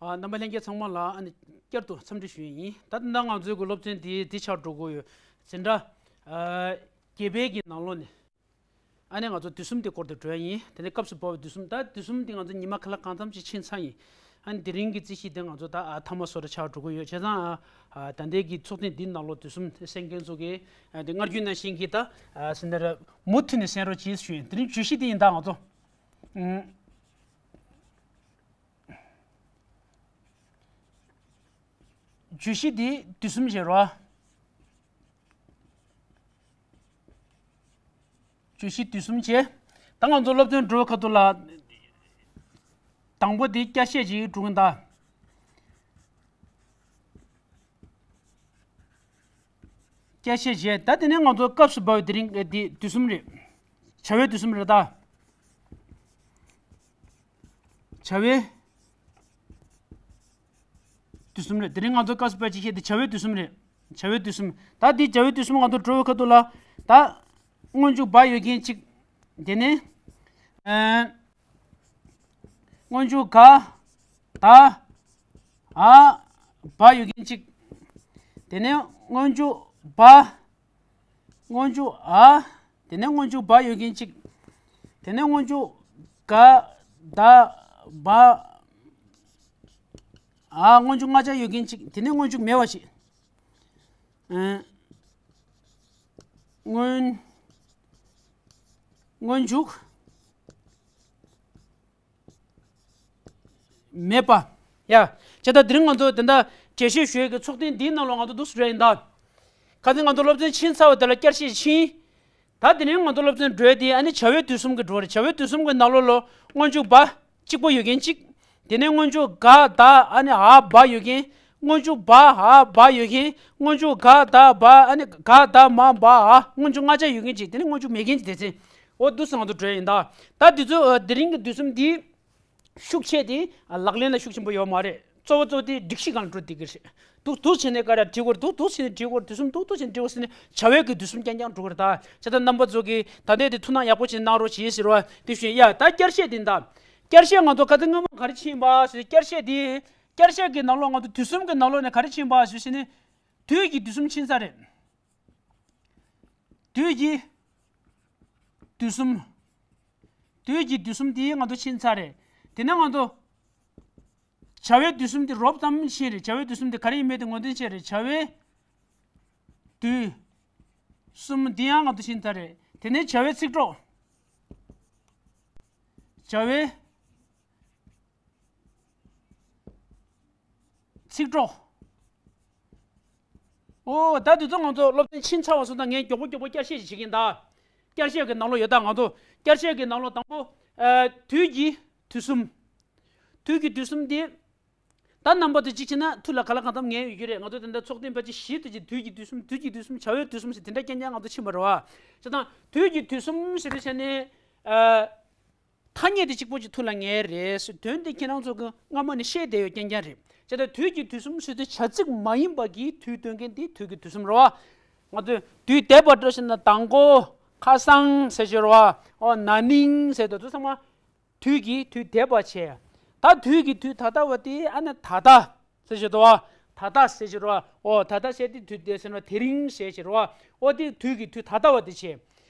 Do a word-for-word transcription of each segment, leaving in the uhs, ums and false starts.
ཨ་རྣམ་པ་ལྷན་རྒྱས་ཚང་མ་ལ་ཨ་ནི་བསྐྱར་དུ་འཚམས་འདྲི་ཞུ་ཡས་ཡིན། ད་ལྟ་ང་ཚོའི་གི་སློབ་ཚན་འདི་འདི་ཆགས་འགྲོ་གི་ཡོད། འཛིན་གྲྭ་ཨ་བརྒྱད་པའི་གི་ནང་ལོགས་ནས། ཨ་ནི་ང་ཚོ་དུས་གསུམ་དེ་སྐོར་དུ་འགྲོ་ཡ་ཡིན། དེ་ནས་སྐབས་སུ་བབས་པའི་དུས་གསུམ། ད་དུས་གསུམ་དེ་ང་ཚོ་ཉི་མ་ཁ་ལག་གང་འཚམ་ཞིག་ཕྱིན་ཚར་ཡིན། ཨ་ནི་དེ་རིང་གི་རྩིས་གཞི་དེ་ང་ཚོ་ད་ཨ་ཐ་མ་བཟོ་འདྲ་ཆགས་འགྲོ་གི་ཡོད། བྱས་ཙང་ཨ་ཨ་ད་ལྟའི་གི་ཚོགས་ཐེངས་འདིའི་ནང་ལོགས་དུས་གསུམ་གསན་མཁན་ཚོ་གིས་ཨ་དེ་སྔར་རྒྱུན་ནང་བཞིན་གྱི་ད་ཨ་སེ་འདི་ར་མུ་མཐུད་ནས་གསན་རོགས་གྱིས་ཞུ་ཡིན། དེ་རིང་བརྗོད་གཞི་དེ་ཡིན། ད་ང་ཚོ་ཨུམ་བརྗོད་གཞི་དེ་དུས་གསུམ་བྱེད་རོགས། བརྗོད་གཞི་དུས་གསུམ་བྱས། ད་ང་ཚོ་སློབ་ཚན་འགྲོ་བའི་ཁ་ཐུག་ལ། དང་པོ་དེ་བསྐྱར་བཤད་ཅིག་འགྲོ་གི་ཡིན་ད། བསྐྱར་བཤད་བྱས། ད་དེ་ནས་ང་ཚོ་སྐབས་སུ་བབས་པའི་དེ་རིང་གི་དེ་དུས་གསུམ་རེད། བྱ་བའི་དུས་གསུམ་རེད་ད། བྱ་བའི་དུས་གསུམ་རེད། དེ་རིང་ང་ཚོ་སྐབས་སུ་བབས་པའི་བཤད་དེ་བྱ་བའི་དུས་གསུམ་རེད། བྱ་བའི་དུས་གསུམ། ད་འདི་བྱ་བའི་དུས་གསུམ་ང་ཚོ་འགྲོ་བའི་ཁ་ཐུག་ལ། ད་སྔོན་འཇུག་བ་ཡོད་མཁན་གཅིག་དེ་ནས་ཨ་སྔོན་འཇུག་ག་ད་འ་བ་ཡོད་མཁན་གཅིག་དེ་ནས་སྔོན་འཇུག་བ། སྔོན་འཇུག་འ། དེ་ནས་སྔོན་འཇུག་བ་ཡོད་མཁན་གཅིག་དེ་ནས་སྔོན་འཇུག་ག་ད་བ་འ། སྔོན་འཇུག་ལྔ་ཆ་ཡོད་མཁན་གཅིག་དེ་ནས་སྔོན་འཇུག་མེད་པ་ཞིག་ཨ་སྔོན་སྔོན་འཇུག་མེད་པ། ཡ། བྱས་ད་དེ་རིང་ང་ཚོ་དེ་འདྲ་འགྲེལ་བཤད་ཞུ་ཡས་ཀྱི་ཚོགས་ཐེངས་འདིའི་ནང་ལོགས་ང་ཚོ་འདུག་སེ་འགྲོ་ཡ་ཡིན་ད། ཁ་སང་ང་ཚོ་སློབ་ཚན་ཕྱིན་ཚར་བ་དེ་ལ་བསྐྱར་བཤད་ཕྱིན། ད་དེ་རིང་ང་ཚོ་སློབ་ཚན་འགྲོ་ཡ་དེ་ཨ་ནི་བྱ་བའི་དུས་གསུམ་གྱི་འགྲོ་རེད། བྱ་བའི་དུས་གསུམ་གྱི་ནང་ལོགས་ལ་སྔོན་འཇུག་བ་གཅིག་པོ་ཡོད་མཁན་གཅིག་དེ་ནས་སྔོན་འཇུག་ག་ད་ཨ་ནི་འ་བ་ཡོད་མཁན། སྔོན་འཇུག་བ་འ་བ་ཡོད་མཁན། སྔོན་འཇུག་ག་ད་བ་ཨ་ནི་ག་ད་མ་བ་འ། སྔོན་འཇུག་ལྔ་ཆ་ཡོད་མཁན་གཅིག་དེ་ནས་སྔོན་འཇུག་མེད་མཁན་གཅིག་དེ་ཚེ། འོ་འདུག་སེ་ང་ཚོ་འགྲོ་ཡ་ཡིན་ད། ད་དེ་ཚོ་ཨ་དེ་རིང་གི་དུས་གསུམ་འདི། ཤུགས་ཆེ་དེ་ལག་ལེན་ལ་ཤུགས་ཆེན་པོ་ཡོད་མ་རེད། གཙོ་བོ་གཙོ་བོ་དེ་སྒྲིག་གཞི་སྒང་ལ་འགྲོ་བསྡད་ཀྱི་རེད། འདུག་འདུག་བྱས་ནས་ག་རེ་བྲིས་དགོས་རེད། འདུག་འདུག་བྱས་ནས་བྲིས་དགོས་རེད། དུས་གསུམ་འདུག་འདུག་བྱས་ནས་བྲིས་དགོས་ཟེར་ནས་བྱ་བའི་གི་དུས་གསུམ་རྐྱང་རྐྱང་འགྲོ་གི་རེད་ད། བྱས་ཙང་རྣམ་པ་ཚོ་གིས་ད་ལྟའི་དེ་ཐུགས་སྣང་ཡག་པོ་བྱས་གནང་རོགས་བྱེད་ཟེར་བ་དེ་ཞུ་ཡ། ད་བསྐྱར་བཤད་དེ་ད། བསྐྱར་བཤད་ང་ཚོ་ག་ཚོད་སྔོན་མ་ག་རེ་ཕྱིན་པ་ཞུ། བསྐྱར་བཤད་དེ། བསྐྱར་བཤད་ཀྱི་ནང་ལོགས་ང་ཚོ་དུས་གསུམ་གྱི་ནང་ལོགས་ནས་ག་རེ་ཕྱིན་པ་ཞུ་ཟེར་ནས། དུས་ཀྱི་དུས་གསུམ་ཕྱིན་ཚར་རེད། དུས་ཀྱི་དུས་གསུམ། དུས་ཀྱི་དུས་གསུམ་དེ་ང་ཚོ་ཕྱིན་ཚར་རེད། དེ་ནས་ང་ཚོ་བྱ་བའི་དུས་གསུམ་དེ་རོབ་ཙམ་ཕྱིན་རེད། བྱ་བའི་དུས་གསུམ་དེ་ག་རེ་ཡིན་མིན་དེ་ངོས་འཛིན་བྱས་རེད། བྱ་བའི་དུས་གསུམ་དེ་ཡང་ང་ཚོ་ཕྱིན་ཚར་རེད། དེ་ནས་བྱ་བའི་ཚིག་གྲོགས། བྱ་བའི་ཚིག་གྲོགས། ཨོ་ད་དེ་ཚོ་ང་ཚོ་སློབ་ཚན་ཕྱིན་ཚར་བ་སོང་ཙང་ངས་མགྱོགས་པོ་མགྱོགས་པོ་བསྐྱར་བཤད་ཅིག་བྱེད་ཀྱིན་ད། བསྐྱར་བཤད་ཀྱི་ནང་ལོགས་ཡོད་ད། ང་ཚོ་བསྐྱར་བཤད་ཀྱི་ནང་ལོགས་དང་པོ་ཨ་དུས་ཀྱི་དུས་གསུམ། དུས་ཀྱི་དུས་གསུམ་དེ། ད་རྣམ་པ་ཚོ་གཅིག་བྱས་ན་ཐུགས་ལ་ག་ལ་གང་འཚམ་ངེས་ཡོད་ཀྱི་རེད། ང་ཚོ་དེ་འདྲ་ཚོགས་ཐེངས་ཕལ་ཆེར་བཞི་དེ་ཅིག་དུས་ཀྱི་དུས་གསུམ། དུས་ཀྱི་དུས་གསུམ། བྱ་བའི་དུས་གསུམ་ཟེར་དེ་འདྲ་རྐྱང་རྐྱང་ང་ཚོ་ཕྱིན་པ་རེད་བ། བྱས་ཙང་དུས་ཀྱི་དུས་གསུམ་ཟེར་དུས་བྱས་ནས་ཨ། ཐ་སྙད་དེ་གཅིག་པོ་ཅིག་ཐུགས་ལ་ངེས་རེད་ཟེར། དོན་དེ་ཁྱེད་རང་ཚོ་གི་སྔ་མ་ནས་བཤད་བསྡད་ཡོད་རྐྱང་རྐྱང་རེད། བྱས་ཙང་དུས་ཀྱི་དུས་གསུམ་ཟེར་དུས་བྱ་ཚིག་མ་ཡིན་པ་གི་དུས་སྟོན་མཁན་དེ་དུས་ཀྱི་དུས་གསུམ་རེད་བ། ང་ཚོས་དུས་འདས་པ་འགྲོ་བཞིན་ན་དང་པོ། ཁ་སང་ཟེར་གྱི་རེད་བ། ཨོ་ན་ནིང་ཟེར་དུས་ཚང་མ། དུས་ཀྱི་དུས་འདས་པ་བྱས། ད་དུས་ཀྱི་དུས་ད་ལྟ་བ་དེ་ཨ་ནི་ད་ལྟ་ཟེར་གྱི་འདུག་བ། ད་ལྟ་ཟེར་གྱི་རེད་བ། ཨོ་ད་ལྟ་ཟེར་དེ་དུས་དེ་ཟེར་ན་དེ་རིང་ཟེར་གྱི་རེད་བ། ཨོ་དེ་དུས་ཀྱི་དུས་ད་ལྟ་བ་དེ་བྱས།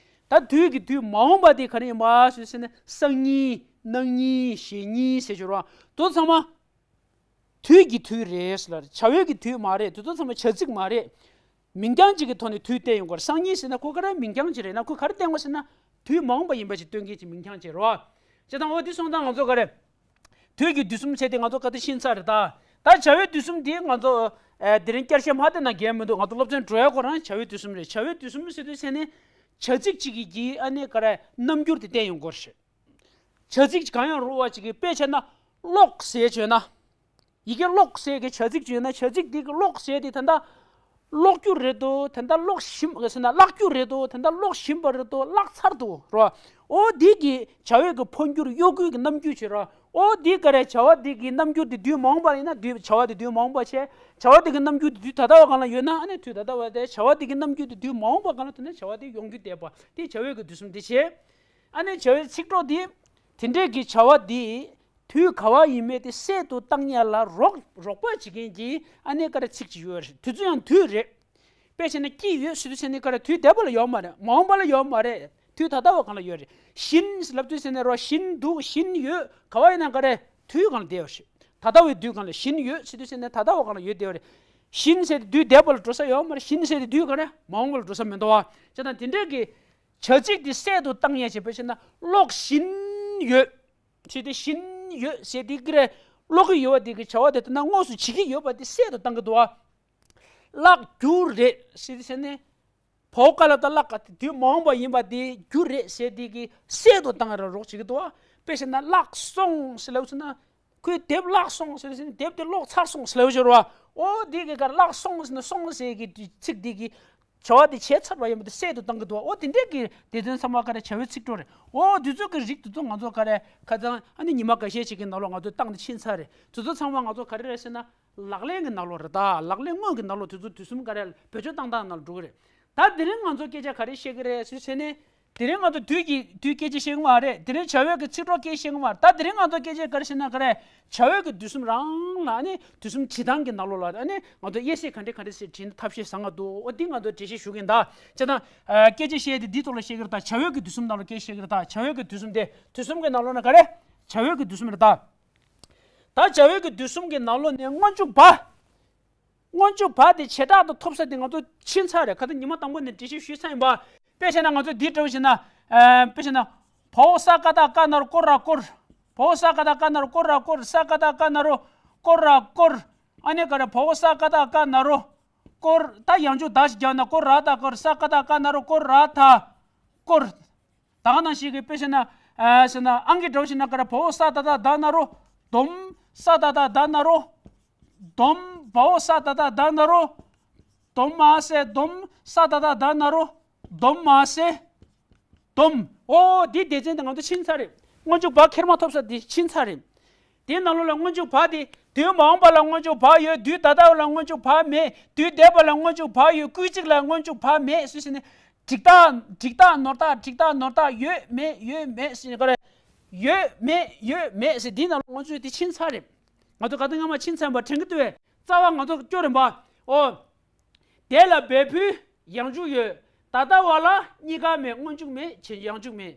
ད་དུས་ཀྱི་དུས་མ་འོངས་པ་དེ་ག་རེ་ཡིན་པ་ཞེས་ཟེར་ན་སང་ཉིན་གནངས་ཉིན་གཞེས་ཉིན་ཟེར་གྱི་རེད་བ། དེ་ཚང་མ་དུས་ཀྱི་དུས་རེད་ཟེར་ལ་རེད། བྱ་བའི་གི་དུས་མ་རེད། དེ་ཚོ་ཚང་མ་བྱ་ཚིག་མ་རེད། མིང་རྐྱང་གཅིག་གི་ཐོག་ནས་དུས་བསྟན་ཡོང་གི་རེད། སང་ཉིན་ཟེར་ན་ཁོ་ག་རེ་མིང་རྐྱང་གཅིག་རེད་ན་ཁོ་ག་རེ་བསྟན་དགོས་ཟེར་ན་དུས་མ་འོངས་པ་ཡིན་པ་ཞིག་སྟོན་མཁན་གྱི་མིང་རྐྱང་གཅིག་རེད་བ། བྱས་ཙང་འོ་དེ་སོང་ཙང་ང་ཚོ་ག་རེ། དུས་ཀྱི་དུས་གསུམ་བྱས་ཏེ་ང་ཚོ་ག་དུས་ཕྱིན་ཚར་རེད་ད། ད་བྱ་བའི་དུས་གསུམ་དེ་ང་ཚོ་ཨ་དེ་རིང་བསྐྱར་བཤད་མ་བསྟན་ན་འགལ་མི་འདུག་ང་ཚོ་སློབ་ཚན་འགྲོ་ཡ་ཁོ་རང་བྱ་བའི་དུས་གསུམ་རེད། བྱ་བའི་དུས་གསུམ་ཟེར་དུས་ཟེར་ནས་བྱ་ཚིག་གཅིག་གི་གི་ཨ་ནི་ག་རེ་རྣམ་འགྱུར་དེ་བསྟན་ཡོང་གི་རེད། བྱ་ཚིག་གང་ཡང་རུང་བ་ཅིག་གི་དཔེ་བྱས་ན་ཀློག་ཟེར་བྱས་ན། ཡི་གེ་ཀློག་ཟེར་གི་བྱ་ཚིག་བྱས་ན་བྱ་ཚིག་འདི་གི་ཀློག་ཟེར་དེ་ད་ལྟ་ཀློག་རྒྱུ་རེད་དོ། ད་ལྟ་ཀློག་བཞིན་ཟེར་ན་བཀླག་རྒྱུ་རེད་དོ། ད་ལྟ་ཀློག་བཞིན་པ་རེད་དོ། བཀླགས་ཚར་དོ་རོ། ཨོ་འདི་གི་བྱ་བའི་གི་འཕོ་འགྱུར་གཡོ་འགུལ་གི་རྣམ་འགྱུར་བྱེད་རོ། ཨོ་འདི་ག་རེ་བྱ་བ་འདི་གི་རྣམ་འགྱུར་དེ་དུས་མ་འོངས་པ་ཡིན་ན་དུས་བྱ་བ་དེ་དུས་མ་འོངས་པ་བྱས། བྱ་བ་དེ་གི་རྣམ་འགྱུར་དེ་དུས་ད་ལྟ་བ་སྒང་ལ་ཡོད་ན་ཨ་ནི་དུས་ད་ལྟ་བ་དེ་བྱ་བ་དེ་གི་རྣམ་འགྱུར་དེ་དུས་མ་འོངས་པ་སྒང་ལ་དེ་ནས་བྱ་བ་དེ་ཡོང་རྒྱུ་བསྡད་པ་དེ་བྱ་བའི་གི་དུས་གསུམ་དེ་བྱས། ཨ་ནི་བྱ་བའི་ཚིག་གྲོགས་དེ་དེ་འདྲའི་གི་བྱ་བ་དེ། དུས་ག་བ་ཡིན་མེད་དེ་གསལ་དུ་བཏང་ཡ་ལ་རོགས་རོགས་པ་བྱེད་མཁན་གྱི་ཨ་ནི་ག་རེ་ཚིག་ཅིག་ཡོད་རེད། དུས་ཚོད་ཡང་དུས་རེད། དཔེ་བྱས་ན་སྐྱིད་ཡོད་ཟེར་དུས་ཙ་ནས་ག་རེ་དུས་འདས་པ་ལ་ཡོད་མ་རེད། མ་འོངས་པ་ལ་ཡོད་མ་རེད། དུས་ད་ལྟ་བ་གང་ལ་ཡོད་རེད། བཞིན་ཟེར་ལབ་དུས་ཙ་ནས་རོ་བཞིན་འདུག་བཞིན་ཡོད་ག་བ་ཡིན་ན་ག་རེ་དུས་གང་ལ་བསྡད་ཡོད་རེད། ད་ལྟ་བའི་དུས་གང་ལ་བཞིན་ཡོད་ཟེར་དུས་ཙ་ནས་ད་ལྟ་བ་གང་ལ་ཡོད་བསྡད་ཡོད་རེད། བཞིན་ཟེར་དུས་འདས་པ་ལ་འགྲོ་ས་ཡོད་མ་རེད། བཞིན་ཟེར་དུས་ག་རེ་མ་འོངས་པ་ལ་འགྲོ་ས་མི་འདུག་བ། བྱས་ཙང་དེ་འདྲས་ཀྱི་བྱ་ཚིག་དེ་གསལ་དུ་བཏང་ཡས་བྱས་པ་བྱས་ན་གློག་བཞིན་ཡོད་ཟེར་དུས་བཞིན་ཡོད་ཟེར་དུས་ཀྱི་རེད། གློག་གི་ཡོད་པ་དེ་གི་བྱ་བ་དེ་ལྟར་ན་དངོས་སུ་བྱེད་ཀྱི་ཡོད་པ་དེ་གསལ་དུ་བཏང་གི་འདུག་བ། བརླག་རྒྱུ་རེད་ཟེར་དུས་ཙ་ནས། བའོ་ཀ་ལ་ད་བརླག་ག་དེ་དུས་མ་འོངས་པ་ཡིན་པ་དེ་རྒྱུ་རེད་ཟེར་དེ་གི་གསལ་དུ་བཏང་ར་རོགས་བྱེད་ཀྱི་འདུག་བ། དཔེ་བྱས་ན་བརླག་སོང་ཟེར་ལབ་ཟེར་ན། ཁོའི་དེབ་བརླག་སོང་ཟེར་ཟེར་ན་དེབ་དེ་ཀློག་ཚར་སོང་ཟེར་ལབ་ཤོར་བ། ཨོ་དེ་གི་ག་བརླག་སོང་ཟེར་ན་སོང་ཟེར་གི་ཚིག་དེ་གི་བྱ་བ་དེ་བྱས་ཚར་བ་ཡིན་པ་དེ་གསལ་དུ་བཏང་གི་འདུག་བ། ཨོ་དེ་འདྲས་གི་སྡེ་ཚན་ཚང་མ་ག་རེ་བྱ་བའི་ཚིག་གྲོགས་རེད། ཨོ་དེ་ཚོ་གི་རིགས་དེ་ཚོ་ང་ཚོ་ག་རེ་ཁ་སང་ཨ་ནི་ཉི་མ་འགའ་ཤས་ཅིག་གི་ནང་ལོགས་ང་ཚོ་བཏང་ནས་ཕྱིན་ཚར་རེད། དེ་ཚོ་ཚང་མ་ང་ཚོ་ག་རེ་རེད་ཟེར་ན། ལག་ལེན་གྱི་ནང་ལོགས་རེད་ད། ལག་ལེན་དངོས་ཀྱི་ནང་ལོགས་དེ་ཚོ་དུས་གསུམ་ག་རེ་བེད་སྤྱོད་བཏང་སྟངས་ནང་ལ་འགྲོ་གི་རེད། ད་དེ་རིང་ང་ཚོ་སྐད་ཆ་ག་རེ་བཤད་ཀྱི་རེད་ཟེར་བྱས་ནས། དེ་རིང་ང་ཚོ་དུས་ཀྱི་དུས་སྐད་ཆ་བཤད་ཀྱི་མ་རེད། དེ་རིང་བྱ་བའི་གི་ཚིག་གྲོགས་སྐད་ཆ་བཤད་ཀྱི་མ་རེད། ད་དེ་རིང་ང་ཚོ་སྐད་ཆ་ག་རེ་བཤད་ན་ག་རེ། བྱ་བའི་གི་དུས་གསུམ་རང་ལ་ཨ་ནི་དུས་གསུམ་བྱེད་སྟངས་ཀྱི་ནང་ལོགས་ལ་ཨ་ནི་ང་ཚོ་དབྱེ་གཞི་ག་འདྲས་ག་འདྲས་སེ་བྲིས་ན་ཐབས་ཤེས་བཟང་ང་འདུག་འོ་འདི་ང་ཚོ་འགྲེལ་བཤད་ཞུ་གི་ཡིན་ད། བྱས་ཙང་སྐད་ཆ་བཤད་དེ་འདིའི་ཐོག་ལ་བཤད་ཀྱི་རེད་ད། བྱ་བའི་གི་དུས་གསུམ་ནང་ལ་སྐད་ཆ་བཤད་ཀྱི་རེད་ད། བྱ་བའི་གི་དུས་གསུམ་དེ་དུས་གསུམ་གྱི་ནང་ལོགས་ན་ག་རེ། བྱ་བའི་གི་དུས་གསུམ་རེད་ད། ད་བྱ་བའི་གི་དུས་གསུམ་གྱི་ནང་ལོགས་ནས་སྔོན་འཇུག་བ། སྔོན་འཇུག་བ་དེ་བྱེ་བྲག་ཏུ་ཐོབ་ས་དེ་ང་ཚོ་ཕྱིན་ཚར་རེད། ཁ་སང་ཉི་མ་དང་པོ་ནས་འགྲེལ་བཤད་ཞུས་ཚར་ཡིན་པ། དཔེ་བྱས་ན་ང་ཚོ་འདི་འདྲ་བོ་བྱས་ན། ཨ། དཔེ་བྱས་ན། བའོ་ས་ཀ་བཏགས་སྐ་ན་རོ་སྐོ་ར་སྐོར། བའོ་ས་ཀ་བཏགས་སྐ་ན་རོ་སྐོ་ར་སྐོར། ས་ཀ་བཏགས་སྐ་ན་རོ་སྐོ་ར་སྐོར། ཨ་ནི་ག་རེ་བའོ་ས་ཀ་བཏགས་སྐ་ན་རོ་སྐོར། ད་ཡང་འཇུག་ད་ཞིག་རྒྱག་ན་སྐོ་ར་ད་སྐོར། ས་ཀ་བཏགས་སྐ་ན་རོ་སྐོ་ར་ད་སྐོར། ད་ག་ནང་བཞིན་གྱི་དཔེ་བྱས་ན། ཨ། ཟེར་ན་ཨང་ཀི་འདྲ་བོ་ཞིག་ན་ག་རེ་བའོ་ས་ད་ད་ད་ན་རོ། དོམ། ས་ད་ད་ད་ན་རོ། དོམ། བའོ་ས་ད་ད་ད་ན་རོ། དོམ་མ་སེ་དོམ། ས་ད་ད་ད་ན་རོ། དོམ་མ་སེ་དོམ། ཨོ་འདི་སྡེ་ཚན་དེ་ང་ཚོ་ཕྱིན་ཚར་རེད། སྔོན་འཇུག་བ་ཁེར་མ་ཐོབ་ས་དེ་ཕྱིན་ཚར་རེད། དེའི་ནང་ལོགས་ལ་སྔོན་འཇུག་བ་དེ་དུས་མ་འོངས་པ་ལ་སྔོན་འཇུག་བ་ཡོད། དུས་ད་ལྟ་བ་ལ་སྔོན་འཇུག་བ་མེད། དུས་འདས་པ་ལ་སྔོན་འཇུག་བ་ཡོད། སྐུལ་ཚིག་ལ་སྔོན་འཇུག་བ་མེད་ཟེར་ཟེར་ནས། འགྲིག་རྟགས། འགྲིག་རྟགས་ནོར་རྟགས། འགྲིག་རྟགས་ནོར་རྟགས། ཡོད་མེད། ཡོད་མེད་ཟེར་ནས་ག་རེ། ཡོད་མེད། ཡོད་མེད་ཟེར་འདིའི་ནང་ལ་ང་ཚོས་དེ་ཕྱིན་ཚར་རེད། ང་ཚོ་ག་དུས་སྔ་མ་ཕྱིན་ཚར་བ་དྲན་གི་འདུག་བས། རྩ་བ་ང་ཚོ་སྐྱོ་རེད་པ། ཨོ། དེ་ལ་འབད་ཕུལ་ཡང་འཇུག་ཡོད། ད་ལྟ་བ་ལ་གཉིས་ཀ་མེད། སྔོན་འཇུག་མེད། ཡང་འཇུག་མེད།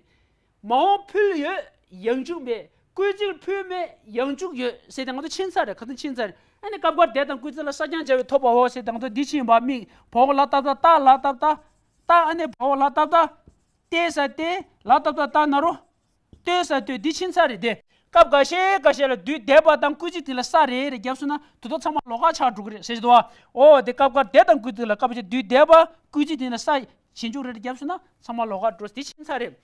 མ་འོངས་ཕུལ་ཡོད། ཡང་འཇུག་མེད། སྐུལ་ཚིག་ཕུལ་མེད། ཡང་འཇུག་ཡོད་ཟེར་ཏེ་ང་ཚོ་ཕྱིན་ཚར་རེད། ག་ཚོད་ཕྱིན་ཚར་རེད། ཨ་ནི་སྐབས་འགར་དེ་དང་སྐུལ་ཚིག་ལ་ས་ཀྱང་བྱ་བའི་ཐོབ་པའོ་ཟེར་ཏེ་ང་ཚོ་འདི་ཕྱིན་པ་མིག་བའོ་ལ་ཏ་ཏ་ཏ་ལ་ཏ་ཏ་ཏ། ཨ་ནི་བའོ་ལ་ཏ་ཏ། ཏེ་ས་ཏེ། ལ་ཏ་ཏ་ཏ་ན་རོ། ལྟོས་ས་ལྟོས། འདི་ཕྱིན་ཚར་རེད་དེ། སྐབས་འགའ་ཤས་འགའ་ཤས་ལ་དུས་འདས་པ་དང་སྐུལ་ཚིག་དེ་ལ་ས་རེ་རེ་བརྒྱབ་སོང་ན་དེ་ཚོ་ཚང་མ་ལོགས་ཀ་ཆགས་འགྲོ་གི་རེད་ཟེར་གྱི་འདུག་བ། ཨོ་དེ་སྐབས་འགར་དེ་དང་སྐུལ་ཚིག་ལ་སྐབས་ཤས་དུས་འདས་པ་སྐུལ་ཚིག་དེ་ལ་ས་ཞེན་འཇུག་རེ་རེ་བརྒྱབ་སོང་ན་ཚང་མ་ལོགས་ཀ་འགྲོ། དེ་ཕྱིན་ཚར་རེད།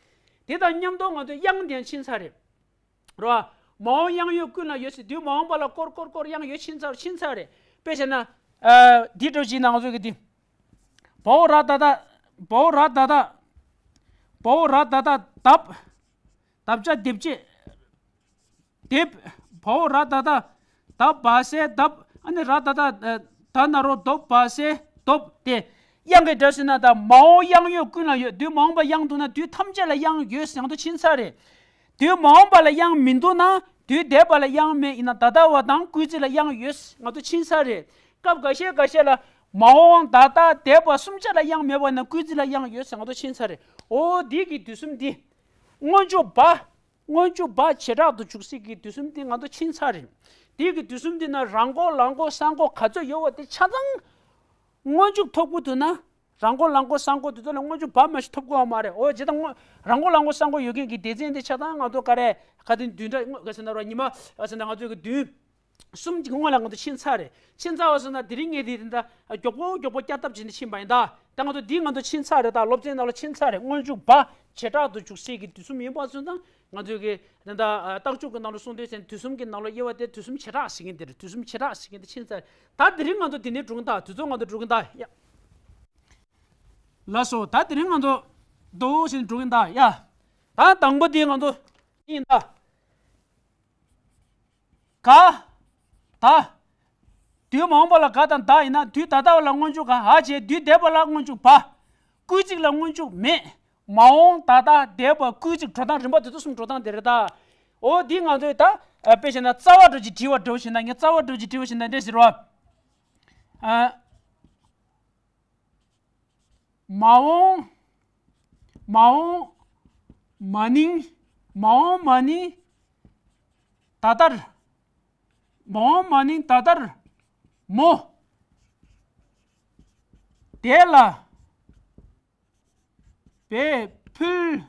དེ་དང་མཉམ་དུ་ང་ཚོ་དབྱངས་དེ་ཡང་ཕྱིན་ཚར་རེད། རེད་བ། མ་འོངས་དབྱངས་ཡོད་ཀུན་ལ་ཡོད་ཟེར། དུས་མ་འོངས་པ་ལ་སྐོར་སྐོར་སྐོར་དབྱངས་ཡོད་ཕྱིན་ཚར་ཕྱིན་ཚར་རེད། དཔེ་བྱས་ན། ཨ། འདི་འདྲ་བོ་ཞིག་ན་ང་ཚོ་གི་འདི། བའོ་ར་ད་ད། བའོ་ར་ད་ད། བའོ་ར་ད་ད་དབ། དབ་ཅ་དེབ་ཅེས། དེབ། བའོ་ར་ད་ད། དབ་བ་སེ་དབ། ཨ་ནི་ར་ད་ད། ད་ན་རོ་དོབ་བ་སེ་དོབ་སྟེ། དབྱངས་ཀྱི་སྒྲ་ཟེར་ན་ད་མ་འོངས་དབྱངས་ཡོད་ཀུན་ལ་ཡོད། དུས་མ་འོངས་པ་དབྱངས་འདུག་ན་དུས་ཐམས་ཅད་ལ་དབྱངས་ཡོད་ཟེར་ང་ཚོ་ཕྱིན་ཚར་རེད། དུས་མ་འོངས་པ་ལ་དབྱངས་མི་འདུག་ན་དུས་འདས་པ་ལ་དབྱངས་མེད། ཡིན་ན་ད་ལྟ་བ་དང་སྐུལ་ཚིག་ལ་དབྱངས་ཡོད་ཟེར་ང་ཚོ་ཕྱིན་ཚར་རེད། སྐབས་འགའ་ཤས་འགའ་ཤས་ལ་མ་འོངས་ད་ལྟ་འདས་པ་གསུམ་ཆ་ལ་དབྱངས་མེད་པ་ཡིན་ན་སྐུལ་ཚིག་ལ་དབྱངས་ཡོད་ཟེར་ང་ཚོ་ཕྱིན་ཚར་རེད། ཨོ་འདི་གི་དུས་གསུམ་འདི། སྔོན་འཇུག་བ། སྔོན་འཇུག་བ་བྱེ་བྲག་ཏུ་འཇུག་སྲིད་ཀྱི་དུས་གསུམ་འདི་ང་ཚོ་ཕྱིན་ཚར་རེད། དེ་གི་དུས་གསུམ་འདི་ན་རང་མགོ་ལག་མགོ་གསང་མགོ་ག་ཚོད་ཡོད་པ་དེ་ཆ་ཚང་། སྔོན་འཇུག་ཐོབ་དགོས་འདུག་ན། རང་མགོ་ལག་མགོ་གསང་མགོ་དེ་ཚོ་ལ་སྔོན་འཇུག་བ་མ་ཞིག་ཐོབ་དགོས་པ་མ་རེད། འོ་ཇི་ལྟར་སྔོན་རང་མགོ་ལག་མགོ་གསང་མགོ་ཡོད་མཁན་གྱི་སྡེ་ཚན་དེ་ཆ་ཚང་ང་ཚོ་ག་རེ་ག་དེ་བདུན་ཕྲག་སྔོན་ག་ཟེར་ན་རོ་ཉི་མ་ག་ཟེར་ན་ང་ཚོ་གི་བདུན། གསུམ་གྱི་སྔོན་ལ་ང་ཚོ་ཕྱིན་ཚར་རེད། ཕྱིན་ཚར་བ་སོང་ན་དེ་རིང་ངས་དེ་དེ་འདྲ་མགྱོགས་པོ་མགྱོགས་པོ་བསྐྱར་ལྡབ་བྱས་ནས་ཕྱིན་པ་ཡིན་ད། ད་ང་ཚོ་འདི་ང་ཚོ་ཕྱིན་ཚར་རེད། ད་སློབ་ཚན་ནང་ལ་ཕྱིན་ཚར་རེད། སྔོན་འཇུག་བ་བྱེ་བྲག་ཏུ་འཇུག་སྲིད་ཀྱི་དུས་གསུམ་ཡིན་པ་སོང་ཙང་ང་ཚོས་ཀྱི་ད་ལྟ་རྟགས་འཇུག་གི་ནང་ལ་གསུངས་དུས་ཙམ་དུས་གསུམ་གྱི་ནང་ལ་དབྱེ་བ་དེ་དུས་གསུམ་བྱེ་བྲག་ཟེར་མཁན་དེ་རེད། དུས་གསུམ་བྱེ་བྲག་ཟེར་མཁན་དེ་ཕྱིན་ཚར་རེད། ད་དེ་རིང་ང་ཚོ་དེ་ནས་འགྲོ་གི་ད། དུས་ཚོད་ང་ཚོ་འགྲོ་གི་ད་ཡ། ལགས་སོ། ད་དེ་རིང་ང་ཚོ་འདུག་ཟེར་འགྲོ་གི་ད་ཡ། ད་དང་པོ་དེ་ང་ཚོ་ཡིན་ད། ག་ད། དུས་མ་འོངས་པ་ལ་ག་དང་ད་ཡིན་ན་དུས་ད་ལྟ་བ་ལ་སྔོན་འཇུག་ག་ཧ་བྱས། དུས་འདས་པ་ལ་སྔོན་འཇུག་བ། སྐུལ་ཚིག་ལ་སྔོན་འཇུག་མེད། མ་འོངས་ད་ལྟ་འདས་པ་སྐུལ་ཚིག་འགྲོ་སྟངས་རིམ་པ་དེ་ཚོ་གསུམ་འགྲོ་སྟངས་དེ་རེད་ད། འོ་འདི་ང་ཚོས་ད་ཨ་དཔེ་བྱས་ན་རྩ་བ་འགྲོ་ཅིག་བྲིས་པ་འགྲོ་བྱས་ན་ངས་རྩ་བ་འགྲོ་ཅིག་བྲིས་པ་བྱས་ན་འདྲ་ཟེར་བ། ཨ། མ་འོངས། མ་འོངས། མ་ནིང་། མ་འོངས་མ་ནིང་། ད་ལྟར། མ་འོངས་མ་ནིང་ད་ལྟར། མོ། དེ་ལ་འབད་ཕུལ།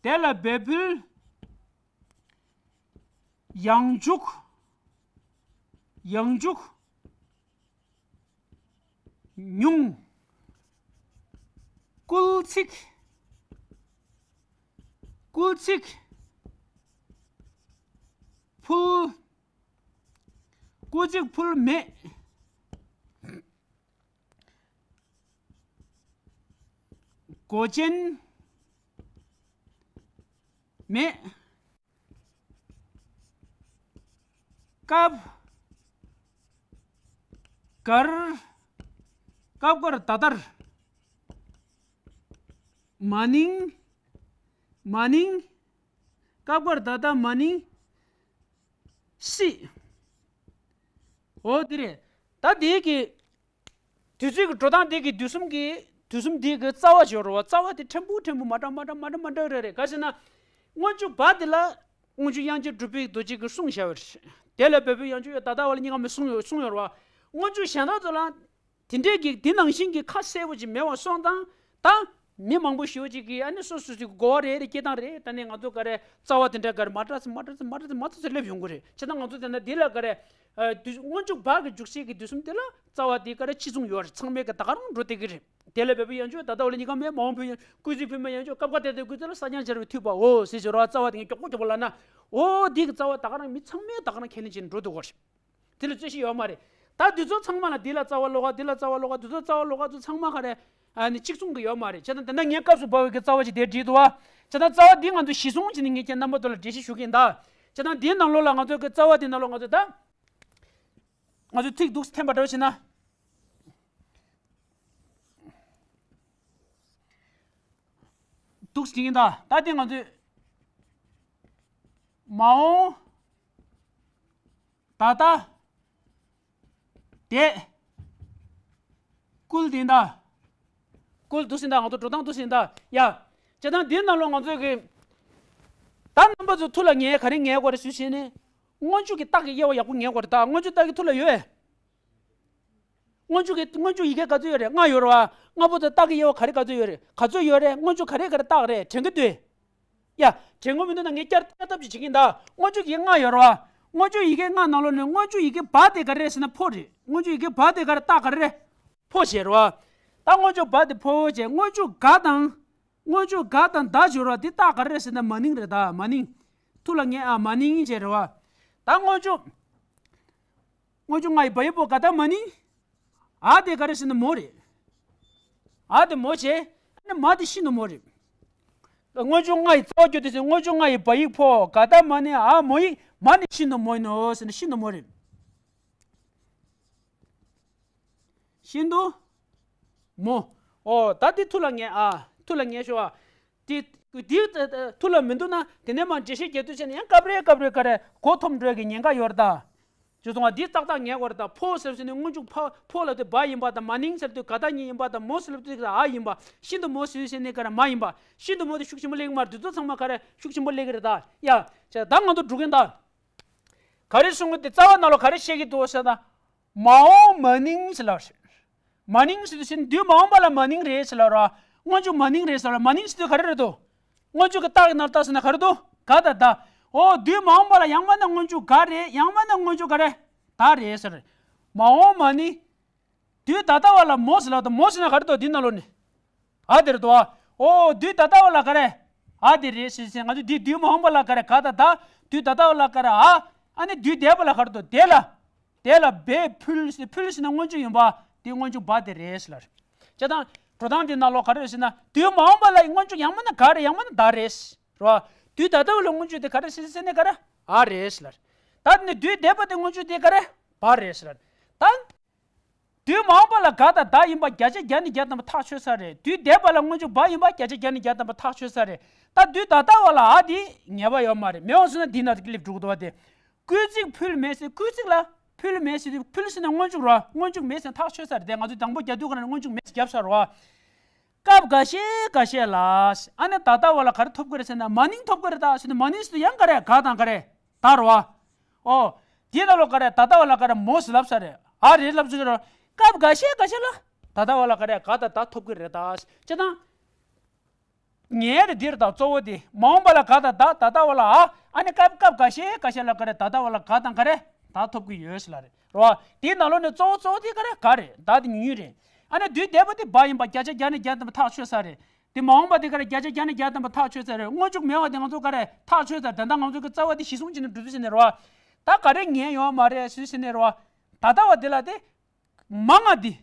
དེ་ལ་འབད་ཕུལ། ཡང་འཇུག་ཡང་འཇུག་ཉུང་། སྐུལ་ཚིག་སྐུལ་ཚིག་ཕུལ། སྐུལ་ཚིག་ཕུལ་མེད། མགོ་ཅན་མེད། སྐབས་འགར། སྐབས་འགར་ད་ལྟར། མ་ནིང་། མ་ནིང་། སྐབས་འགར་ད་ལྟ་མ་ནིང་། སྲིད། འོ་དེ་རེད། ད་དེའི་གི་དུས་ཚོད་ཀྱི་འགྲོ་སྟངས་དེ་གི་དུས་གསུམ་གྱི་དུས་གསུམ་དེ་གི་རྩ་བ་ཞོར་བ་རྩ་བ་དེ་ཕྲན་བུ་ཕྲན་བུ་མ་འདྲ་མ་འདྲ་མ་འདྲ་མ་འདྲ་རེ་རེ་ག་ཟེར་ན། སྔོན་འཇུག་བ་དེ་ལ་སྔོན་འཇུག་དབྱངས་ཅན་གྲུབ་པའི་རྡོ་རྗེ་གིས་གསུངས་བཞག་པ་རེད། དེ་ལ་འབད་པའི་ཡང་འཇུག་ཡོད་ད་ལྟ་བ་ལ་གཉིས་ཀ་མེད་གསུངས་ཡོད་གསུངས་ཡོད་རེད་བ། སྔོན་འཇུག་གཞན་དག་ཚོ་ལ་དེ་འདྲས་ཀྱི་དེ་ནང་བཞིན་གྱི་ཁ་གསལ་པོ་ཅིག་མེད་པ་སོང་ཙང་ད། མི་མང་པོ་ཞེ་པོ་ཅིག་གིས་ཨ་ནི་སོ་སོ་སོའི་གོ་བ་རེ་རེ་སྐྱེ་སྟངས་རེ་ད་ནི་ང་ཚོ་ག་རེ་རྩ་བ་དེ་འདྲ་ག་རེ་མ་འདྲ་ཙམ་མ་འདྲ་ཙམ་མ་འདྲ་ཙམ་མ་འདྲ་ཙམ་སླེབས་ཡོང་གི་རེད། བྱས་ན་ང་ཚོ་དེ་ན་འདི་ལ་ག་རེ་ཨ་དུས་སྔོན་འཇུག་བ་གི་འཇུག་བྱེད་ཀྱི་དུས་གསུམ་དེ་ལ་རྩ་བ་དེ་ག་རེ་གཅིག་མཚུངས་ཡོད་རེད། ཚང་མས་ག་ད་ག་རང་འགྲོ་བསྡད་ཀྱི་རེད། དེ་ལ་འབད་པའི་ཡང་འཇུག་ད་ལྟ་བ་ལ་གཉིས་ཀ་མེད། མ་འོངས་པའི་ཡང་སྐུལ་ཚིག་ཕུལ་མེད། ཡང་འཇུག་སྐབས་འགར་དེ་ལྟར་སྐུལ་ཚིག་ལ་ས་ཀྱང་སྦྱར་བའི་མཐུས་པའོ་ཟེར་ཞོར་བ་རྩ་བ་དེ་ངས་མགྱོགས་པོ་མགྱོགས་པོ་ལབ་ན། འོ་འདི་གི་རྩ་བ་ད་ག་རང་མི་ཚང་མས་ད་ག་རང་ཁས་ལེན་བྱས་ནས་འགྲོ་འདུག་གོ། དེ་ལ་རྩོད་གཞི་ཡོད་མ་རེད། ད་འདི་ཚོ་ཚང་མ་ལ་འདི་ལ་རྩ་བ་ལོགས་ཀ་འདི་ལ་རྩ་བ་ལོགས་ཀ་འདི་ཚོ་རྩ་བ་ལོགས་ཀ་ཚོ་ཚང་མ་ག་རེ་ཨ་ནི་གཅིག་མཚུངས་ཀྱི་ཡོད་མ་རེད། བྱས་ན་དེ་འདྲ་ངས་སྐབས་སུ་བབས་པའི་གི་རྩ་བ་ཞིག་དེ་བྲིས་འདུག་བ། བྱས་ན་རྩ་བ་འདི་ང་ཚོ་གཞི་བཟུང་བྱས་ནས་ངས་ཁྱེད་རྣམ་པ་ཚོ་ལ་འགྲེལ་བཤད་ཞུ་གི་ཡིན་ད། བྱས་ན་འདིའི་ནང་ལོགས་ལ་ང་ཚོ་གི་རྩ་བ་འདི་ནང་ལོགས་ང་ཚོ་ད་ང་ཚོ་ཚིག་འདུག་སེ་འཐེན་པ་འདྲ་བོ་བྱས་ན། འདུག་སེ་བྲིས་ཡིན་ད། ད་འདི་ང་ཚོས་མ་འོངས། ད་ལྟ། དེ། སྐུལ་དེ་འདྲ། སྐུལ་འདུག་སེ་འདྲ། ང་ཚོ་འགྲོ་སྟངས་འདུག་སེ་འདྲ། ཡ། བྱས་ཙང་འདིའི་ནང་ལོགས་ང་ཚོས་གི་ད་རྣམ་པ་ཚོ་ཐུགས་ལ་ངེས་ག་རེ་ངེས་དགོས་རེད་ཞུས་བྱས་ནས། སྔོན་འཇུག་གི་རྟགས་ཀྱི་དབྱེ་བ་ཡག་པོ་ངེས་དགོས་རེད། ད་སྔོན་འཇུག་རྟགས་ཀྱི་ཐུགས་ལ་ཡོད། སྔོན་འཇུག་གི་སྔོན་འཇུག་ཡི་གེ་ག་ཚོད་ཡོད་རེད། ལྔ་ཡོད་རེད་བ། ལྔ་པོ་དེ་རྟགས་ཀྱི་དབྱེ་བ་ག་རེ་ག་ཚོད་ཡོད་རེད། ག་ཚོད་ཡོད་རེད། སྔོན་འཇུག་ག་རེ་ག་རེ་རྟགས་རེད། དྲན་གྱི་འདུག་ཡ། དྲན་གྱི་མི་འདུག་ན་ངས་བསྐྱར་བསྐྱར་ལྡབ་ཅིག་བྱེད་ཀྱི་ཡིན་ད། སྔོན་འཇུག་ཡི་གེ་ལྔ་ཡོད་རེད་བ། སྔོན་འཇུག་ཡི་གེ་ལྔ་ནང་ལོགས་ནས་སྔོན་འཇུག་ཡི་གེ་བ་དེ་ག་རེ་རེད་ཟེར་ན་ཕོ་རེད། སྔོན་འཇུག་ཡི་གེ་བ་དེ་ག་རེ་རྟགས་ག་རེ་རེད། ཕོ་བྱས་རེད་བ། ད་སྔོན་འཇུག་བ་དེ་ཕོ་བྱས། སྔོན་འཇུག་ག་དང་། སྔོན་འཇུག་ག་དང་ད་སྦྱོར་བ་འདི་རྟགས་ག་རེ་རེད་ཟེར་ན་མ་ནིང་རེད་ད། མ་ནིང་། ཐུགས་ལ་ངེས་ཨ། མ་ནིང་བྱས་རེད་བ། ད་སྔོན་འཇུག་སྔོན་འཇུག་ལྔ་ཡི་བ་ཡིག་ཕོ་ག་ད་མ་ནིང་། འ་དེ་ག་རེ་ཟེར་ན་མོ་རེད། འ་དེ་མོ་བྱས། ཨ་ནི་མ་དེ་ཤིན་ཏུ་མོ་རེད། སྔོན་འཇུག་ལྔ་ཡི་རྩ་བ་བརྗོད་དུས་ཙམ་སྔོན་འཇུག་ལྔ་ཡི་བ་ཡིག་ཕོ་ག་ད་མ་ནིང་འ་མོ་ཡིག་མ་ནི་ཤིན་ཏུ་མོ་ཡིན་ནོ་ཟེར་ན་ཤིན་ཏུ་མོ་རེད། ཤིན་ཏུ། མོ། ཨོ་ད་འདི་ཐུགས་ལ་ངེས་ཨ། ཐུགས་ལ་ངེས་ཤོག་ཨ། འདི་འདི་ཐུགས་ལ་མི་འདུག་ན་དེ་ནས་མར་འགྲེལ་བཤད་རྒྱག་དུས་ཙམ་ནས་ཡང་སྐབས་རེ་སྐབས་རེ་ག་རེ་མགོ་འཐོམ་འགྲོ་གི་ཉེན་ཁ་ཡོད་རེད་ད། ཅེས་སོང་བ་འདི་ཏག་ཏག་ངེས་དགོས་རེད་ད། ཕོ་ཟེར་ཟེར་ནས་སྔོན་འཇུག་ཕ་ཕོ་ལབ་དུས་བ་ཡིན་པ་དང་མ་ནིང་ཟེར་དུས་ག་ད་གཉིས་ཡིན་པ་དང་མོ་ཟེར་ལབ་དུས་འ་ཡིན་པ། ཤིན་ཏུ་མོ་ཟེར་ཟེར་ནས་ག་རེ་མ་ཡིན་པ། ཤིན་ཏུ་མོ་དེ་ཤུགས་ཆེན་པོ་སླེབས་ཀྱི་མ་རེད། འདི་ཚོ་ཚང་མ་ག་རེ་ཤུགས་ཆེན་པོ་སླེབས་ཀྱི་རེད་ད། ཡ། ཅེས་ད་ང་ཚོ་འགྲོ་གི་ཡིན་ད། ག་རེ་གསུང་གི་འདི་རྩ་བ་ནང་ལ་ག་རེ་བཤད་ཀྱི་འདུག་ཟེར་ན། མ་འོངས་མ་ནིང་ཟེར་ལབ་རེད། མ་ནིང་ཟེར་དུས་ཕྱིན་དུས་མ་འོངས་པ་ལ་མ་ནིང་རེད་ཟེར་ལབ་ར། སྔོན་འཇུག་མ་ནིང་རེད་ཟེར་ལབ། མ་ནིང་ཟེར་དུས་ག་རེ་རེད་དོ། སྔོན་འཇུག་གི་རྟགས་ཀྱི་ནང་ལ་བལྟས་ཟེར་ན་ག་རེ་འདུག་ག་དང་ད། འོ་དུས་མ་འོངས་པ་ལ་ཡང་མིན་ན་སྔོན་འཇུག་ག་རེད། ཡང་མིན་ན་སྔོན་འཇུག་ག་རེ། ད་རེད་ཟེར། མ་འོངས་མ་ནིང་། དུས་ད་ལྟ་བ་ལ་མོ་ཟེར་ལབ་དང་མོ་ཟེར་ན་ག་རེ་འདུག་འདི་ནང་ལོགས་ནས། འ་དེ་རེད་དོ། འོ་དུས་ད་ལྟ་བ་ལ་ག་རེ། འ་དེ་རེད་ཟེར་ཟེར། ང་ཚོ་འདི་དུས་མ་འོངས་པ་ལ་ག་རེ་ག་དང་ད། དུས་ད་ལྟ་བ་ལ་ག་རེ་འ། ཨ་ནི་དུས་འདས་པ་ལ་ག་རེ་འདུག་དེ་ལ། དེ་ལ་འབད་ཕུལ་ཟེར། ཕུལ་ཟེར་ན་སྔོན་འཇུག་ཡིན་པ། དེ་སྔོན་འཇུག་བ་དེ་རེད་ཟེར་ལབ་རེད། བྱས་ཙང་འགྲོ་སྟངས་འདི་ནང་ལོགས་ག་རེ་རེད་ཟེར་ན་དུས་མ་འོངས་པ་ལ་སྔོན་འཇུག་ཡང་མིན་ན་ག་རེ་ཡང་མིན་ན་ད་རེད། རེད་བ། དུས་ད་ལྟ་བ་ལ་སྔོན་འཇུག་དེ་ག་རེ་ཟེར་ཟེར་ནས་ག་རེ་འ་རེད་ཟེར་ལབ་རེད། ད་ནི་དུས་འདས་པ་དེ་སྔོན་འཇུག་དེ་ག་རེ་བ་རེད་ཟེར་ལབ་རེད། ད། དུས་མ་འོངས་པ་ལ་ག་དང་ད་ཡིན་པ་བརྒྱ་ཆ་བརྒྱ་ནས་བརྒྱ་ཐམ་པ་ཐག་ཆོད་ས་རེད། དུས་འདས་པ་ལ་སྔོན་འཇུག་བ་ཡིན་པ་བརྒྱ་ཆ་བརྒྱ་ནས་བརྒྱ་ཐམ་པ་ཐག་ཆོད་ས་རེད། ད་དུས་ད་ལྟ་བ་ལ་འ་དེ་ངེས་པ་ཡོད་མ་རེད། མེད་འོང་ཟེར་ན་འདི་ན་སླེབས་འགྲོ་གི་འདུག་བ། དེ་སྐུལ་ཚིག་ཕུལ་མེད་ཟེར། སྐུལ་ཚིག་ལ་ཕུལ་མེད་ཟེར། དུས་ཕུལ་ཟེར་ན་སྔོན་འཇུག་རོ། སྔོན་འཇུག་མེད་ཟེར་ན་ཐག་ཆོད་ས་རེད། དེ་ང་ཚོས་དང་པོ་རྒྱག་དུས་ག་ན་སྔོན་འཇུག་མེད་ཟེར་བརྒྱབ་ས་རོ། སྐབས་འགའ་ཤས་འགའ་ཤས་ལ། ཨ་ནི་ད་ལྟ་བ་ལ་ག་རེ་ཐོབ་ཀྱི་རེད་ཟེར་ན་མ་ནིང་ཐོབ་ཀྱི་རེད། ད་ཟེར་ན་མ་ནིང་ཟེར་དུས་ཡང་ག་རེ་ག་དང་ག་རེ་ད་རོ། ཨོ། དེའི་ནང་ལོགས་ག་རེ་ད་ལྟ་བ་ལ་ག་རེ་མོ་ཟེར་ལབ་ས་རེད། ཨ་རེད་ལབ་ཟེར་གི་རོ། སྐབས་འགའ་ཤས་འགའ་ཤས་ལ་ད་ལྟ་བ་ལ་ག་རེ་ག་དང་ད་ཐོབ་ཀྱི་རེད། ད་ཅེ་དང་། ངའི་རེད་འདིར་ད་གཙོ་བོ་དེ་མ་འོངས་པ་ལ་ག་དང་ད། ད་ལྟ་བ་ལ་ཨ། ཨ་ནི་སྐབས་སྐབས་འགའ་ཤས་འགའ་ཤས་ལ་ག་རེ་ད་ལྟ་བ་ལ་ག་དང་ག་རེ་ད་ཐོབ་ཀྱི་ཡོད་ཟེར་ལ་རེད་རོ། དེའི་ནང་ལོགས་ནས་གཙོ་བོ་གཙོ་བོ་དེ་ག་རེ་ག་རེད། ད་དེ་ཉུང་ཉུང་རེད། ཨ་ནི་དུས་འདས་པ་དེ་བ་ཡིན་པ་བརྒྱ་ཆ་བརྒྱ་ནས་བརྒྱ་ཐམ་པ་ཐག་ཆོད་ས་རེད། དེ་མ་འོངས་པ་དེ་ག་རེ་བརྒྱ་ཆ་བརྒྱ་ནས་བརྒྱ་ཐམ་པ་ཐག་ཆོད་ས་རེད། སྔོན་འཇུག་མེད་པ་དེ་ང་ཚོ་ག་རེ་ཐག་ཆོད་ས་རེད། ད་ལྟ་ང་ཚོ་གི་རྩ་བ་དེ་གཞི་བཟུང་བྱས་ནས་འགྲོ་དུས་ཟེར་ནས་རོ། ད་ག་རེ་ངེས་ཡོད་མ་རེད་ཟེར་ཟེར་ནས་རོ། ད་ལྟ་བ་དེ་ལ་དེ་མང་ང་དེ།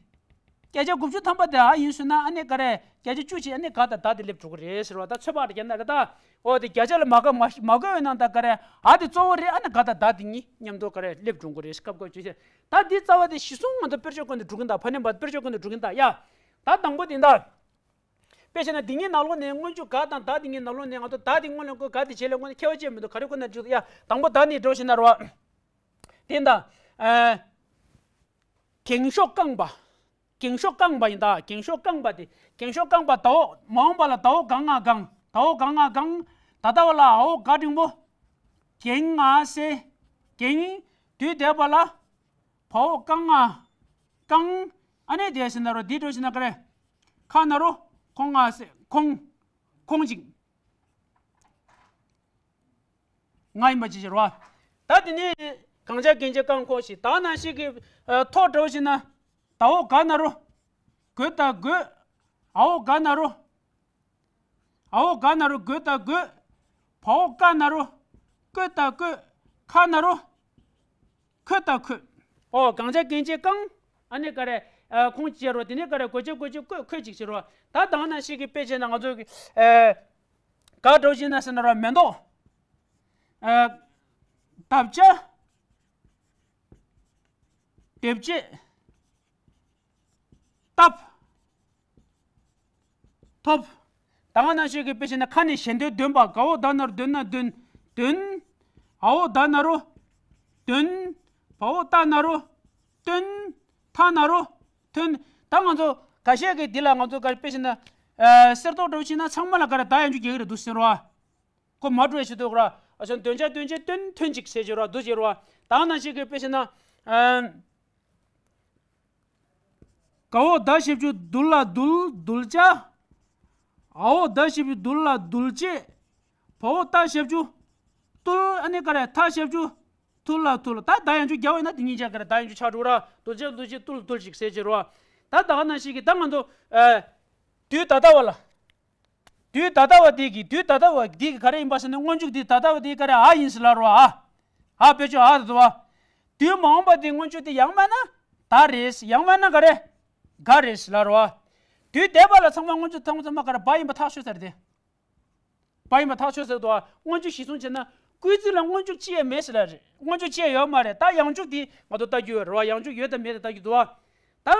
བརྒྱ་ཆ་དགུ་བཅུ་ཐམ་པ་དེ་ཨ་ཡིན་ཟེར་ན་ཨ་ནི་ག་རེ་བརྒྱ་ཆ་བཅུ་ཅིག་ཨ་ནི་ག་དང་ད་དེ་སླེབས་འགྲོ་གི་རེད་ཟེར་བ། ད་ཚོད་དཔག་རེ་བརྒྱབ་ན་རེད་ད། ཨོ་དེ་བརྒྱ་ཆ་ལ་མ་ག་མ་མ་ག་ཡོད་ན་ད་ག་རེ་ཨ་དེ་གཙོ་བོ་རེད། ཨ་ནི་ག་དང་ད་དེ་གཉིས་མཉམ་དུ་ག་རེ་སླེབས་འགྲོ་གི་རེད། སྐབས་སྐབས་བཅུ་ཆ་ད་དེ་རྩ་བ་དེ་གཞི་བཟུང་ང་ཚོ་དཔེར་བརྗོད་སྐོར་ནས་འགྲོ་གིན་ད། ཕ་ནས་འབའ་དཔེར་བརྗོད་སྐོར་ནས་འགྲོ་གིན་ད་ཡ། ད་དང་པོ་དེ་ད། དཔེ་བྱས་ན་འདི་གཉིས་ནང་ལོགས་ནས་སྔོན་འཇུག་ག་དང་ད་དེ་གཉིས་ནང་ལོགས་ནས་ང་ཚོ་ད་དེ་སྔོན་ལ་བཀོད། ག་དེ་རྗེས་ལ་བཀོད་ན་ཁྱད་པར་ཅི་མི་འདུག་ག་རེ་བཀོད་ན་འགྲིག་ཡ། དང་པོ་ད་ནི་འགྲོ་བྱས་ན་རོ། དེ་ད། ཨ། གེང་ཤོག་རྐང་པ། གེང་ཤོག་རྐང་པ་ཡིན་ད། གེང་ཤོག་རྐང་པ་དེ། གེང་ཤོག་རྐང་པ་ད་འོག་མ་འོངས་པ་ལ་ད་འོག་ག་ང་གང་། ད་འོག་ག་ང་གང་། ད་ལྟ་བ་ལ་འ་འོག་ག་འགྲེང་བུ། གེང་ང་སེ། གེང་། དུས་འདས་པ་ལ། བ་འོག་ཀ་ང་། ཀང་། ཨ་ནེ་དེ་ཟེར་ན་རོ། འདི་འགྲོ་ཟེར་ན་ག་རེ། ཁ་ན་རོ། ཁོང་ང་སེ། ཁོང་། ཁོང་ཅིག་ང་ཡིན་པ་ཅི་ཟེར་བ། ད་དེ་ནས་གང་ཆ་གེང་ཆ་ཀང་ཁོ་ཞིག་ད་ནང་བཞིན་གྱི་ཐོ་འགྲོ་ཟེར་ན། ད་འོག་ག་ན་རོ། གོ་ད་གོས། འ་འོག་ག་ན་རོ། འ་འོག་ག་ན་རོ་གོ་ད་གོས། བ་འོག་ཀ་ན་རོ། ཀོ་ད་ཀོས། ཁ་ན་རོ། ཁོ་ད་ཁོས། ཨོ་གང་ཆ་གེང་ཆ་ཀང་། ཨ་ནི་ག་རེ། ཨ་ཁོང་ཅེ་རོ། དེ་ནས་ག་རེ་གོ་ཆ་གོ་ཆ་ཀོས། ཁོས་ཅིག་ཟེར་རོ། ད་དང་ན་ཞིག་གི་དཔེ་བྱས་ན་ང་ཚོ་གི་ཨ་ག་འགྲོ་བཞིན་ན་ཟེར་ན་རོ། མེ་ཏོག་ཨ་འདབ་ཆགས། འདེབས་བྱེད། བཏབ། ཐོབ། ད་ག་ནང་བཞིན་གྱི་དཔེ་བྱས་ན་ཁ་ནས་ཞེ་འདོད་འདོན་པ། ག་འོག་ད་ན་རོ་འདོད་ན་འདོན། འདོན། འ་འོག་ད་ན་རོ། འདོན། བ་འོག་ད་ན་རོ། སྟོན། ཐ་ན་རོ། ཐོན། ད་ང་ཚོ་ཁ་ཤས་ཀྱིས་འདི་ལ་ང་ཚོ་ག་དཔེ་བྱས་ན། ཨ་གསེར་ཏོག་འདྲ་བོ་བྱས་ན་ཚང་མ་ལ་ག་རེ་ད་ཡང་འཇུག་རྒྱག་གི་རེད་འདུག་ཟེར་བ། ཁོ་མ་འགྲོ་ཡ་ཆེད་དུ་ར། ཨ་ཅང་འདོན་ཆ་འདོན་ཆ་སྟོན་ཐོན་ཅིག་ཟེར་གྱི་ར་འདུག་ཟེར་བ། ད་ནང་བཞིན་གྱི་དཔེ་བྱས་ན། ཨ་ག་འོག་ད་ཞབས་ཀྱུ་དུ་ལ་དུལ། དུལ་བྱ། འ་འོག་ད་ཞབས་ཀྱུ་དུ་ལ་དུལ་བྱེད། བ་འོག་ད་ཞབས་ཀྱུ་བཏུལ། ཨ་ནི་ག་རེ་ཐ་ཞབས་ཀྱུ་ཐུ་ལ་ཐུལ། ད་ད་ཡང་འཇུག་རྒྱག་པ་ཡིན་ན་དེ་གཉིས་ཆ་ག་རེ་ད་ཡང་འཇུག་ཆགས་འགྲོ་ར། དུལ་བྱེད་དུལ་བྱེད་བཏུལ་བཏུལ་ཅིག་ཟེར་གྱི་ར། ད་ད་ག་ནང་བཞིན་གྱི་ད་ང་ཚོ་ཨ་དུས་ད་ལྟ་བ་ལ། དུས་ད་ལྟ་བ་དེ་གི། དུས་ད་ལྟ་བ་དེ་གི་ག་རེ་ཡིན་པ་ཟེར་ན། སྔོན་འཇུག་དེ་ད་ལྟ་བ་དེ་ག་རེ་འ་ཡིན་ཟེར་ལབ་རོ། འ། འ་དཔེ་བརྗོད་འ་དེ་དོ། དུས་མ་འོངས་པ་དེ་སྔོན་འཇུག་དེ་ཡང་མིན་ན་ད་རེད། ཡང་མིན་ན་ག་རེ། ག་རེད་ཟེར་ལབ་རོ། དུས་འདས་པ་ལ་ཚང་མ། སྔོན་འཇུག་ཚང་མ་ཚང་མ་ག་རེ་བ་ཡིན་པ་ཐག་ཆོད་ས་རེད་དེ། བ་ཡིན་པ་ཐག་ཆོད་ས་རེད་དོ། སྔོན་འཇུག་གཞི་བཟུང་བྱས་ན་སྐུལ་ཚིག་ལ་སྔོན་འཇུག་ཅི་ཡང་མེད་ཟེར་ལབ་རེད། སྔོན་འཇུག་ཅི་ཡང་ཡོད་མ་རེད། ད་ཡང་འཇུག་དེ་ང་ཚོ་ལྟ་རྒྱུ་ཡོད་རེད་བ། ཡང་འཇུག་ཡོད་དང་མེད་དེ་ལྟ་རྒྱུ་འདུག་བ། ད།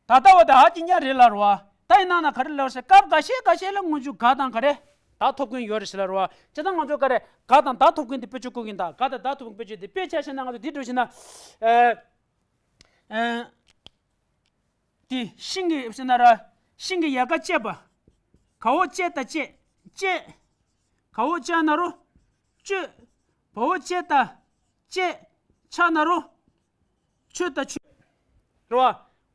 ད་ལྟ་བ་དེ་འ་གཅིག་རྐྱང་རེད་ལབ་རོ། ད་ཡིན་ན་ན་ག་རེ་ལབ་ཟེར། སྐབས་འགའ་ཤས་འགའ་ཤས་ལ་སྔོན་འཇུག་ག་དང་ག་རེ་ད་ཐོབ་ཀྱིན་ཡོད་རེད་ཟེར་ལབ་རོ། བྱས་ཙང་ང་ཚོས་ག་རེ་ག་དང་ད་ཐོབ་ཀྱིན་དེ་དཔེ་བརྗོད་བཀོད་ཀྱིན་ད། ག་དང་ད་ཐོབ་ཀྱིན་དཔེ་བརྗོད་དེ། དཔེ་ཆ་བཞག་ན་ང་ཚོ་འདི་འགྲོ་བཞིན་ན། ཨ་ཨ་དེ་ཤིང་གི་ཟེར་ན་ར། ཤིང་གི་ཡལ་ག་བཅད་པ། ག་འོག་བཅད་ད་བཅད། བཅད། ག་འོག་བཅད་ན་རོ། བཅོས། བ་འོག་བཅད་ད་བཅད། ཆ་ན་རོ། ཆོད་ད་ཆོད། རེད་བ།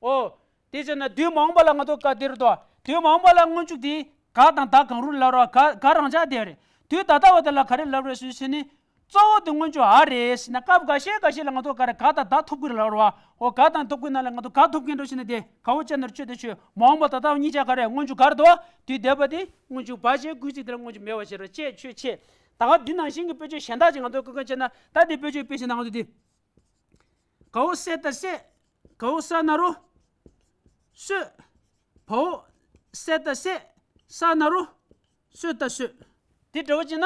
ཨོ། དེ་བྱས་ན་དུས་མ་འོངས་པ་ལ་ང་ཚོ་ག་དེ་རེད་དོ། དུས་མ་འོངས་པ་ལ་སྔོན་འཇུག་དེ་ག་དང་ད་གང་རུང་ལབ་རོགས། ག་ག་རང་ཆ་དེ་རེད། དུས་ད་ལྟ་བ་དེ་ལ་ག་རེ་ལབ་རེད་ཟེར་ཟེར་ནི། གཙོ་བོ་དེ་སྔོན་འཇུག་འ་རེད་ཟེར་ན། སྐབས་འགའ་ཤས་འགའ་ཤས་ལ་ང་ཚོ་ག་རེ་ག་དང་ད་ཐོབ་ཀྱི་རེད་ལབ་རོགས། ཨོ་ག་དང་ཐོབ་ཀྱི་ན་ལ་ང་ཚོ་ག་ཐོབ་ཀྱི་འགྲོ་ཟེར་ན། དེ་ག་འོག་བཅད་ན་རོ་ཆོད་ད་ཆོད། མ་འོངས་པ་ད་ལྟ་བ་གཉིས་ཆ་ག་རེ། སྔོན་འཇུག་ག་རེད་དོ། དུས་འདས་པ་དེ་སྔོན་འཇུག་བ་བྱས། སྐུལ་ཚིག་དེ་ལ་སྔོན་འཇུག་མེད་པ་བྱས་རོ། བཅད་ཆོད་ཆད། ད་ག་འདི་ནང་བཞིན་གྱི་དཔེ་བརྗོད་གཞན་དག་ཅིག་ང་ཚོ་བཀོད་མཁན་བྱས་ན། ད་འདི་དཔེ་བརྗོད་དཔེ་བྱས་ན་ང་ཚོ་འདི། ག་འོག་གསད་ད་གསད། ག་འོག་གསད་ན་རོ། གསོད། བ་འོག་གསད་ད་གསད། གསད་ན་རོ། གསོད་ད་གསོད། འདི་འདྲ་བོ་བྱས་ན།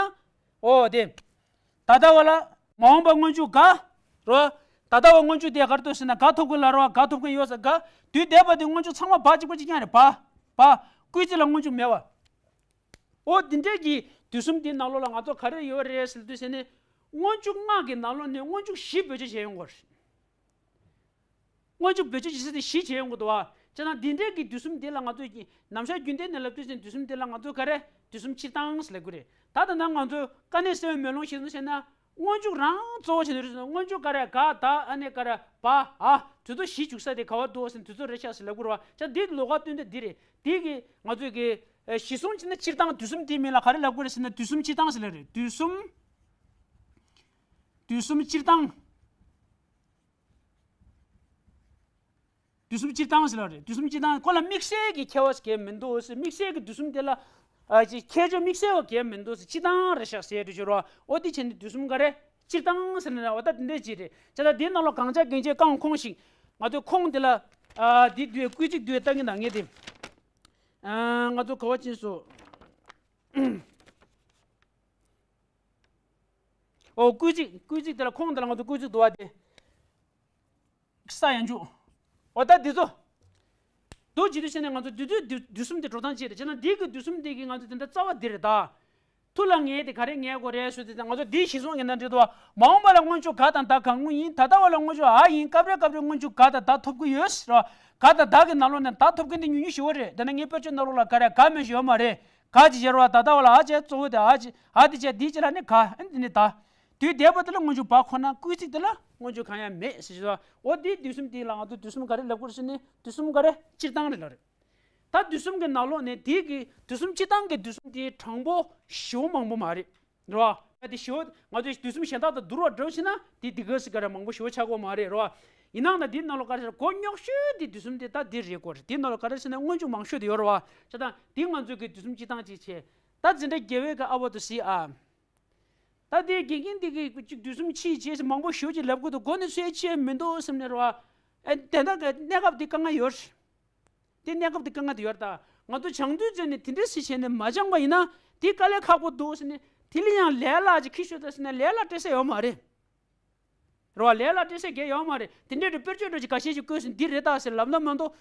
ཨོ་དེ། ད་ལྟ་བ་ལ་མ་འོངས་པ་སྔོན་འཇུག་ག་རོ། ད་ལྟ་བའི་སྔོན་འཇུག་དེ་ག་རེ་འདུག་ཟེར་ན། ག་ཐོབ་ཀྱི་ལ་རོ། ག་ཐོབ་ཀྱི་ཡོད་ཟེར། ག་དུས་འདས་པ་དེ་སྔོན་འཇུག་ཚང་མ་བ་གཅིག་པ་གཅིག་རྐྱང་རེད། བ། བ། སྐུལ་ཚིག་ལ་སྔོན་འཇུག་མེད་པ། འོ་དེ་འདྲས་ཀྱི་དུས་གསུམ་དེའི་ནང་ལོགས་ལ་ང་ཚོ་ག་རེ་ཡོད་རེད་ཟེར་དུས་ཟེར་ནས། སྔོན་འཇུག་ལྔ་གི་ནང་ལོགས་ནས་སྔོན་འཇུག་བཞི་བེད་སྤྱོད་བྱས་ཡོང་གི་རེད། སྔོན་འཇུག་བེད་སྤྱོད་བྱེད་ས་དེ་བཞི་བྱས་ཡོང་གི་འདུག་བ། བྱས་ཙང་འདི་འདྲའི་གི་དུས་གསུམ་འདི་ལ་ང་ཚོས་ཀྱི་ནམ་ཞག་རྒྱུན་ལྡན་ནས་ལབ་དུས་ཙམ་དུས་གསུམ་འདི་ལ་ང་ཚོས་ག་རེ། དུས་གསུམ་སྤྱིར་བཏང་ཟེར་ལབ་ཀྱི་རེད། ད་ལྟ་ན་ང་ཚོས་དཀའ་གནད་གསལ་བའི་མེ་ལོང་ཞིག་བཟུང་བྱས་ན། སྔོན་འཇུག་རང་གཙོ་བོ་བྱས་ནས་རེད། སྔོན་འཇུག་ག་རེ། ག་ད་ཨ་ནི་ག་རེ། བ། འ། དུས་ཚོད་བཞི་འཇུག་ས་དེ་ག་བ་འདུག་ཟེར་ན་དུས་ཚོད་རེ་ཆགས་ཟེར་ལབ་ཀྱི་རེད་བ། བྱས་ཙང་འདི་ལོགས་ཀ་སྟོན་དོན་འདི་རེད། འདི་གི་ང་ཚོས་ཀྱི་ཨ་གཞི་བཟུང་བྱས་ན་སྤྱིར་བཏང་དུས་གསུམ་འདིའི་མིང་ལ་ག་རེ་ལབ་ཀྱི་རེད་ཟེར་ན། དུས་གསུམ་སྤྱིར་བཏང་ཟེར་ལབ་རེད། དུས་གསུམ། དུས་གསུམ་སྤྱིར་བཏང་། དུས་གསུམ་སྤྱིར་བཏང་ཟེར་ལབ་རེད། དུས་གསུམ་སྤྱིར་བཏང་། ཁོ་ལ་དམིགས་བསལ་གྱི་ཁྱད་པར་གང་ཡང་མི་འདུག་ཟེར། དམིགས་བསལ་གྱི་དུས་གསུམ་དེ་ལ་ཨ་ཅིག་ཁྱད་ཆོས་དམིགས་བསལ་བ་གང་ཡང་མི་འདུག་ཟེར། སྤྱིར་བཏང་རེད་ཤག་ཟེར་འགྲོ་ཤོར་བ། འོ་དེ་བྱས་ནས་དུས་གསུམ་ག་རེ། སྤྱིར་བཏང་ཟེར་ནས་འོ་ད་དེ་འདྲས་ཅིག་རེད། བྱས་ཙང་དེའི་ནང་ལོགས་གང་ཆ་གང་ཆེ་རྐང་ཁོངས་ཤིག་ང་ཚོས་ཁོངས་དེ་ལ་ཨ་དེ་དུས་སྐུལ་ཚིག་དུས་ལྟ་གི་ན་ངས་དེ་ཨ་ང་ཚོ་ག་བ་ཅིན་སོ། ཨོ་སྐུལ་ཚིག་སྐུལ་ཚིག་དེ་ལ་ཁོངས་དེ་ལ་ང་ཚོ་སྐུལ་ཚིག་འདུག་བ་དེ། ས་ཡང་འཇུག་འོ་ད་འདི་ཚོ། འདུག་ཅི་འདུག་བྱས་ནས་ང་ཚོ་དུས་ཚོད་དུས་དུས་གསུམ་དེ་འགྲོ་སྟངས་ཅི་རེད་བྱས་ན། འདི་གི་དུས་གསུམ་དེ་གི་ང་ཚོ་དེ་འདྲ་རྩ་བ་འདི་རེད་ད། ཐུགས་ལ་ངེས་དེ་ག་རེ་ངེས་དགོས་རེད་ཟེར་དུས་ང་ཚོ་འདི་གཞི་བཟུང་ཡིན་ན་འགྲིག་འདུག་མ་འོངས་པ་ལ་སྔོན་འཇུག་ག་དང་ད་གང་རུང་ཡིན། ད་ལྟ་བ་ལ་སྔོན་འཇུག་འ་ཡིན། སྐབས་རེ་སྐབས་རེ་སྔོན་འཇུག་ག་དང་ད་ཐོབ་ཀྱི་ཡོད་ཟེར་བ། ག་དང་ད་གི་ནང་ལོགས་ནས་ད་ཐོབ་མཁན་དེ་ཉུང་ཉུང་ཞེ་པོ་རེད། དེ་ན་ངའི་དཔེར་བརྗོད་ནང་ལོགས་ལ་ག་རེ་ག་མེད་ཞེ་པོ་མ་རེད། ག་ཅིག་བྱས་རེད་བ། ད་ལྟ་བ་ལ་འ་བྱས་གཙོ་བོ་དེ་འ་བྱས། འ་དེ་བྱས་འདི་བྱས་ལ་ནི་ག་ཨ་ནི་དེ་ནི་ད། དུས་འདས་པ་དེ་ལ་སྔོན་འཇུག་བ་ཁོ་ན། སྐུལ་ཚིག་དེ་ལ་སྔོན་འཇུག་གང་ཡང་མེད་ཟེར་བ། འོ་དེའི་དུས་གསུམ་དེ་ལ་ང་ཚོ་དུས་གསུམ་ག་རེ་ལབ་དགོས་རེད་ཟེར་ནས་དུས་གསུམ་ག་རེ་སྤྱིར་བཏང་རེད་ལབ་རེད། ད་དུས་གསུམ་གྱི་ནང་ལོགས་ནས་དེའི་གི་དུས་གསུམ་སྤྱིར་བཏང་གི་དུས་གསུམ་དེ་གྲངས་འབོར་ཞེ་པོ་མང་པོ་མ་རེད། རེད་བ། ད་དེ་ཞེ་པོ་ང་ཚོས་དུས་གསུམ་གཞན་དག་དང་བསྡུར་བ་འགྲོ་ཕྱིན་ན་དེ་དེ་ག་ཟེར་ག་རེ་མང་པོ་ཞེ་པོ་ཆགས་ཀྱི་ཡོད་མ་རེད། རེད་བ། ཡིན་ནའང་ད་དེའི་ནང་ལོགས་ག་རེ་ཟེར། གོ་རྙོག་ཤོས་དེ་དུས་གསུམ་དེ་ད་དེ་རེད་དགོས་རེད། དེའི་ནང་ལོགས་ག་རེ་ཟེར་ན་སྔོན་འཇུག་མང་ཤོས་དེ་ཡོད་རེད་བ། བྱས་ཙང་དེ་ང་ཚོས་ཀྱི་དུས་གསུམ་སྤྱིར་བཏང་ཅིག་བྱས། ད་འཛིན་གྲྭ་བརྒྱད་པའི་གི་ཨ་བོ་དུ་སི་ཨ། ད་དེ་དགེ་རྒན་དེ་གི་ཅིག་དུས་གསུམ་ཕྱིས་བྱས་ཟེར་མང་པོ་ཞེ་པོ་ཅིག་ལབ་ཀྱི་འདུག་མགོ་ནས་ཚོས་ཆེ་མི་འདུག་བསམ་ནས་རེད་བ། ཨེ་དེ་འདྲ་གི་གནས་སྐབས་དེ་དཀའ་ངལ་ཡོད་རེད། དེ་གནས་སྐབས་དེ་དཀའ་ངལ་དེ་ཡོད་རེད་ད། ང་ཚོ་སྦྱང་དུས་ཙམ་ནས་དེ་འདྲ་ཞིག་བྱས་ནས་མ་སྦྱངས་པ་ཡིན་ན་དེ་དཀའ་ལས་ཁག་པོ་འདུག་ཟེར་ནས། དེ་ལ་ཡང་ལས་སླ་ཅིག་ཁྱེར་ཤོག་ད་ཟེར་ན་ལས་སླ་སྤྲད་ས་ཡོད་མ་རེད། རེད་བ། ལས་སླ་སྤྲད་ས་གང་ཡང་ཡོད་མ་རེད། དེ་འདྲའི་དཔེར་བརྗོད་འདྲ་ཅིག་འགའ་ཤས་ཅིག་བཀོད་ཟིན་འདི་རེད་ད་ཟེར་ལབ་ན་མ་གཏོགས།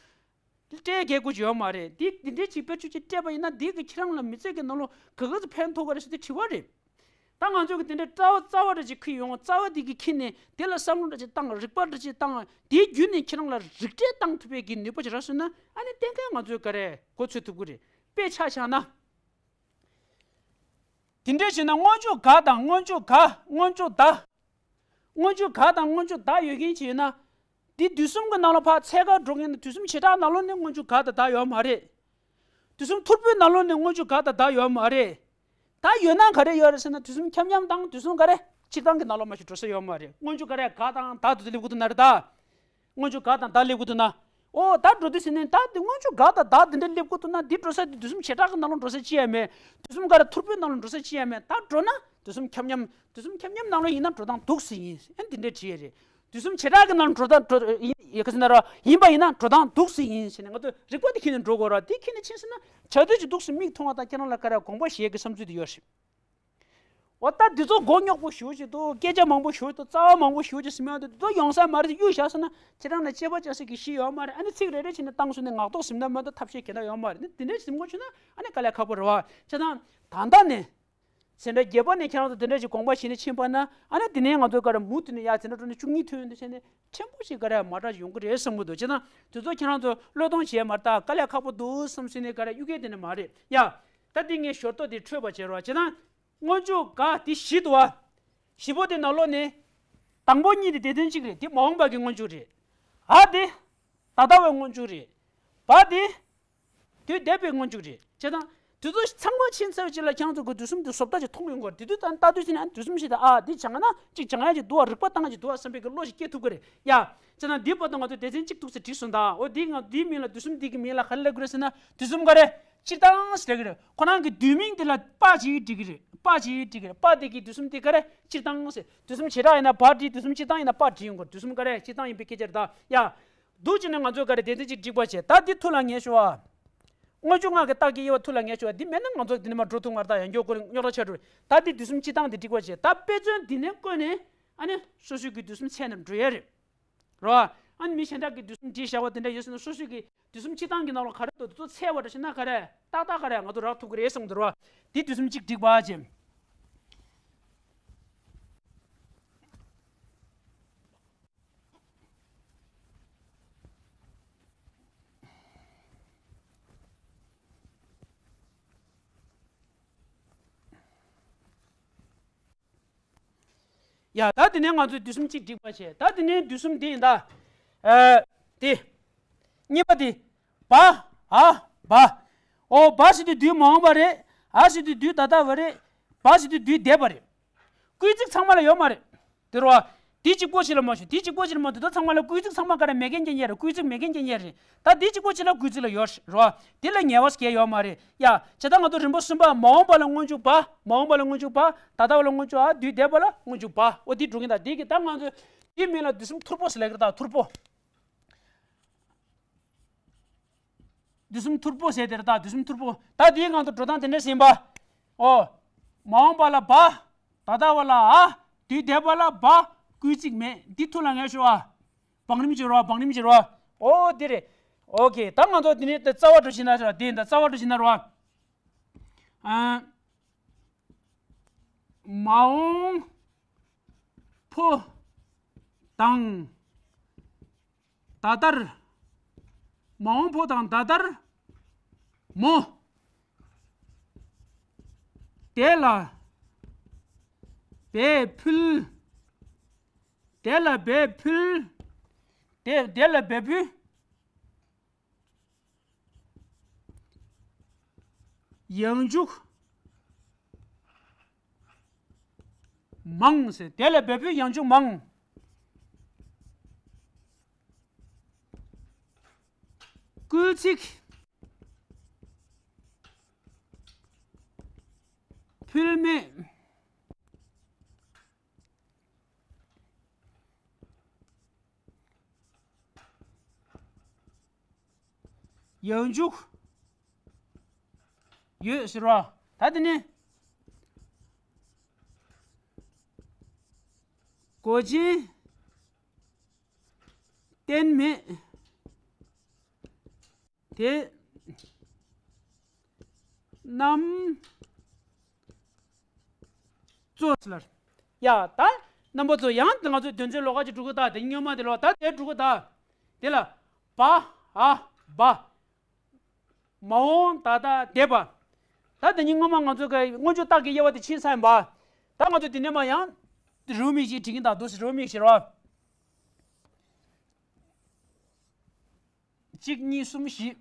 སྤྲད་དགོས་ཀྱི་ཡོད་མ་རེད། འདི་འདི་འདྲའི་ཅིག་དཔེར་བརྗོད་ཅིག་སྤྲད་པ་ཡིན་ན་འདི་གི་ཁྱེད་རང་ལ་མི་ཚེ་གི་ནང་ལོགས་ག་ག་ཚོད་ཕན་ཐོགས་ཀྱི་རེད་ཟེར་དེ་དྲི་བ་རེད། ད་ང་ཚོ་གི་དེ་འདྲའི་རྩ་བ་རྩ་བ་འདྲ་ཅིག་ཁྱེར་ཡོང་། རྩ་བ་འདི་གི་ཁྱེར་ནས་དེ་ལ་བསམ་བློ་འདྲ་ཅིག་བཏང་། རིག་པ་འདྲ་ཅིག་བཏང་། དེའི་བརྒྱུད་ནས་ཁྱེད་རང་ལ་རིག་གྲས་བཏང་ཐུབ་པའི་གི་ནུས་པ་ཅིག་རག་སོང་ན། ཨ་ནི་གཏན་གཏན་ང་ཚོས་ག་རེ་གོ་ཆོད་ཐུབ་ཀྱི་རེད། དཔེ་ཆ་བཞག་ན། དེ་འདྲ་བྱས་ན་སྔོན་འཇུག་ག་དང་སྔོན་འཇུག་ག་སྔོན་འཇུག་ད། སྔོན་འཇུག་ག་དང་སྔོན་འཇུག་ད་ཡོད་མཁན་ཅིག་ཡོད་ན། འདི་དུས་གསུམ་གྱི་ནང་ལ་ཕར་འཚོལ་གར་འགྲོ་མཁན་ནི་དུས་གསུམ་བྱེ་བྲག་ནང་ལོགས་ནས་སྔོན་འཇུག་ག་དང་ད་ཡོད་མ་རེད། དུས་གསུམ་ཐོར་བུའི་ནང་ལོགས་ནས་སྔོན་འཇུག་ག་དང་ད་ཡོད་མ་རེད། ད་ཡོད་ན་ག་རེ་ཡོད་རེད་ཟེར་ན། དུས་གསུམ་ཁྱབ་མཉམ་དང་དུས་གསུམ་ག་རེ་སྤྱིར་བཏང་གི་ནང་ལོགས་མ་ཞིག་འགྲོ་ས་ཡོད་མ་རེད། སྔོན་འཇུག་ག་རེ་ག་དང་ད་དུ་སླེབས་དགོས་འདུག་ན་རེད་ད། སྔོན་འཇུག་ག་དང་ད་སླེབས་དགོས་འདུག་ན། ཨོ་ད་འགྲོ་དུས་ཟེར་ནས་ད་དེ་སྔོན་འཇུག་ག་དང་ད་དེ་འདྲ་སླེབས་དགོས་འདུག་ན། འདི་འགྲོ་ས་དེ་དུས་གསུམ་བྱེ་བྲག་གི་ནང་ལོགས་འགྲོ་ས་ཅི་ཡང་མེད། དུས་གསུམ་ག་རེ་ཐོར་བུའི་ནང་ལོགས་འགྲོ་ས་ཅི་ཡང་མེད། ད་འགྲོ་ན་དུས་གསུམ་ཁྱབ་མཉམ། དུས་གསུམ་ཁྱབ་མཉམ་ནང་ལོགས་ཡིན་ན་འགྲོ་སྟངས་འདུག་སེ་ཡིན། ཨ་འདི་འདྲ་བྲིས་ཡས་རེད། དུས་གསུམ་བྱེ་བྲག་གི་ནང་ལོགས་འགྲོ་སྟངས་འགྲོ་ཡིན་ཡ་ག་ཟེར་ན་ར་ཡིན་པ་ཡིན་ན་འགྲོ་སྟངས་འདུག་སེ་ཡིན་ཟེར་ནས་ང་ཚོ་རིག་པ་དེ་ཁྱེར་ནས་འགྲོ་དགོས་ར། དེ་ཁྱེར་ནས་ཕྱིན་ཟེར་ན་བྱ་དུས་ཀྱི་འདུག་སེ་མིག་མཐོང་བ་དང་ཁྱེད་རང་ལ་ག་རེ་དགོངས་པ་བཞེས་ཀྱི་བསམ་ཚུལ་དེ་ཡོད་རེད། འོ་ད་འདི་ཚོ་མགོ་རྙོག་པོ་ཞེ་པོ་ཅིག་འདུག་སྐད་ཆ་མང་པོ་ཞེ་པོ་ཅིག་འདུག་རྩ་བ་མང་པོ་ཞེ་པོ་ཅིག་ཟིན་མ་འདུག་འདི་ཚོ་ཡོང་ས་མ་རེད། གཡུག་བཞག་ཟེར་ན་ཁྱེད་རང་ལ་དཔྱད་པ་བྱ་ས་གི་གཞི་ཡོད་མ་རེད། ཨ་ནི་ཚིག་རེ་རེ་བྱས་ནས་བཏང་སོང་ནས་ངག་ཐོག་ཟིན་ན་མ་གཏོགས་ཐབས་ཤེས་ག་ཡང་ཡོད་མ་རེད། ནི་འདི་འདྲ་ཟིན་དགོས་བྱུང་ན་ཨ་ནི་དཀའ་ལས་ཁག་པོ་རེད་བ། བྱས་ཙང་ད་ལྟ་ནས་འཛིན་གྲྭ་བརྒྱད་པ་ནས་ཁྱེད་རང་ཚོ་འདི་འདྲ་ཞིག་དགོངས་པ་བཞེས་ནས་ཕྱིན་པ་ན། ཨ་ནི་དེ་ནས་ང་ཚོའི་ག་རེ་མུ་མཐུད་ནས་ཡ་འཛིན་གྲྭ་འགྲོ་ནས་བཅུ་གཉིས་ཐོན་དུས་བྱས་ནས་ཕྲན་བུ་ཞིག་ག་རེ་མ་འདྲ་ཡོང་གི་རེད་བསམ་གི་འདུག་བྱས་ཙང་དེ་ཚོ་ཁྱེད་རང་ཚོ་བློས་གཏོང་བྱས་མ་རེད། ད་དཀའ་ལས་ཁག་པོ་འདུག་བསམ་སྲིད་ནས་ག་རེ་གཡུག་སྐད་དེ་ནས་མ་རེད་ཡ། ད་འདི་ངས་ཞོར་ཐོག་དེ་འཕྲོས་པ་བྱེད་རོགས། བྱས་ཙང་སྔོན་འཇུག་ག་དེ་བཞི་འདུག་བ། བཞི་པོ་དེ་ནང་ལོགས་ནས་དང་པོ་གཉིས་དེ་སྡེ་ཚན་གཅིག་རེད། དེ་མ་འོངས་པ་གི་སྔོན་འཇུག་རེད། འ་དེ་ད་ལྟ་བའི་སྔོན་འཇུག་རེད། བ་དེ་དུས་འདས་པའི་སྔོན་འཇུག་རེད། བྱས་ཙང་དེ་ཚོ་ཚང་མ་ཕྱིན་ཚར་རྗེས་ལ་ཁྱེད་རང་ཚོ་གི་དུས་གསུམ་དེ་བཟོ་ལྟ་ཅིག་མཐོང་ཡོང་གི་རེད། དེ་དུས་ད་ལྟ་དུས་ཕྱིན་ན་དུས་གསུམ་ཞིག་དང་ཨ་དེ་སྦྱང་ན་ཅིག་སྦྱང་ཡ་ཅིག་འདུག་བ། རིག་པ་བཏང་ཡ་ཅིག་འདུག་བ་བསམ་པའི་གི་བློ་ཞིག་སྐྱེ་ཐུབ་ཀྱི་རེད་ཡ། བྱས་ཙང་འདིའི་བར་དུ་ང་ཚོ་སྡེ་ཚན་གཅིག་ཐུག་ས་བྲིས་སོང་ད། འོ་འདི་ང་འདིའི་མིང་ལ་དུས་གསུམ་འདི་གི་མིང་ལ་ག་རེ་ལབ་ཀྱི་རེད་ཟེར་ན། དུས་གསུམ་ག་རེ་སྤྱིར་བཏང་ཟེར་གྱི་རེད། ཁོ་རང་གི་བསྡུས་མིང་འདི་ལ་པ་ཅིག་བྲིས་ཀྱི་རེད། པ་ཅིག་བྲིས་ཀྱི་རེད། པ་དེ་གི་དུས་གསུམ་དེ་ག་རེ་སྤྱིར་བཏང་ཟེར། དུས་གསུམ་བྱེ་བྲག་ཡིན་ན་བ་བྲིས། དུས་གསུམ་སྤྱིར་བཏང་ཡིན་ན་པ་བྲིས་ཡོང་གི་རེད། དུས་གསུམ་ག་རེ་སྤྱིར་བཏང་ཡིན་པའི་སྐད་ཆ་རེད་ད་ཡ། འདུག་བྱས་ནས་ང་ཚོས་ག་རེ་སྡེ་ཚན་གཅིག་སྒྲིག་པ་བྱས། ད་འདི་ཐུགས་ལ་ངེས་ཤོག་ཨ། སྔོན་འཇུག་ལྔ་གི་རྟགས་ཀྱི་དབྱེ་བ་ཐུགས་ལ་ངེས་ཤོག་ཨ། འདི་མེད་ན་ང་ཚོ་འདི་ནས་མར་འགྲོ་ཐུབ་མ་རེད། ད་ཡང་སྐྱར་ཁོ་རང་རྙོག་དྲ་ཆགས་འགྲོ་རེད། ད་འདི་དུས་གསུམ་སྤྱིར་བཏང་འདི་སྒྲིག་པ་བྱས། ད་དཔེ་མཚོན་འདི་ནས་བཀོད་ནས་ཨ་ནི་སོ་སོའི་གི་དུས་གསུམ་འཚོལ་ནས་འགྲོ་ཡ་རེད། རོ། ཨ་ནི་མི་གཞན་དག་གིས་དུས་གསུམ་བྲིས་བཞག་པ་དེ་འདྲ་ཡོད་ཟེར་ན། སོ་སོ་གི་དུས་གསུམ་སྤྱིར་བཏང་གི་ནང་ལ་ག་རེ་འདུག་དེ་ཚོ་འཚོལ་བ་འདྲ་བྱས་ན་ག་རེ་ཏག་ཏག་ག་རེ་ང་ཚོ་རག་ཐུབ་ཀྱི་རེད་གསུངས་འདུག་རོ། དེ་དུས་གསུམ་གཅིག་བསྒྲིགས་པ་བྱས། ཡ། ད་དེ་ནས་ང་ཚོས་དུས་གསུམ་གཅིག་བསྒྲིགས་པ་བྱས། ད་དེ་ནས་དུས་གསུམ་དེ་ཡིན་ད། ཨ། དེ། གཉིས་པ་དེ། བ། འ། བ། འོ། བ་ཟེར་དུས་དུས་མ་འོངས་པ་རེད། འ་ཟེར་དུས་དུས་ད་ལྟ་བ་རེད། བ་ཟེར་དུས་དུས་འདས་པ་རེད། སྐུལ་ཚིག་ཚང་མ་ལ་ཡོད་མ་རེད། དེ་རོ། དེ་གཅིག་པོ་ཞིག་ལ་མ་ཞུ། དེ་གཅིག་པོ་ཞིག་ལ་མ། དེ་དག་ཚང་མ་ལ་སྐུལ་ཚིག་ཚང་མ་ག་རེ་མེད་མཁན་སྐད་ཆ་རེད། སྐུལ་ཚིག་མེད་མཁན་སྐད་ཆ་རེད། ད་དེ་གཅིག་པོ་ཞིག་ལ་སྐུལ་ཚིག་ལ་ཡོད་རོ། དེ་ལ་ངལ་བ་སྐྱེ་ཡོད་མ་རེད། ཡ། བྱས་ཙང་ང་ཚོ་རིམ་པ་གསུམ་པ། མ་འོངས་པ་ལ་སྔོན་འཇུག་བ། མ་འོངས་པ་ལ་སྔོན་འཇུག་བ། ད་ལྟ་བ་ལ་སྔོན་འཇུག་འ། དུས་འདས་པ་ལ་སྔོན་འཇུག་བ། འོ་དེ་འགྲོ་གིན་ད། དེ་གི་ད་ང་ཚོས་དེའི་མིང་ལ་དུས་གསུམ་ཐུར་པོ་ཟེར་ལབ་ཀྱི་རེད་ད། ཐུར་པོ། དུས་གསུམ་ཐུར་པོ་ཟེར་དེ་རེད་ད། དུས་གསུམ་ཐུར་པོ། ད་དེའི་ངང་དུ་འགྲོ་སྟངས་དེ་འདྲ་ཟིན་པ། ཨོ། མ་འོངས་པ་ལ་བ། ད་ལྟ་བ་ལ་འ། དུས་འདས་པ་ལ་བ། སྐུལ་ཚིག་མེད། འདི་ཐུགས་ལ་ངེས་ཤོག་ཨ། བང་རིམ་བྱེད་རོགས། བང་རིམ་བྱེད་རོགས། ཨོ་དེ་རེད། ཨོ་ཁེ། ད་ང་ཚོ་དེ་ནས་དེ་རྩ་བ་འགྲོ་བཞིན་ན་རོགས། དེ་ད་རྩ་བ་འགྲོ་བཞིན་ན་རོགས། ཨ། མ་འོངས་ཕོ་དང་ད་ལྟར། མ་འོངས་ཕོ་དང་ད་ལྟར་མོ། དེ་ལ་འབད་ཕུལ། དེ་ལ་འབད་ཕུལ། དེ། དེ་ལ་འབད་ཕུལ། ཡང་འཇུག་མང་ཟེར། དེ་ལ་འབད་ཕུལ་ཡང་འཇུག་མང་། སྐུལ་ཚིག་ཕུལ་མེད། ཡང་འཇུག་ཡོད་ཟེར་བ། ད་དེ་ནི་གོ་ཆེན་གཏན་མེད། དེ་རྣམས་གཙོ་ཟེར་ལ། ཡ། ད་རྣམ་པ་ཚོ། ཡང་ང་ཚོའི་དོན་ཚན་ལོགས་ཀ་ཅིག་འགྲོ་གི་ད། དེ་སྔོན་མ་དེ་ལོག་ད་དེ་འགྲོ་གི་ད། དེ་ལ་བ། འ། བ། མ་འོངས་ད་ལྟ་འདས་པ། ད་དེ་ཉིད་སྔོན་མ་ང་ཚོ་གི་སྔོན་འཇུག་རྟགས་ཀྱི་དབྱེ་བ་དེ་ཕྱིན་ཚར་ཡིན་པ། ད་ང་ཚོ་དེ་ནས་མར་ཡང་རེའུ་མིག་ཅིག་བྲིས་ཀྱིན་ད། འདུག་སེ་རེའུ་མིག་ཅིག་རོ། གཅིག་གཉིས་གསུམ་བཞི།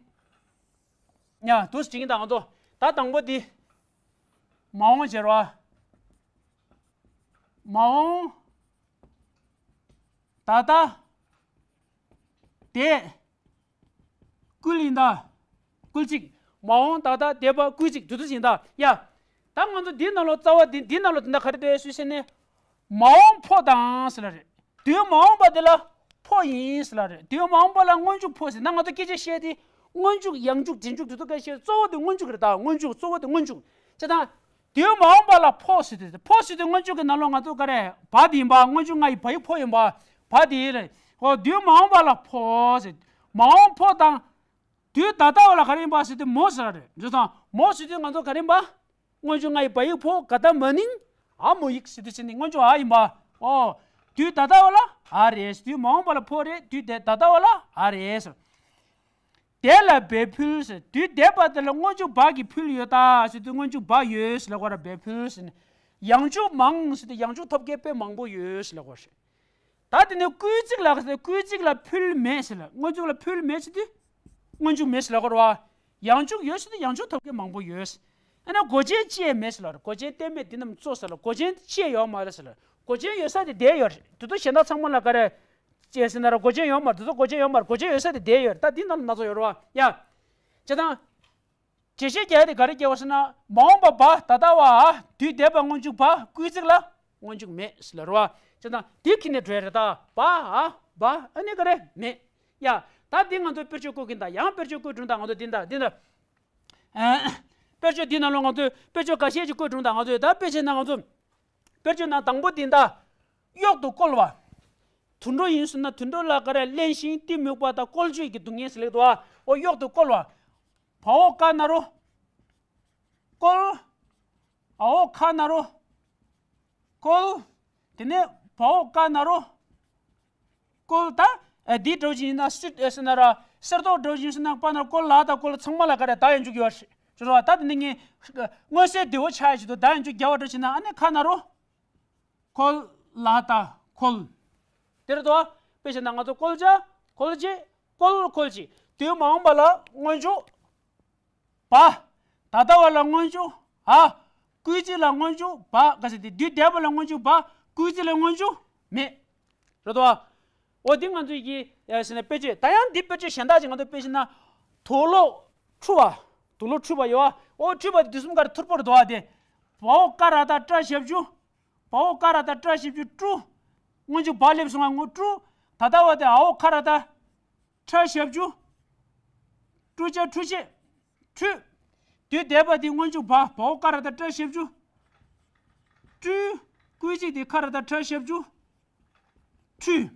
ཡ། འདུག་སེ་བྲིས་ཀྱིན་ད་ང་ཚོ། ད་དང་པོ་འདི་མ་འོངས་བྱེད་རོ། མ་འོངས་ད་ལྟ་འདས། སྐུལ་ཡིན་ད། སྐུལ་ཚིག་མ་འོངས་ད་ལྟ་འདས་པ་སྐུལ་ཚིག་དེ་ཚོ་ཡིན་ད། ཡ། ད་ང་ཚོ་འདི་ནང་ལོགས་རྩ་བ་འདི། འདི་ནང་ལོགས་དེ་འདྲ་ག་རེ་འདུག་ཟེར་ན། མ་འོངས་ཕོ་དང་ཟེར་ལ་རེད། དུས་མ་འོངས་པ་དེ་ལ་ཕོ་ཡིན་ཟེར་ལ་རེད། དུས་མ་འོངས་པ་ལ་སྔོན་འཇུག་ཕོ་ཟེར་ན། ང་ཚོ་སྐད་ཆ་བཤད་དེ་སྔོན་འཇུག་ཡང་འཇུག་རྗེས་འཇུག་དེ་ཚོ་སྐད་བཤད། གཙོ་བོ་དེ་སྔོན་འཇུག་རེད་ད། སྔོན་འཇུག་གཙོ་བོ་དེ་སྔོན་འཇུག་བྱས་ཙང་། དུས་མ་འོངས་པ་ལ་ཕོ་ཟེར་དུས། ཕོ་ཟེར་དུས་སྔོན་འཇུག་གི་ནང་ལོགས་ང་ཚོ་ག་རེ། བ་དེ་ཡིན་པ། སྔོན་འཇུག་ང་ཡི་བ་ཡི་ཕོ་ཡིན་པ། བ་དེ་རེད། འོ། དུས་མ་འོངས་པ་ལ་ཕོ་ཟེར། མ་འོངས་ཕོ་དང་། དུས་ད་ལྟ་བ་ལ་ག་རེ་ཡིན་པ་ཟེར་དུས་མོ་ཟེར་རེད། བྱས་ཙང་མོ་ཟེར་དུས་ང་ཚོ་ག་རེ་ཡིན་པ། སྔོན་འཇུག་ང་ཡི་བ་ཡིག་ཕོ། ག་ད་མ་ནིང་འ་མོ་ཡིག་ཟེར་དུས་ཟེར་ནི་སྔོན་འཇུག་འ་ཡིན་པ། འོ། དུས་ད་ལྟ་བ་ལ་འ་རེད། དུས་མ་འོངས་པ་ལ་ཕོ་རེད། དུས་དེ་ད་ལྟ་བ་ལ་འ་རེད་ཟེར། དེ་ལ་འབད་ཕུལ་ཟེར། དུས་འདས་པ་དེ་ལ་སྔོན་འཇུག་བ་གི་ཕུལ་ཡོད་ད་ཟེར་དུས་སྔོན་འཇུག་བ་ཡོད་ཟེར་ལབ་དགོས་ར། འབད་ཕུལ་ཟེར་ནས། ཡང་འཇུག་མང་ཟེར་དུས་ཡང་འཇུག་ཐོབ་མཁན་དཔེ་མང་པོ་ཡོད་ཟེར་ལབ་དགོས་རེད། ད་དེ་ནས་སྐུལ་ཚིག་ལ་ཟེར། སྐུལ་ཚིག་ལ་ཕུལ་མེད་ཟེར་ལ། སྔོན་འཇུག་ལ་ཕུལ་མེད་ཟེར་དུས་སྔོན་འཇུག་མེད་ཟེར་ལབ་དགོས་ར་བ། ཡང་འཇུག་ཡོད་ཟེར་དུས་ཡང་འཇུག་ཐོབ་མཁན་མང་པོ་ཡོད་ཟེར། ཨ་ནི་གོ་ཆེན་ཅི་ཡང་མེད་ཟེར་ལབ་ར། གོ་ཆེན་གཏན་མེད་འདི་རྣམས་གཙོ་ཟེར་ལ། གོ་ཆེན་ཅི་ཡང་ཡོད་མ་རེད་ཟེར་ལ། གོ་ཆེན་ཡོད་ས་དེ་བསྡད་ཡོད་རེད། དེ་ཚོ་གཞན་དག་ཚང་མ་ལ་ག་རེ་ཅེས་ཟེར་ན་ར། གོ་ཆེན་ཡོད་མ་རེད། དེ་ཚོ་གོ་ཆེན་ཡོད་མ་རེད། གོ་ཆེན་ཡོད་ས་དེ་བསྡད་ཡོད་རེད། ད་འདི་ནང་ལ་སྣ་ཚོགས་ཡོད་རེད་བ། ཡ། བྱས་ཙང་། འགྲེལ་བཤད་རྒྱག་ཡ་དེ་ག་རེ་རྒྱག་པ་ཟེར་ན། མ་འོངས་པ་བ། ད་ལྟ་བ་འ། དུས་འདས་པ་སྔོན་འཇུག་བ། སྐུལ་ཚིག་ལ་སྔོན་འཇུག་མེད་ཟེར་ལབ་རེད་བ། བྱས་ཙང་འདི་ཁྱེར་ནས་འགྲོ་ཡ་རེད་ད། བ། འ། བ། ཨ་ནི་ག་རེ་མེད། ཡ། ད་འདི་ང་ཚོས་དཔེར་བརྗོད་བཀོད་ཀྱིན་ད། ཡང་དཔེར་བརྗོད་བཀོད་བྱུང་ད། ང་ཚོ་འདི་ད་འདི་ད། ཨ། དཔེར་བརྗོད་འདི་ནང་ལོགས་ང་ཚོས་དཔེར་བརྗོད་འགའ་ཤས་ཅིག་བཀོད་བྱུང་ད། ང་ཚོས་ད་དཔེ་བྱས་ན་ང་ཚོ། དཔེར་བརྗོད་ནང་དང་པོ་འདི་ད། གཡོག་ཏུ་བཀོལ་བ། དུད་འགྲོ་ཡིན་ཟེར་ན་དུད་འགྲོ་ལ་ག་རེ་བརླན་ཞིང་གཏི་མུག་པ་དང་བཀོལ་སྤྱོད་ཀྱི་སྡུག་བསྔལ་ཟེར་ལེགས་འདུག་ཨ། འོ་གཡོག་ཏུ་བཀོལ་བ། བ་འོག་ཀ་ན་རོ། བཀོལ། འ་འོག་ཁ་ན་རོ། བཀོལ། དེ་ནས་བ་འོག་ཀ་ན་རོ། བཀོལ་ད། ཨ་འདི་འདྲ་བོ་ཅིག་ཡིན་ན་སི་ཨེ་ཟེར་ན་ར་གསེར་མདོག་འདྲ་བོ་ཅིག་ཡིན་ཟེར་ན་པ་ན་རོ་བཀོལ་ལ་ད་བཀོལ་ཚང་མ་ལ་ག་རེ་ད་ཡང་འཇུག་ཡོད་རེད། ཅོ་རོ་བ་ད་དེ་ནས་ངས་མངོན་གསལ་དོད་པོ་ཆགས་ཡ་ཆེད་དུ་ད་ཡང་འཇུག་རྒྱག་པ་འདྲ་བྱས་ན་ཨ་ནི་ཁ་ན་རོ། ཁོལ། ལ་ད་ཁོལ། དེ་རེད་དོ། དཔེ་བྱས་ན་ང་ཚོ་བཀོལ་བྱ། ཁོལ་བྱེད། བཀོལ་ཁོལ་བྱེད། དུས་མ་འོངས་པ་ལ་སྔོན་འཇུག་བ། ད་ལྟ་བ་ལ་སྔོན་འཇུག་འ། སྐུལ་ཚིག་ལ་སྔོན་འཇུག་བ། ག་ཟེར་དེ་དུས་འདས་པ་ལ་སྔོན་འཇུག་བ། སྐུལ་ཚིག་ལ་སྔོན་འཇུག་མེད། རེད་དོ། འོ་འདི་ང་ཚོའི་གི་ཟེར་ན་དཔེ་བརྗོད་ད་ཡང་འདི་དཔེ་བརྗོད་གཞན་དག་ཅིག་ང་ཚོ་དཔེ་བྱས་ན། དུག་ལོག་འཁྲུ་བ། དུག་ལོག་འཁྲུ་བ་ཡོད་བ། འོ་འཁྲུ་བ་དེ་དུས་གསུམ་ཀ་ར་ཐུར་པོ་རེད་དོ་བ་དེ། བ་འོག་ཀ་ར་ད་ཏྲ་ཞབས་ཀྱུ། བ་འོག་ཀ་ར་ད་ཏྲ་ཞབས་ཀྱུ་ཀྲུ། སྔོན་འཇུག་བ་སླེབས་སོང་ང་ཀྲུ། ད་ལྟ་བ་དེ་འ་འོག་ཁ་ར་ད། ཁྲ་ཞབས་ཀྱུ། ཀྲུ་ཅ་ཁྲུ་ཆེ། ཁྲུ། དུས་འདས་པ་དེ་སྔོན་འཇུག་བ། བ་འོག་ཀ་ར་ད་ཏྲ་ཞབས་ཀྱུ། ཀྲུ། སྐུལ་ཚིག་དེ་ཁ་ར་ད་ཁྲ་ཞབས་ཀྱུ། ཁྲུ།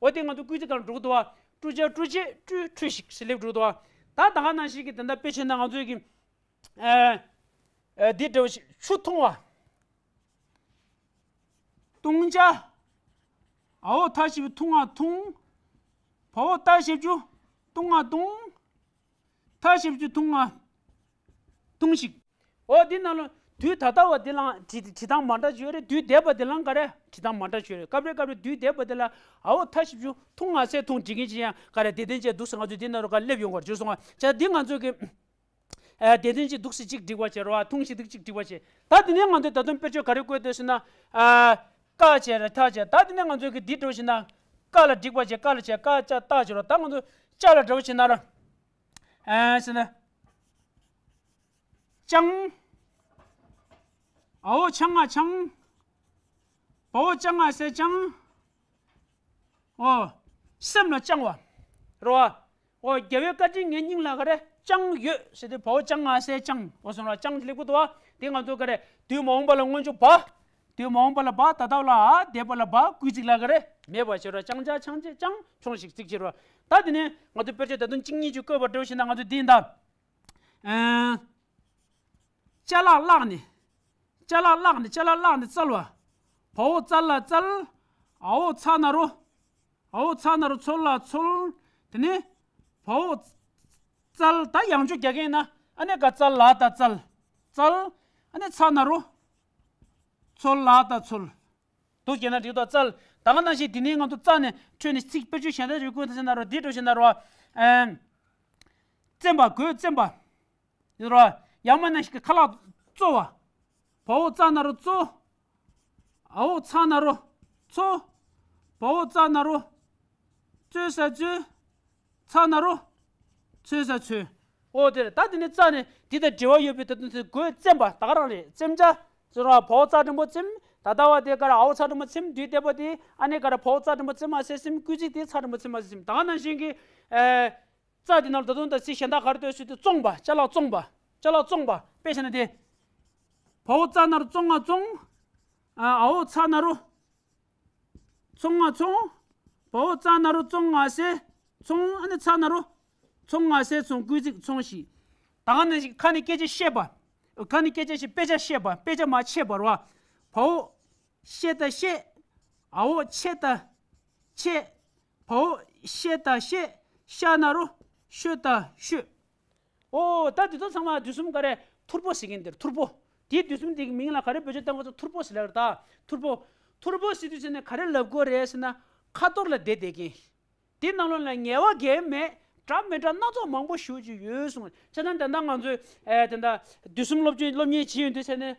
འོ་དེ་ང་ཚོ་སྐུལ་ཚིག་གང་འགྲོ་གི་འདུག་བ། ཀྲུ་ཅ་ཀྲུ་ཆེ་ཀྲུ་ཁྲུ་ཞིག་ཟེར་སླེབས་འགྲོ་གི་འདུག་བ། ད་ད་ག་ནང་བཞིན་གྱི་དེ་འདྲ་དཔེ་བྱས་ན་ང་ཚོའི་གི་ཨ། ཨ་འདི་འདྲ་བོ་ཞིག་ཆུ་འཐུང་བ། བཏུང་བྱ། འ་འོག་ཐ་ཞབས་ཀྱུ་འཐུང་བ་འཐུང་། བ་འོག་ཏ་ཞབས་ཀྱུ་བཏུང་བ་བཏུང་། ཐ་ཞབས་ཀྱུ་འཐུང་བ་འཐུང་ཞིག་འོ་འདི་ནང་ལ་དུས་ད་ལྟ་བ་འདི་ལའང་བྲི་བྲི་སྟངས་མ་འདྲ་ཅིག་ཡོད་རེད། དུས་འདས་པ་འདི་ལའང་ག་རེ་བྲི་སྟངས་མ་འདྲ་ཅིག་ཡོད་རེད། སྐབས་རེ་སྐབས་རེ་དུས་འདས་པ་འདི་ལ་འ་འོག་ཐ་ཞབས་ཀྱུ་འཐུང་ང་སེ་འཐུང་བྲི་མཁན་ཅིག་ཡང་ག་རེ་དེ་དོན་ཅན་འདུག་ཟེར་ང་ཚོས་འདི་ནང་རུ་ག་སླེབས་ཡོང་བར་བརྗོད་སོང་བ། བྱས་འདི་ང་ཚོས་ཀྱི། ཨ་དེ་དོན་གཅིག་འདུག་སེ་གཅིག་བསྒྲིགས་པ་བྱས་རོ། ཨ་འཐུང་ཞིག་འདུག་གཅིག་བསྒྲིགས་པ་བྱས། ད་དེ་ནས་ང་ཚོས་ད་དུང་དཔེར་བརྗོད་ག་རེ་བཀོད་འདོད་ཟེར་ན། ཨ་ཀ་བྱས་རེ་ཐ་བྱས། ད་དེ་ནས་ང་ཚོས་ཀྱི་འདི་འགྲོ་ཞིག་ན། ཀ་ལ་བསྒྲིགས་པ་བྱས། ཀ་ལ་བྱས། ཀ་ཅ་ཏ་བྱས་རོ། ད་ང་ཚོ་ཅ་ལ་འགྲོ་ཞིག་ན་ར། ཨ་ཟེར་ན། ཅང་། འ་འོག་ཆ་ང་ཆང་། བ་འོག་ཅ་ང་སེ་ཅང་། ཨོ། སེམས་ལ་བཅང་བ། རེད་བ། ཨོ་རྒྱལ་བའི་བཀའ་དྲིན་ངའི་སྙིང་ལ་ག་རེ་བཅངས་ཡོད་ཟེར་དུས་བ་འོག་ཅ་ང་སེ་བཅངས། འོ་སོང་ལ་བཅངས་ལེགས་པོ་འདུག་བ། དེ་ང་ཚོ་ག་རེ་དུས་མ་འོངས་པ་ལ་སྔོན་འཇུག་བ། དུས་མ་འོངས་པ་ལ་བ། ད་ལྟ་ལ་འ། འདས་པ་ལ་བ། སྐུལ་ཚིག་ལ་ག་རེ་མེད་པ་བྱེད་ར། བཅངས་བྱ་བཅངས་བྱེད་བཅངས་ཆོངས་ཤིག་ཚིག་བྱེད་ར། ད་དེ་ནས་ང་ཚོ་དཔེར་བརྗོད་ད་དུང་གཅིག་གཉིས་ཅིག་བཀོད་པ་འདྲ་བོ་ཞིག་ན་ང་ཚོ་འདི་ཡིན་ད། ཨ། ཅ་ལག་བརླག་ནས། ཅ་ལག་བརླག་ནས། ཅ་ལག་བརླག་ནས་བཙལ་བ། བ་འོག་ཙ་ལ་བཙལ། འ་འོག་ཚ་ན་རོ། འ་འོག་ཚ་ན་རོ་ཚོ་ལ་ཚོལ། དེ་ནས་བ་འོག་བཙལ། ད་ཡང་བསྐྱར་རྒྱག་གི་ཡིན་ན་ཨ་ནི་ག་ཙ་ལ་ད་བཙལ། བཙལ། ཨ་ནི་ཚ་ན་རོ། ཚོ་ལ་ད་ཚོལ། དུ་བྱས་ན་འགྲིག་ཏོ། བཙལ། ད་ག་ནང་བཞིན་དེ་ནས་ང་ཚོ་རྩ་ནས་འཕྲོས་ནས་ཚིག་དཔེར་བརྗོད་གཞན་དག་རེ་བཀོད་ད་ཟེར་ན་རོ། འདི་འགྲོ་ཟེར་ན་རོ། ཨེམ། བཙེམ་པ། གོས་བཙེམ་པ། ཡིན་རོ། ཡང་མིན་ན་ཞིག་གི་ཁ་ལག་བཙོ་བ། བ་འོག་ཙ་ན་རོ་བཙོ། འ་འོག་ཚ་ན་རོ་ཚོ། བ་འོག་ཙ་ན་རོ་བཙོས་ས་བཙོས། ཚ་ན་རོ། ཚོས་ས་ཚོས། འོ་དེ་རེད། ད་དེ་ནས་རྩ་ནས་འདི་དང་འབྲེལ་བ་ཡོད་པའི་ད་དུང་ཚེ་གོས་བཙེམ་པ་ད་ག་རང་རེད། བཙེམ་བྱ། ཟེར་བ་བ་འོག་ཙ་འགྲེང་བུ་བཙེམ། ད་ལྟ་བ་དེ་ག་རེ། འ་འོག་ཚ་འགྲེང་བུ་ཚེམ། དུས་འདས་པ་དེ་ཨ་ནི་ག་རེ། བ་འོག་ཙ་འགྲེང་བུ་ཚེམ་མ་ཟེར་སེམས། སྐུལ་ཚིག་དེ་ཚ་འགྲེང་བུ་ཚེམ་མ་ཟེར་སེམས། ད་ག་ནང་བཞིན་གྱི། ཨེ། རྩ་དེ་ནང་ལ་ད་དུང་ད་ཚིག་གཞན་དག་ག་རེ་འདོད་ཟེར་དུས་བཙོང་པ། ཅ་ལག་བཙོང་པ། ཅ་ལག་བཙོང་པ། དཔེ་བྱས་ན་དེ། བ་འོག་ཙ་ན་རོ་བཙོ་ང་བཙོང་། ཨ། འ་འོག་ཚ་ན་རོ། ཚོ་ང་ཚོང་། བ་འོག་ཙ་ན་རོ་བཙོ་ང་སེ། ཚོང་། ཨ་ནི་ཚ་ན་རོ། ཚོ་ང་སེ་ཚོང་། སྐུལ་ཚིག་ཚོང་ཞིག་ད་ག་ནང་བཞིན་ཁ་ནས་སྐད་ཆ་བཤད་པ། ཁ་ནས་སྐད་ཆ་བཤད། དཔེ་ཆ་བཤད་པ། དཔེ་ཆ་མ་བཤད་པ་རེད་བ། བ་འོག་ཤེ་ད་བཤད། འ་འོག་ཆེ་ད་ཆད། བ་འོག་ཤེ་ད་བཤད། ཤ་ན་རོ་ཤོ་ད་ཤོད། ཨོ། ད་འདི་ཚོ་ཚང་མ་དུས་གསུམ་ག་རེ། ཐུར་པོ་ཟེར་མཁན་དེར་ཐུར་པོ། དེའི་དུས་གསུམ་དེ་གི་མིང་ལ་ག་རེ་བེད་སྤྱོད་བཏང་གོ་ཚོ། ཐུར་པོ་ཟེར་ལ་རེད་ད། ཐུར་པོ། ཐུར་པོ་ཟེར་དུས་ཟེར་ནས་ག་རེ་ལབ་དགོས་རེད་ཟེར་ན། ཁ་ཐོར་ལ་བསྡད་བསྡད་མཁན། དེ་ནང་ལོགས་ལ་ངལ་བ་འགན་མེད། འདྲ་མི་འདྲ་སྣ་ཚོགས་མང་པོ་ཞེ་པོ་ཅིག་ཡོད་གསུངས། བྱས་ཙང་ད་ལྟ་ང་ཚོས་ཨེ་ད་ལྟ་དུས་གསུམ་སློབ་སྦྱོང་སློབ་གཉེར་བྱེད་ཡོང་དུས་ཟེར་ནས།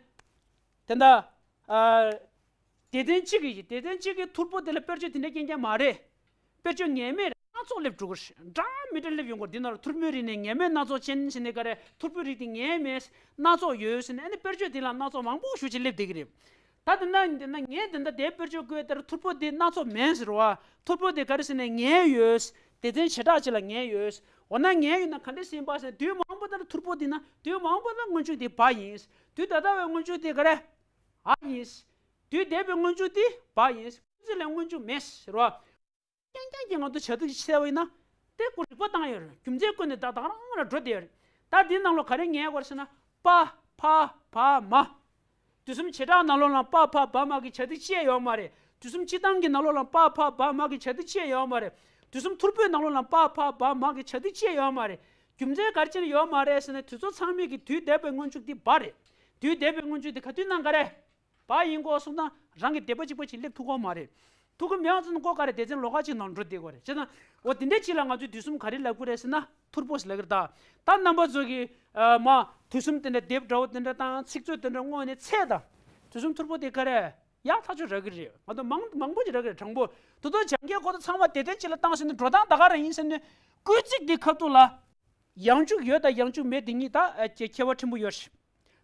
ད་ལྟ། ཨ། སྡེ་ཚན་གཅིག་གི། སྡེ་ཚན་གཅིག་གི་ཐུར་པོ་དེ་ལ་དཔེར་བརྗོད་དེ་འདྲ་རྐྱང་རྐྱང་མ་རེད། དཔེར་བརྗོད་ངེས་མེད་སྣ་ཚོགས་སླེབས་འགྲོ་གི་རེད། འདྲ་མི་འདྲ་སླེབས་ཡོང་གི་རེད། འདི་ནང་ལ་ཐུར་པོའི་རིགས་ནས་ངེས་མེད་སྣ་ཚོགས་ཅན་ཟེར་ནས་ག་རེ། ཐུར་པོའི་རིགས་དེ་ངེས་མེད་སྣ་ཚོགས་ཡོད་ཟེར་ནས། ཨ་ནི་དཔེར་བརྗོད་དེ་ལ་སྣ་ཚོགས་མང་པོ་ཞེ་པོ་ཅིག་སླེབས་བསྡད་ཀྱི་རེད། ད་དེ་ན་དེ་ན་ངས་དེ་འདྲ་དེ་དཔེར་བརྗོད་བཀོད་ལྟར་ཐུར་པོ་དེ་སྣ་ཚོགས་མེད་ཟེར་བ། ཐུར་པོ་དེ་ག་རེ་ཟེར་ནས་ངེས་ཡོད། སྡེ་ཚན་བྱེ་བྲག་ཅིག་ལ་ངེས་ཡོད། འོ་ན་ངེས་ཡོད་ན་ག་འདྲ་ཟེར་ཡིན་པ་ཟེར། དུས་མ་འོངས་པ་ལྟར་ཐུར་པོ་དེ་ན། དུས་མ་འོངས་པ་ལ་སྔོན་འཇུག་དེ་བ་ཡིན། དུས་ད་ལྟ་བའི་སྔོན་འཇུག་དེ་ག་རེ། འ་ཡིན། དུས་འདས་པའི་སྔོན་འཇུག་དེ་བ་ཡིན། སྐུལ་ཚིག་ལ་སྔོན་འཇུག་མེད་ཟེར་བ། རྐྱང་རྐྱང་གི་ངང་དུ་བྱ་ཚིག་ཅིག་བཤད་པ་ཡིན་ན། དེ་ཀོ་རིག་པ་བཏང་ཡོད་རེད། རྒྱུ་མཚན་བཀོད་ནས་ད་ད་ག་རང་ལ་འགྲོ་བསྡད་ཡོད་རེད། ད་འདིའི་ནང་ལོགས་ག་རེ་ངེས་དགོས་ཟེར་ན། པ་ཕ་བ་མ། དུས་གསུམ་བྱེ་བྲག་ནང་ལོགས་ལ་པ་ཕ་བ་མ་གི་བྱ་ཚིག་ཅི་ཡང་ཡོད་མ་རེད། དུས་གསུམ་སྤྱིར་བཏང་གི་ནང་ལོགས་ལ་པ་ཕ་བ་མ་གི་བྱ་ཚིག་ཅི་ཡང་ཡོད་མ་རེད། དུས་གསུམ་ཐོར་བུའི་ནང་ལོགས་ལ་པ་ཕ་བ་མ་གི་བྱ་ཚིག་ཅི་ཡང་ཡོད་མ་རེད། རྒྱུ་མཚན་ག་རེ་བྱས་ནས་ཡོད་མ་རེད་ཟེར་ན། དུས་ཚོད་ཚང་མའི་གི་དུས་འདས་པའི་སྔོན་འཇུག་འདི་བ་རེད། དུས་འདས་པའི་སྔོན་འཇུག་འདི་ག་དུས་ནང་ག་རེད། བ་ཡིན་གོ་གསུངས་ན་རང་གི་སྡེ་པ་གཅིག་པ་ཅིག་སླེབས་ཐུབ་ཀྱི་མ་རེད། ཐུབ་ཀྱི་མེད་ཙང་ཀོ་ག་རེ་སྡེ་ཚན་ལོགས་ཀ་ཅིག་ནང་འགྲོ་བསྡད་དགོས་རེད། བྱས་ཙང་འོ་དེ་འདྲའི་ཅིག་ལ་ང་ཚོས་དུས་གསུམ་ག་རེ་ལབ་ཀྱི་རེད་ཟེར་ན། ཐོར་བུ་ཟེར་ལབ་ཀྱི་རེད་ད། ད་རྣམ་པ་ཚོ་གིས་ཨ་མ་དུས་གསུམ་དེ་འདྲ་སྡེབ་འདྲ་བོ་དེ་འདྲ་དང་ཚིག་མཛོད་དེ་འདྲ་དངོས་གནས་ཚད་དང་། དུས་གསུམ་ཐོར་བུ་དེ་ག་རེ་ཡག་ཐག་ཆོད་རག་གི་རེད། ང་ཚོ་མང་མང་པོ་ཅིག་རག་གི་རེད། དྲང་པོ་དུ་དོ་སྦྱང་མཁན་ཁོ་ཚོ་ཚང་མ་དེ་དོན་ཅིག་ལ་བཏང་ཟིན་ནས་འགྲོ་སྟངས་ད་ག་རང་ཡིན་ཟེར་ནས། སྐུལ་ཚིག་འདི་ཁ་ཐུག་ལ་ཡང་འཇུག་ཡོད་དང་ཡང་འཇུག་མེད་དེ་གཉིས་ད་ཨ་ཁྱད་པར་ཕྲན་བུ་ཡོད་རེད།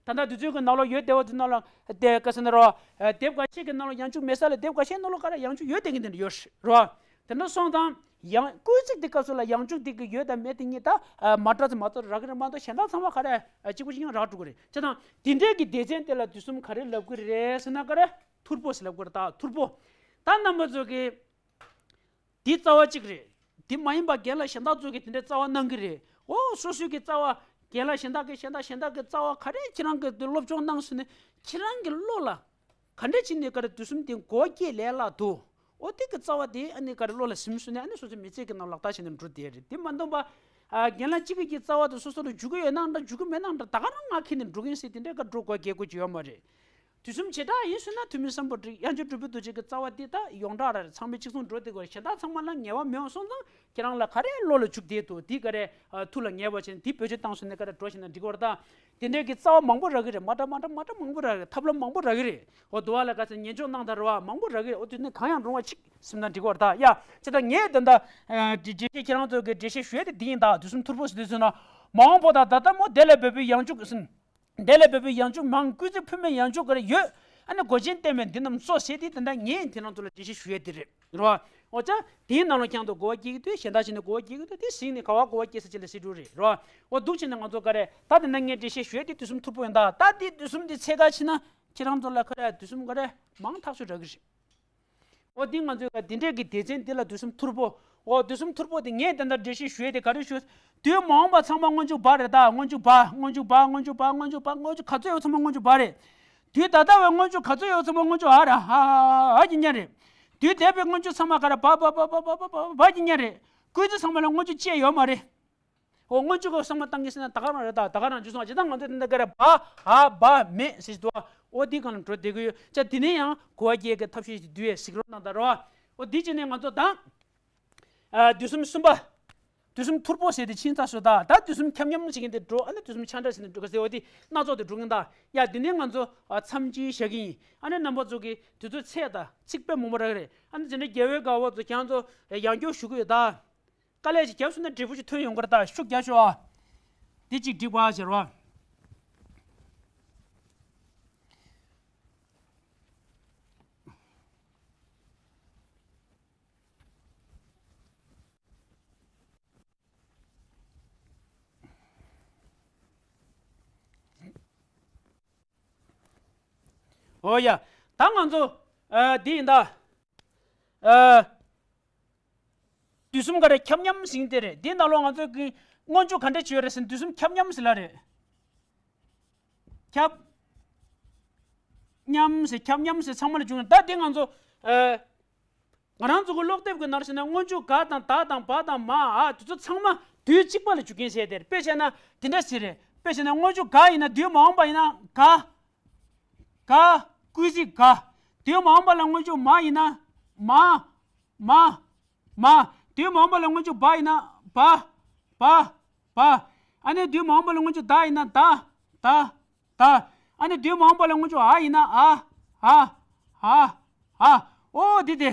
ད་ལྟ་དུས་ཚོད་ཀྱི་ནང་ལོགས་ཡོད་བསྡད་པ་དེ་ནང་ལ་དེ་ག་ཟེར་ན་རོ། ཨ་དེབ་འགའ་ཤས་ཀྱི་ནང་ལོགས་ཡང་འཇུག་མེད་ས་ལ་དེབ་འགའ་ཤས་ནང་ལོགས་ག་རེ་ཡང་འཇུག་ཡོད་བསྡད་མཁན་དེ་འདྲ་ཡོད་རེད་རོ། དེ་འདྲ་སོང་ཙང་ཡང་སྐུལ་ཚིག་དེ་སྐབས་སུ་ལ་ཡང་འཇུག་དེ་གི་ཡོད་དང་མེད་དེ་གཉིས་ད་ཨ་མ་འདྲ་ཙམ་མ་གཏོགས་རག་གི་རེད་མ་གཏོགས། གཞན་དག་ཚང་མ་ག་རེ་ཨ་གཅིག་པ་གཅིག་རྐྱང་རག་འགྲོ་གི་རེད། བྱས་ཙང་དེ་འདྲའི་གི་སྡེ་ཚན་དེ་ལ་དུས་གསུམ་ག་རེ་ལབ་གི་རེད་ཟེར་ན། ག་རེ་ཐོར་བུ་ཟེར་ལབ་གི་རེད། ད་ཐོར་བུ། ད་རྣམ་པ་ཚོ་གི་འདི་རྩ་བ་གཅིག་རེད། འདི་མ་ཡིན་པ་རྒན་ལགས་གཞན་དག་ཚོ་གིས་དེ་འདྲའི་རྩ་བ་གནང་གི་རེད། འོ་སོ་སོའི་གི་རྩ་བ། རྒན་ལགས་གཞན་དག་གིས་གཞན་དག་གཞན་དག་གི་རྩ་བ་ག་རེ་ཁྱེད་རང་གིས་འདི་སློབ་སྦྱོང་གནང་ཟིན་ནས་ཁྱེད་རང་གི་བློ་ལ་ག་འདྲ་བྱས་ནས་ག་རེ་དུས་གསུམ་དེ་གོ་བ་སྐྱེས་ལས་སླ་འདུག་འོ་དེ་གི་རྩ་བ་དེ་ཨ་ནི་ག་རེ་བློ་ལ་ཟིན་སོང་ནས་ཨ་ནི་སོ་སོའི་མི་ཚེ་གི་ནང་ལག་བསྟར་བྱས་ནས་འགྲོ་བསྡད་རེད། དེ་མ་འདོན་པ་ཨ་རྒན་ལགས་གཅིག་གི་རྩ་བ་དེ་སོ་སོ་ལ་འཇུག་གི་ཡོད་ནའང་འདྲ་འཇུག་གི་མེད་ནའང་འདྲ་ད་ག་རང་ངག་འཁྱེར་ནས་འགྲོ་གི་ཡིན་ཟེར་དེ་འདྲའི་ག་འགྲོ་དགོས་གལ་དགོས་ཀྱི་ཡོད་མ་རེད། དུས་གསུམ་བྱེ་བྲག་ཡིན་ཟེར་ན་ཐུན་མིན་སམ་བྷོ་ཊ་དབྱངས་ཅན་གྲུབ་པའི་རྡོ་རྗེ་གི་རྩ་བ་འདི་ད་ཡོངས་གྲགས་རེད། ཚང་མས་གཅིག་མཚུངས་འགྲོ་བསྡད་དགོས་རེད། གཞན་དག་ཚང་མ་ལ་ངེས་པ་མེད་པ་སོང་ཙང་ཁྱེད་རང་ལ་ག་རེ་བློ་ལ་འཇུག་བསྡད་འདུག་འདི་ག་རེ་ཨ་ཐུགས་ལ་ངེས་པ་བྱས་ནས་འདི་བེད་སྤྱོད་བཏང་སོང་ནས་ག་རེ་འགྲོ་བཞིན་ན་འགྲིག་གི་རེད་ད། དེ་འདྲའི་གི་རྩ་བ་མང་པོ་རག་གི་རེད། མ་འདྲ་མ་འདྲ་མ་འདྲ་མང་པོ་རག་གི་རེད། ཐབས་ལམ་མང་པོ་རག་གི་རེད། འོ་དུ་བ་ལ་ག་ཚོད་ཉན་འཇོག་གནང་དང་རེད་བ། མང་པོ་རག་གི་རེད། འོ་དུས་ནས་གང་ཡང་རུང་བ་ཅིག་སེམས་ནང་འགྲིག་གི་རེད་ད། ཡ་ཅི་ད་ངས་ད་ལྟ་འགྲེལ་བཤད་ཁྱེད་རང་ཚོ་གི་འགྲེལ་བཤད་ཞུ་ཡ་དེ་འདི་ཡིན་ད། དུས་གསུམ་ཐོར་བུ་ཟེར་དུས་ཟེར་ན་མ་འོངས་པ་དང་ད་ལྟ་མོ་དེ་ལས་འབད་པའི་ཡང་འཇུག་ཟིན། དེ་ལས་འབད་པའི་ཡང་འཇུག་མང་། སྐུལ་ཚིག་ཕུལ་མའི་ཡང་འཇུག་ག་རེ་ཡོད། ཨ་ནི་མགོ་ཅན་བསྟན་པས་འདི་རྣམས་གཙོ་ཟེར་དེ་ད་ལྟ་ངས་དེ་རང་ཚོ་ལ་འགྲེལ་བཤད་ཞུ་ཡས་དེ་རེད། རེད་བ། འོ་ཅག་དེའི་ནང་ལ་ཀྱང་དུ་གོ་བ་སྐྱེ་གི་འདུག་གཞན་དག་བྱས་ནས་གོ་བ་སྐྱེ་གི་འདུག་དེ་གཟིགས་ནས་ག་བ་གོ་བ་སྐྱེ་ས་ཅིག་ལ་སྲིད་འགྲོ་རེད། རེད་བ། འོ་འདུག་བྱས་ནས་ང་ཚོ་ག་རེ་ད་དེ་ན་ངས་འགྲེལ་བཤད་ཞུ་ཡས་དེ་དུས་གསུམ་ཐོར་བུ་ཡིན་ད། ད་དེ་དུས་གསུམ་དེ་ཚད་ག་ཕྱིན་ན་ཁྱེད་རང་ཚོ་ལ་ག་རེ་དུས་གསུམ་ག་རེ་མང་ཐག་ཆོད་རག་གི་རེད། འོ་འདི་ང་ཚོས་ག་འདི་འདྲས་ཀྱི་སྡེ་ཚན་འདི་ལ་དུས་གསུམ་ཐོར་བུ། འོ་དུས་གསུམ་ཐོར་བུ་དེ་ངས་དེ་འདྲ་འགྲེལ་བཤད་ཞུ་ཡས་དེ་ག་རེ་ཞུ། དུས་མ་འོངས་པ་ཚང་མ་སྔོན་འཇུག་བ་རེད་ད། སྔོན་འཇུག་བ། སྔོན་འཇུག་བ། སྔོན་འཇུག་བ། སྔོན་འཇུག་བ། སྔོན་འཇུག་ག་ཚོད་ཡོད་ཚང་མ་སྔོན་འཇུག་བ་རེད། དུས་ད་ལྟ་བའི་སྔོན་འཇུག་ག་ཚོད་ཡོད་ཚང་མ་སྔོན་འཇུག་ཨ་ར་ཧ་ཧ་ཧ་ཧ་གི་ཉན་རེད། དུས་འདས་པའི་སྔོན་འཇུག་ཚང་མ་ག་ར་བ་བ་བ་བ་བ་བ་བ་གི་ཉན་རེད། སྐུལ་ཚིག་ཚང་མ་ལ་སྔོན་འཇུག་བཅས་ཡོད་མ་རེད། འོ་སྔོན་འཇུག་གི་བསམ་བློ་བཏང་གི་ཟེར་ན་ད་ག་རང་རེད་ད། ད་ག་རང་འཇུག་སོང་བ་ཇི་ལྟར་ང་ཚོ་དེ་འདྲ་ག་རེ་བ་ཧ་བ་མེད་ཟེར་གྱི་འདུག་འོ་འདི་གང་ལ་འགྲོ་བསྡད་ཀྱི་ཡོད་ཅག་དེ་ནས་ཡང་གོ་བ་སྐྱེ་གི་ཐབས་ཤེས་ཤིག་བསྡུ་ཡས་གཟིགས་རོགས་གནང་དང་རོགས། འོ་འདི་བྱས་ནས་ང་ཚོ་ད་ཨ་དུས་གསུམ་གསུམ་པ། དུས་གསུམ་ཐོར་བུ་ཟེར་དེ་ཕྱིན་ཚར་སོང་ད། ད་དུས་གསུམ་ཁྱབ་མཉམ་ཟེར་གྱི་འདི་འགྲོ། ཨ་ནི་དུས་གསུམ་ཆ་འདྲ་ཟེར་ནས་འགྲོ་ག་ཟེར། འོ་འདི་སྣ་ཚོགས་དེ་འགྲོ་གི་ད། ཡ་འདི་ནས་ང་ཚོ་ཨ་མཚམས་སྦྱོར་བཞག་གི་ཡིན། ཨ་ནི་རྣམ་པ་ཚོ་གི་དུས་ཚོད་ཚད་དང་ཚིག་དཔེ་མང་པོ་རག་གི་རེད། ཨ་ནི་དེ་འདྲ་རྒྱལ་བའི་དགའ་བ་ཚོ་ཁྱེད་ཚོ་ཡང་སྐྱར་ཞུ་གི་ཡོད་ད། དཀའ་ལས་ཅིག་བརྒྱབ་སོང་ན་འབྲས་བུ་ཅིག་ཐོན་ཡོང་གི་རེད་ད། ཤུགས་རྒྱབ་ཤོག་ཨ། འདི་གཅིག་འགྲིག་པ་ཟེར་བ། འོ་ཡ། ད་ང་ཚོ་ཨ་འདི་ཡིན་ད། ཨ། དུས་གསུམ་ག་རེ་ཁྱབ་མཉམ་ཟེར་དེ་རེད། འདི་ནང་ལོགས་ང་ཚོ་གི་སྔོན་འཇུག་ག་འདྲ་བྱས་ཡོད་རེད་ཟེར་ན། དུས་གསུམ་ཁྱབ་མཉམ་ཟེར་ལ་རེད། ཁྱབ་མཉམ་ཟེར་ཁྱབ་མཉམ་ཟེར་ཚང་མ་ལ་འཇུག་ཡོད། ད་འདི་ང་ཚོ་ཨ། ང་རང་ཚོ་གི་ཀློག་དེབ་ཀྱི་ནང་ཟེར་ན་སྔོན་འཇུག་ག་དང་ད་དང་བ་དང་མ་ཨ་དེ་ཚོ་ཚང་མ་དུས་གཅིག་པ་ལ་འཇུག་མཁན་ཟེར་དེ་རེད། དཔེ་བྱས་ན་དེ་འདྲ་ཟེར་རེད། དཔེ་བྱས་ན་སྔོན་འཇུག་ག་ཡིན་ན་དུས་མ་འོངས་པ་ཡིན་ན་ག་ག་སྐུལ་ཚིག་ག་དུས་མ་འོངས་པ་ལ་སྔོན་འཇུག་མ་ཡིན་ན་མ། མ། མ། དུས་མ་འོངས་པ་ལ་སྔོན་འཇུག་བ་ཡིན་ན་བ། བ། བ། ཨ་ནི་དུས་མ་འོངས་པ་ལ་སྔོན་འཇུག་ད་ཡིན་ན་ད། ད། ད། ཨ་ནི་དུས་མ་འོངས་པ་ལ་སྔོན་འཇུག་ཨ་ཡིན་ན་ཨ། ཨ། ཨ། ཨ། འོ་དེ་དེ།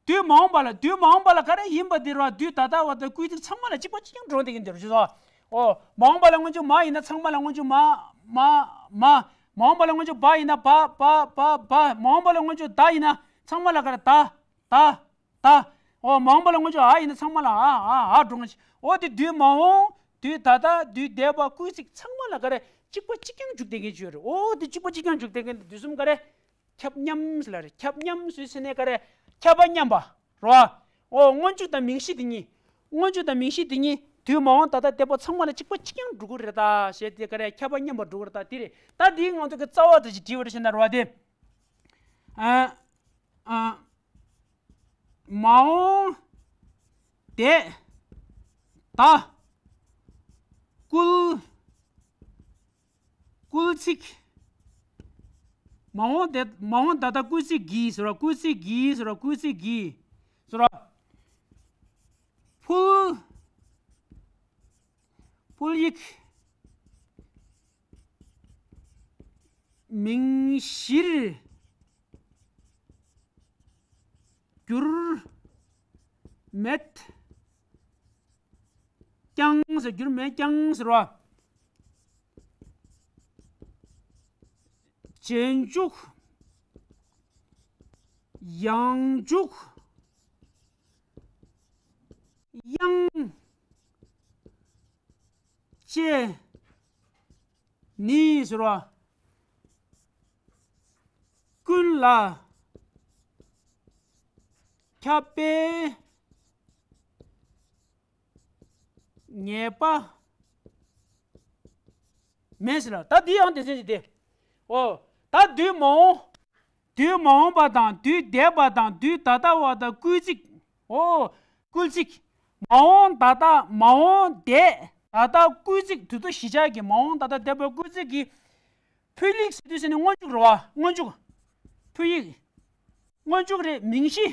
དུས་མ་འོངས་པ་ལ་དུས་མ་འོངས་པ་ལ་ག་རེ་ཡིན་པ་དེ་རེད་བ། དུས་ད་ལྟ་བ་དང་སྐུལ་ཚིག་ཚང་མ་ལ་གཅིག་པ་གཅིག་རྐྱང་འགྲོ་བསྡད་ཀྱི་འདི་རེད་ཤེས་སོང་། འོ། མ་འོངས་པ་ལ་སྔོན་འཇུག་མ་ཡིན་ན་ཚང་མ་ལ་སྔོན་འཇུག་མ། མ། མ། མ་འོངས་པ་ལ་སྔོན་འཇུག་བ་ཡིན་ན་བ། བ། བ། བ། མ་འོངས་པ་ལ་སྔོན་འཇུག་ད་ཡིན་ན་ཚང་མ་ལ་ག་རེ་ད། ད། ད། འོ། མ་འོངས་པ་ལ་སྔོན་འཇུག་ཨ་ཡིན་ན་ཚང་མ་ལ་ཨ། ཨ། ཨ་འགྲོ་ང་ཤི། འོ་དེ་དུས་མ་འོངས། དུས་ད་ལྟ། དུས་འདས་པ། སྐུལ་ཚིག་ཚང་མ་ལ་ག་རེ་གཅིག་པ་གཅིག་རྐྱང་འཇུག་བསྡད་མཁན་ཅིག་ཡོད་རེད། འོ་དེ་གཅིག་པ་གཅིག་རྐྱང་འཇུག་བསྡད་མཁན་དེ་དུས་གསུམ་ག་རེ། ཁྱབ་མཉམ་ཟེར་ལ་རེད། ཁྱབ་མཉམ་ཟེར་ཟེར་ནས་ག་རེ། ཁྱབ་པ་མཉམ་པ། རེད་བ། ཨོ། སྔོན་འཇུག་དང་མིང་གཞི་དེ་གཉིས། སྔོན་འཇུག་དང་མིང་གཞི་དེ་གཉིས་དུས་མ་འོངས་ད་ལྟ་འདས་པ་ཚང་མ་ལ་གཅིག་པ་གཅིག་རྐྱང་འགྲོ་གི་རེད་ད་ཞེས་དེ་ག་རེ་ཁྱབ་པ་མཉམ་པར་འགྲོ་གི་རེད་ད། དེ་རེད། ད་དེའི་ང་ཚོ་གི་རྩ་བ་དེ་ཅིག་བྲིས་པ་རེད་ཟེར་ན་རེད་བ་དེ། ཨ། ཨ། མ་འོངས་འདས་ད་སྐུལ། སྐུལ་ཚིག་མ་འོངས་དེ། མ་འོངས་ད་ལྟ་སྐུལ་ཚིག་གིས་ཟེར་བ། སྐུལ་ཚིག་གིས་ཟེར་བ། སྐུལ་ཚིག་གིས་ཟེར་བ། ཕུལ། ཕུལ་ཡིག་མིང་གཞིར་གྱུར་མེད་ཀྱང་ཟེར། གྱུར་མེད་ཀྱང་ཟེར་བ། རྗེས་འཇུག་ཡང་འཇུག་དབྱངས་བཅས་ནི་ཟེར་བ། ཀུན་ལ་ཁྱབ་པའི་ངེས་པ་མེད་ཟེར་ལ། ད་འདི་ཡང་དེ་ཚོ་ཞིག་སྟེ། ཨོ། ད་དུས་མ་འོངས། དུས་མ་འོངས་པ་དང་དུས་འདས་པ་དང་དུས་ད་ལྟ་བ་དང་སྐུལ་ཚིག་ཨོ། སྐུལ་ཚིག་མ་འོངས་ད་ལྟ། མ་འོངས་འདས། ད་ལྟ་སྐུལ་ཚིག་དུས་ཚོད་གཞི་ཆགས་ཀྱི། མ་འོངས་ད་ལྟ་འདས་པ་སྐུལ་ཚིག་གི་ཕུལ་ཡིག་ཟེར་དུས་ཟེར་ནས་སྔོན་འཇུག་རེད་བ། སྔོན་འཇུག་ཕུལ་ཡིག་སྔོན་འཇུག་རེད། མིང་གཞི།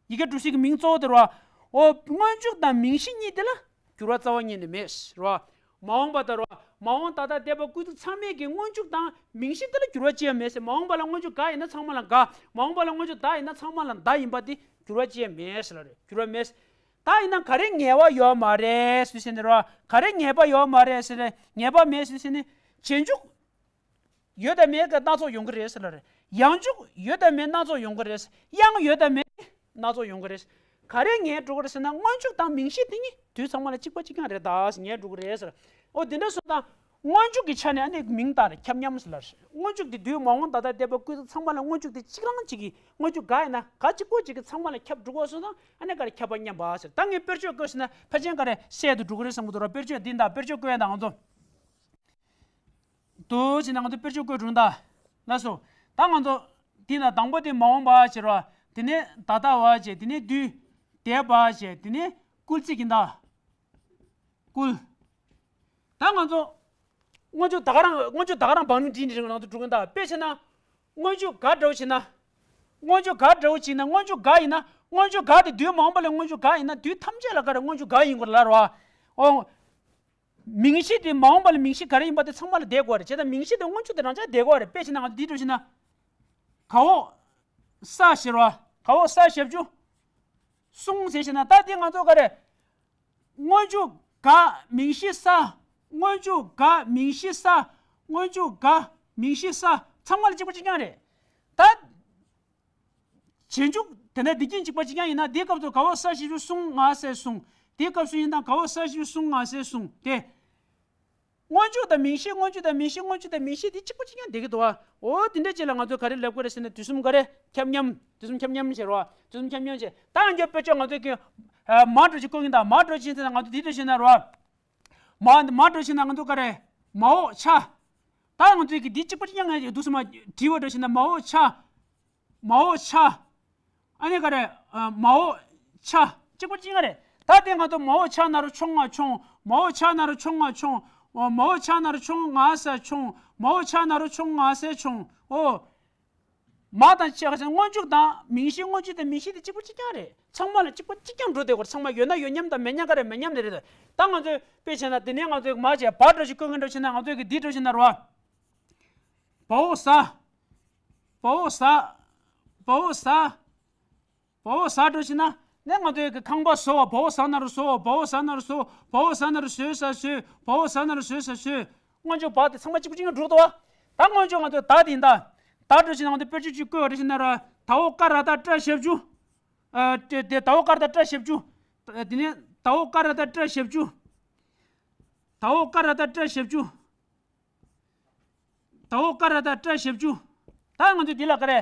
ཡི་གེ་འབྲུ་གསུམ་གྱི་མིང་གཙོ་བོ་དེ་རེད་བ། འོ། སྔོན་འཇུག་དང་མིང་གཞི་གཉིས་དེ་ལ་འགྱུར་བ་རྩ་བ་ཉིད་ནས་མེད་རེད་བ། མ་འོངས་པ་དང་རེད་བ། མ་འོངས་ད་ལྟ་འདས་པ་སྐུལ་ཚིག་ཚང་མས་ཀྱི་སྔོན་འཇུག་དང་མིང་གཞི་དེ་ལ་འགྱུར་བ་ཅི་ཡང་མེད་ཟེར། མ་འོངས་པ་ལ་སྔོན་འཇུག་ག་ཡིན་ན་ཚང་མ་ལ་ག་མ་འོངས་པ་ལ་སྔོན་འཇུག་ད་ཡིན་ན་ཚང་མ་ལ་ད་ཡིན་པ་དེ་འགྱུར་བ་ཅི་ཡང་མེད་ཟེར་ལ་རེད། འགྱུར་བ་མེད། ད་ཡིན་ན་ག་རེ་ངེས་པ་ཡོད་མ་རེད་ཟེར་ཟེར་ནས་རེད་བ། ག་རེ་ངེས་པ་ཡོད་མ་རེད་ཟེར་ནས། ངེས་པ་མེད་ཟེར་ཟེར་ནས། རྗེས་འཇུག་ཡོད་དང་མེད་ཀྱི་སྣ་ཚོགས་ཡོང་གི་རེད་ཟེར་ལ་རེད། ཡང་འཇུག་ཡོད་དང་མེད་སྣ་ཚོགས་ཡོང་གི་རེད། དབྱངས་ཡོད་དང་མེད་སྣ་ཚོགས་ཡོང་གི་རེད། ག་རེ་ངེས་འགྲོ་གི་རེད་ཟེར་ན། སྔོན་འཇུག་དང་མིང་གཞི་དེ་གཉིས་དུས་ཚང་མ་ལ་གཅིག་པ་གཅིག་རྐྱང་རེད་ད་ཟེར་ངེས་འགྲོ་གི་རེད་ཟེར། ཨོ། དེ་འདྲ་སོང་ཙང་སྔོན་འཇུག་གི་ཆ་ནས་ཨ་ནི་མིང་བཏགས་རེད། ཁྱབ་མཉམ་ཟེར་ལ་རེད། སྔོན་འཇུག་དེ་དུས་མ་འོངས་ད་ལྟ་འདས་པ་སྐུལ་ཚིག་ཚང་མ་ལ་སྔོན་འཇུག་དེ་གཅིག་རང་གཅིག་གི་སྔོན་འཇུག་ག་ཡིན་ན་ག་གཅིག་པོ་གཅིག་གི་ཚང་མ་ལ་ཁྱབ་འགྲོ་གི་སོང་ཙང་ཨ་ནི་ག་རེ་ཁྱབ་པ་མཉམ་པ་ཟེར། ད་ངས་དཔེར་བརྗོད་བཀོད་ཟེར་ན་ཕལ་ཆེར་ག་རེ་གསལ་དུ་འགྲོ་གི་རེད་བསམ་གི་འདུག་ར། དཔེར་བརྗོད་འདི་འདྲ། དཔེར་བརྗོད་བཀོད་ཡ་ད་ང་ཚོ། འདུག་བྱས་ན་ང་ཚོ་དཔེར་བརྗོད་བཀོད་རུང་ད། ལགས་སོ། ད་ང་ཚོ་འདི་ན་དང་པོ་དེ་མ་འོངས་པ་བྱས་རོ། དེ་ནས་ད་ལྟ་བ་བྱས། དེ་ནས་དུས་འདས་པ་བྱས། དེ་ནས་སྐུལ་ཚིག་ཡིན་ད། སྐུལ། ད་ང་ཚོ་སྔོན་འཇུག་ད་ག་རང་། སྔོན་འཇུག་ད་ག་རང་བང་རིམ་བྲིས་ནས་ང་ཚོ་འགྲོ་གི་ཡིན་ད། དཔེ་བྱས་ན། སྔོན་འཇུག་ག་འདྲ་བོ་བྱས་ན། སྔོན་འཇུག་ག་འདྲ་བོ་བྱས་ན། སྔོན་འཇུག་ག་ཡིན་ན། སྔོན་འཇུག་ག་དེ་དུས་མ་འོངས་པ་ལ་སྔོན་འཇུག་ག་ཡིན་ན། དུས་ཐམས་ཅད་ལ་ག་རེ་སྔོན་འཇུག་ག་ཡིན་དགོས་རེད་ལབ་རོ། ཨོ། མིང་གཞི་དེ་མ་འོངས་པ་ལ་མིང་གཞི་ག་རེ་ཡིན་པ་དེ་ཚང་མ་ལ་བསྡད་དགོས་རེད། བྱས་ཙང་མིང་གཞི་དེ་སྔོན་འཇུག་དེ་རང་ཅག་བསྡད་དགོས་རེད། དཔེ་བྱས་ན་ང་ཚོ་འདི་འདྲ་བྱས་ན། ག་འོག་ས་ཞེས་རོ། ག་འོག་ས་ཞབས་ཀྱུ་གསུང་ཟེར་བྱས་ན། ད་དེ་ང་ཚོ་ག་རེ། སྔོན་འཇུག་ག་མིང་གཞི་ས། སྔོན་འཇུག་ག་མིང་གཞི་ས། སྔོན་འཇུག་ག་མིང་གཞི་ས། ཚང་མ་ལ་གཅིག་པ་གཅིག་རྐྱང་རེད། ད། རྗེས་འཇུག་དེ་འདྲ་འདི་གྱིས་གཅིག་པ་གཅིག་རྐྱང་ཡིན་ན། འདིའི་སྐབས་སུ་ག་འོག་ས་ཞབས་ཀྱུ་གསུང་ང་ཟེར་གསུང་། དེའི་སྐབས་སུ་ཡིན་ན་ག་འོག་ས་ཞབས་ཀྱུ་གསུང་ང་ཟེར་གསུང་སྟེ། སྔོན་འཇུག་དང་མིང་གཞི། སྔོན་འཇུག་དང་མིང་གཞི། སྔོན་འཇུག་དང་མིང་གཞི་དེ་གཅིག་པ་གཅིག་རྐྱང་བསྡད་ཀྱི་འདུག་བ། འོ་དེ་འདྲ་ཅིག་ལ་ང་ཚོས་ག་རེ་ལབ་དགོས་རེད་ཟེར་ན། དུས་གསུམ་ག་རེ་ཁྱབ་མཉམ། དུས་གསུམ་ཁྱབ་མཉམ་བྱེད་རོགས། དུས་གསུམ་ཁྱབ་མཉམ་བྱེད། ད་ཡང་བསྐྱར་དཔེར་བརྗོད་ང་ཚོས་ཀྱི་མ་འགྲོ་ཅིག་བཀོད་ཀྱིན་ད། མ་འགྲོ་ཅིག་ཟེར་ན་ང་ཚོ་འདི་འདྲ་བྱས་ན་རོགས། མ་མ་འགྲོ་ཅིག་ན་ང་ཚོ་ག་རེ། མ་འོག་ཆ། ད་ང་ཚོས་ཀྱི་འདི་གཅིག་པ་གཅིག་རྐྱང་ངས་འདུག་སེ་མ་བྲིས་པ་འདྲ་བྱས་ན། མ་འོག་ཆ། མ་འོག་ཆ། ཨ་ནི་ག་རེ། ཨ། མ་འོག་ཆ། གཅིག་པ་གཅིག་རྐྱང་རེད། ད་དེ་ང་ཚོ་མ་འོག་ཆ་ན་རོ་མཆོང་ང་མཆོང་། མ་འོག་ཆ་ན་རོ་མཆོང་ང་མཆོང་། འོ། མ་འོག་ཆ་ན་རོ་མཆོང་ང་ས་མཆོང་། མ་འོག་ཆ་ན་རོ་མཆོང་ང་ས་མཆོང་། འོ། མ་དང་ཆ་ག་ཟེར། སྔོན་འཇུག་དང་མིང་གཞི། སྔོན་འཇུག་དང་མིང་གཞི་དེ་གཅིག་པ་གཅིག་རྐྱང་རེད། ཚང་མ་ལ་གཅིག་པ་གཅིག་རྐྱང་འགྲོ་བསྡད་དགོས་རེད། ཚང་མ་ཡོད་ན་ཡོད་མཉམ་དང་མེད་མཉམ་ག་རེ་མེད་མཉམ་དེ་རེད། ད་ང་ཚོས་དཔེ་བྱས་ན་དེ་ནས་ང་ཚོས་མ་བྱས་བ་འདྲ་ཞིག་བཀོད་མཁན་འདྲ་བྱས་ན། ང་ཚོས་ཀྱི་འདི་འདྲ་བྱས་ན་རོ། བ་འོག་ཟ། བ་འོག་ཟ། བ་འོག་ཟ། བ་འོག་ཟ་འགྲོ་ཕྱིན་ན། ནས་ང་ཚོའི་གི་ཁང་པ་བཟོ་བ། བ་འོག་ཟ་ན་རོ་བཟོ་བ། བ་འོག་ཟ་ན་རོ་བཟོ། བ་འོག་ཟ་ན་རོ་བཟོས་ས་བཟོས། བ་འོག་ཟ་ན་རོ་བཟོས་ས་བཟོས། སྔོན་འཇུག་བ་དེ་ཚང་མ་གཅིག་པ་གཅིག་རྐྱང་འགྲོ་འདུག་བ། ད་སྔོན་འཇུག་ང་ཚོའི་ད་དེ་ཡིན་ད། ད་འགྲོ་ཕྱིན་ན་ང་ཚོ་དཔེར་བརྗོད་ཅིག་བཀོད་པ་འདྲ་ཞིག་ན་ར། ད་འོག་ཀ་ར་བཏགས་སྐྲ་ཞབས་ཀྱུ། ཨ། དེ་དེ་ད་འོག་ཀ་ར་བཏགས་སྐྲ་ཞབས་ཀྱུ། དེ་ནས་ད་འོག་ཀ་ར་བཏགས་སྐྲ་ཞབས་ཀྱུ། ད་འོག་ཀ་ར་བཏགས་སྐྲ་ཞབས་ཀྱུ། ད་འོག་ཀ་ར་བཏགས་སྐྲ་ཞབས་ཀྱུ། ད་ང་ཚོས་འདི་ལ་ག་རེ།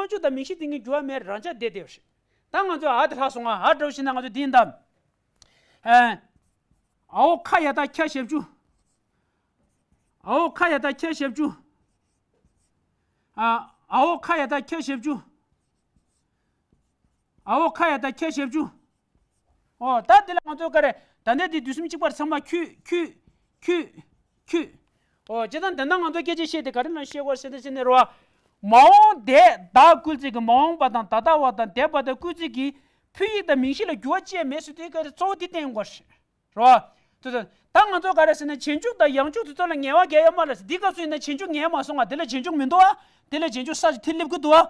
སྔོན་འཇུག་དང་མིང་གཞི་དེ་གཉིས་འགྱུར་བ་མེད། རང་ཆ་བསྡད་བསྡད་པ་རེད། ད་ང་ཚོས་ཨ་དེ་ཧྲ་སོང་ང་། ཨ་འདྲ་བོ་ཞིག་ན་ང་ཚོ་འདི་ཡིན་ད། ཨ། ཨའོ་ཁ་ཡ་བཏགས་ཁྱ་ཞབས་ཀྱུ། ཨའོ་ཁ་ཡ་བཏགས་ཁྱ་ཞབས་ཀྱུ། ཨ། ཨའོ་ཁ་ཡ་བཏགས་ཁྱ་ཞབས་ཀྱུ། ཨའོ་ཁ་ཡ་བཏགས་ཁྱ་ཞབས་ཀྱུ། ཨོ་ད་འདི་ལ་ང་ཚོ་ག་རེ། ད་ལྟ་འདི་དུས་གསུམ་གཅིག་པར་ཚང་མ་ཁྱུད་ཁྱུད་ཁྱུད་ཁྱུད། ཨོ་སྤྱིར་བཏང་དེ་ན་ང་ཚོ་སྐད་ཆ་བཤད་དེ་ག་རེ་ལ་བཤད་དགོས་ཟེར་ཏེ་ཟེར་ནས་རོ། མ་འོངས་འདས་ད་སྐུལ་ཚིག་གི་མ་འོངས་པ་དང་ད་ལྟ་བ་དང་འདས་པ་དང་སྐུལ་ཚིག་གི་ཕུ་ཡིག་དང་མིང་གཞི་ལ་འགྱུར་བ་ཅི་ཡང་མེད་ཟེར་དུས་ག་རེ་གཙོ་བོ་འདི་བསྟན་དགོས་རེད། རོ། དེ་ད་ད་ང་ཚོ་ག་རེ་ཟེར་ན་རྗེས་འཇུག་དང་ཡང་འཇུག་དེ་ཚོ་ལ་ངེས་པ་གང་ཡང་ཡོད་མ་རེད། འདི་སྐབས་སུ་ཡིན་ན་རྗེས་འཇུག་ངེས་མ་སོང་ང་། དེ་ལ་རྗེས་འཇུག་མི་འདུག་ཨ། དེ་ལ་རྗེས་འཇུག་ས་ཅིག་དེ་སླེབས་ཀྱི་འདུག་ཨ།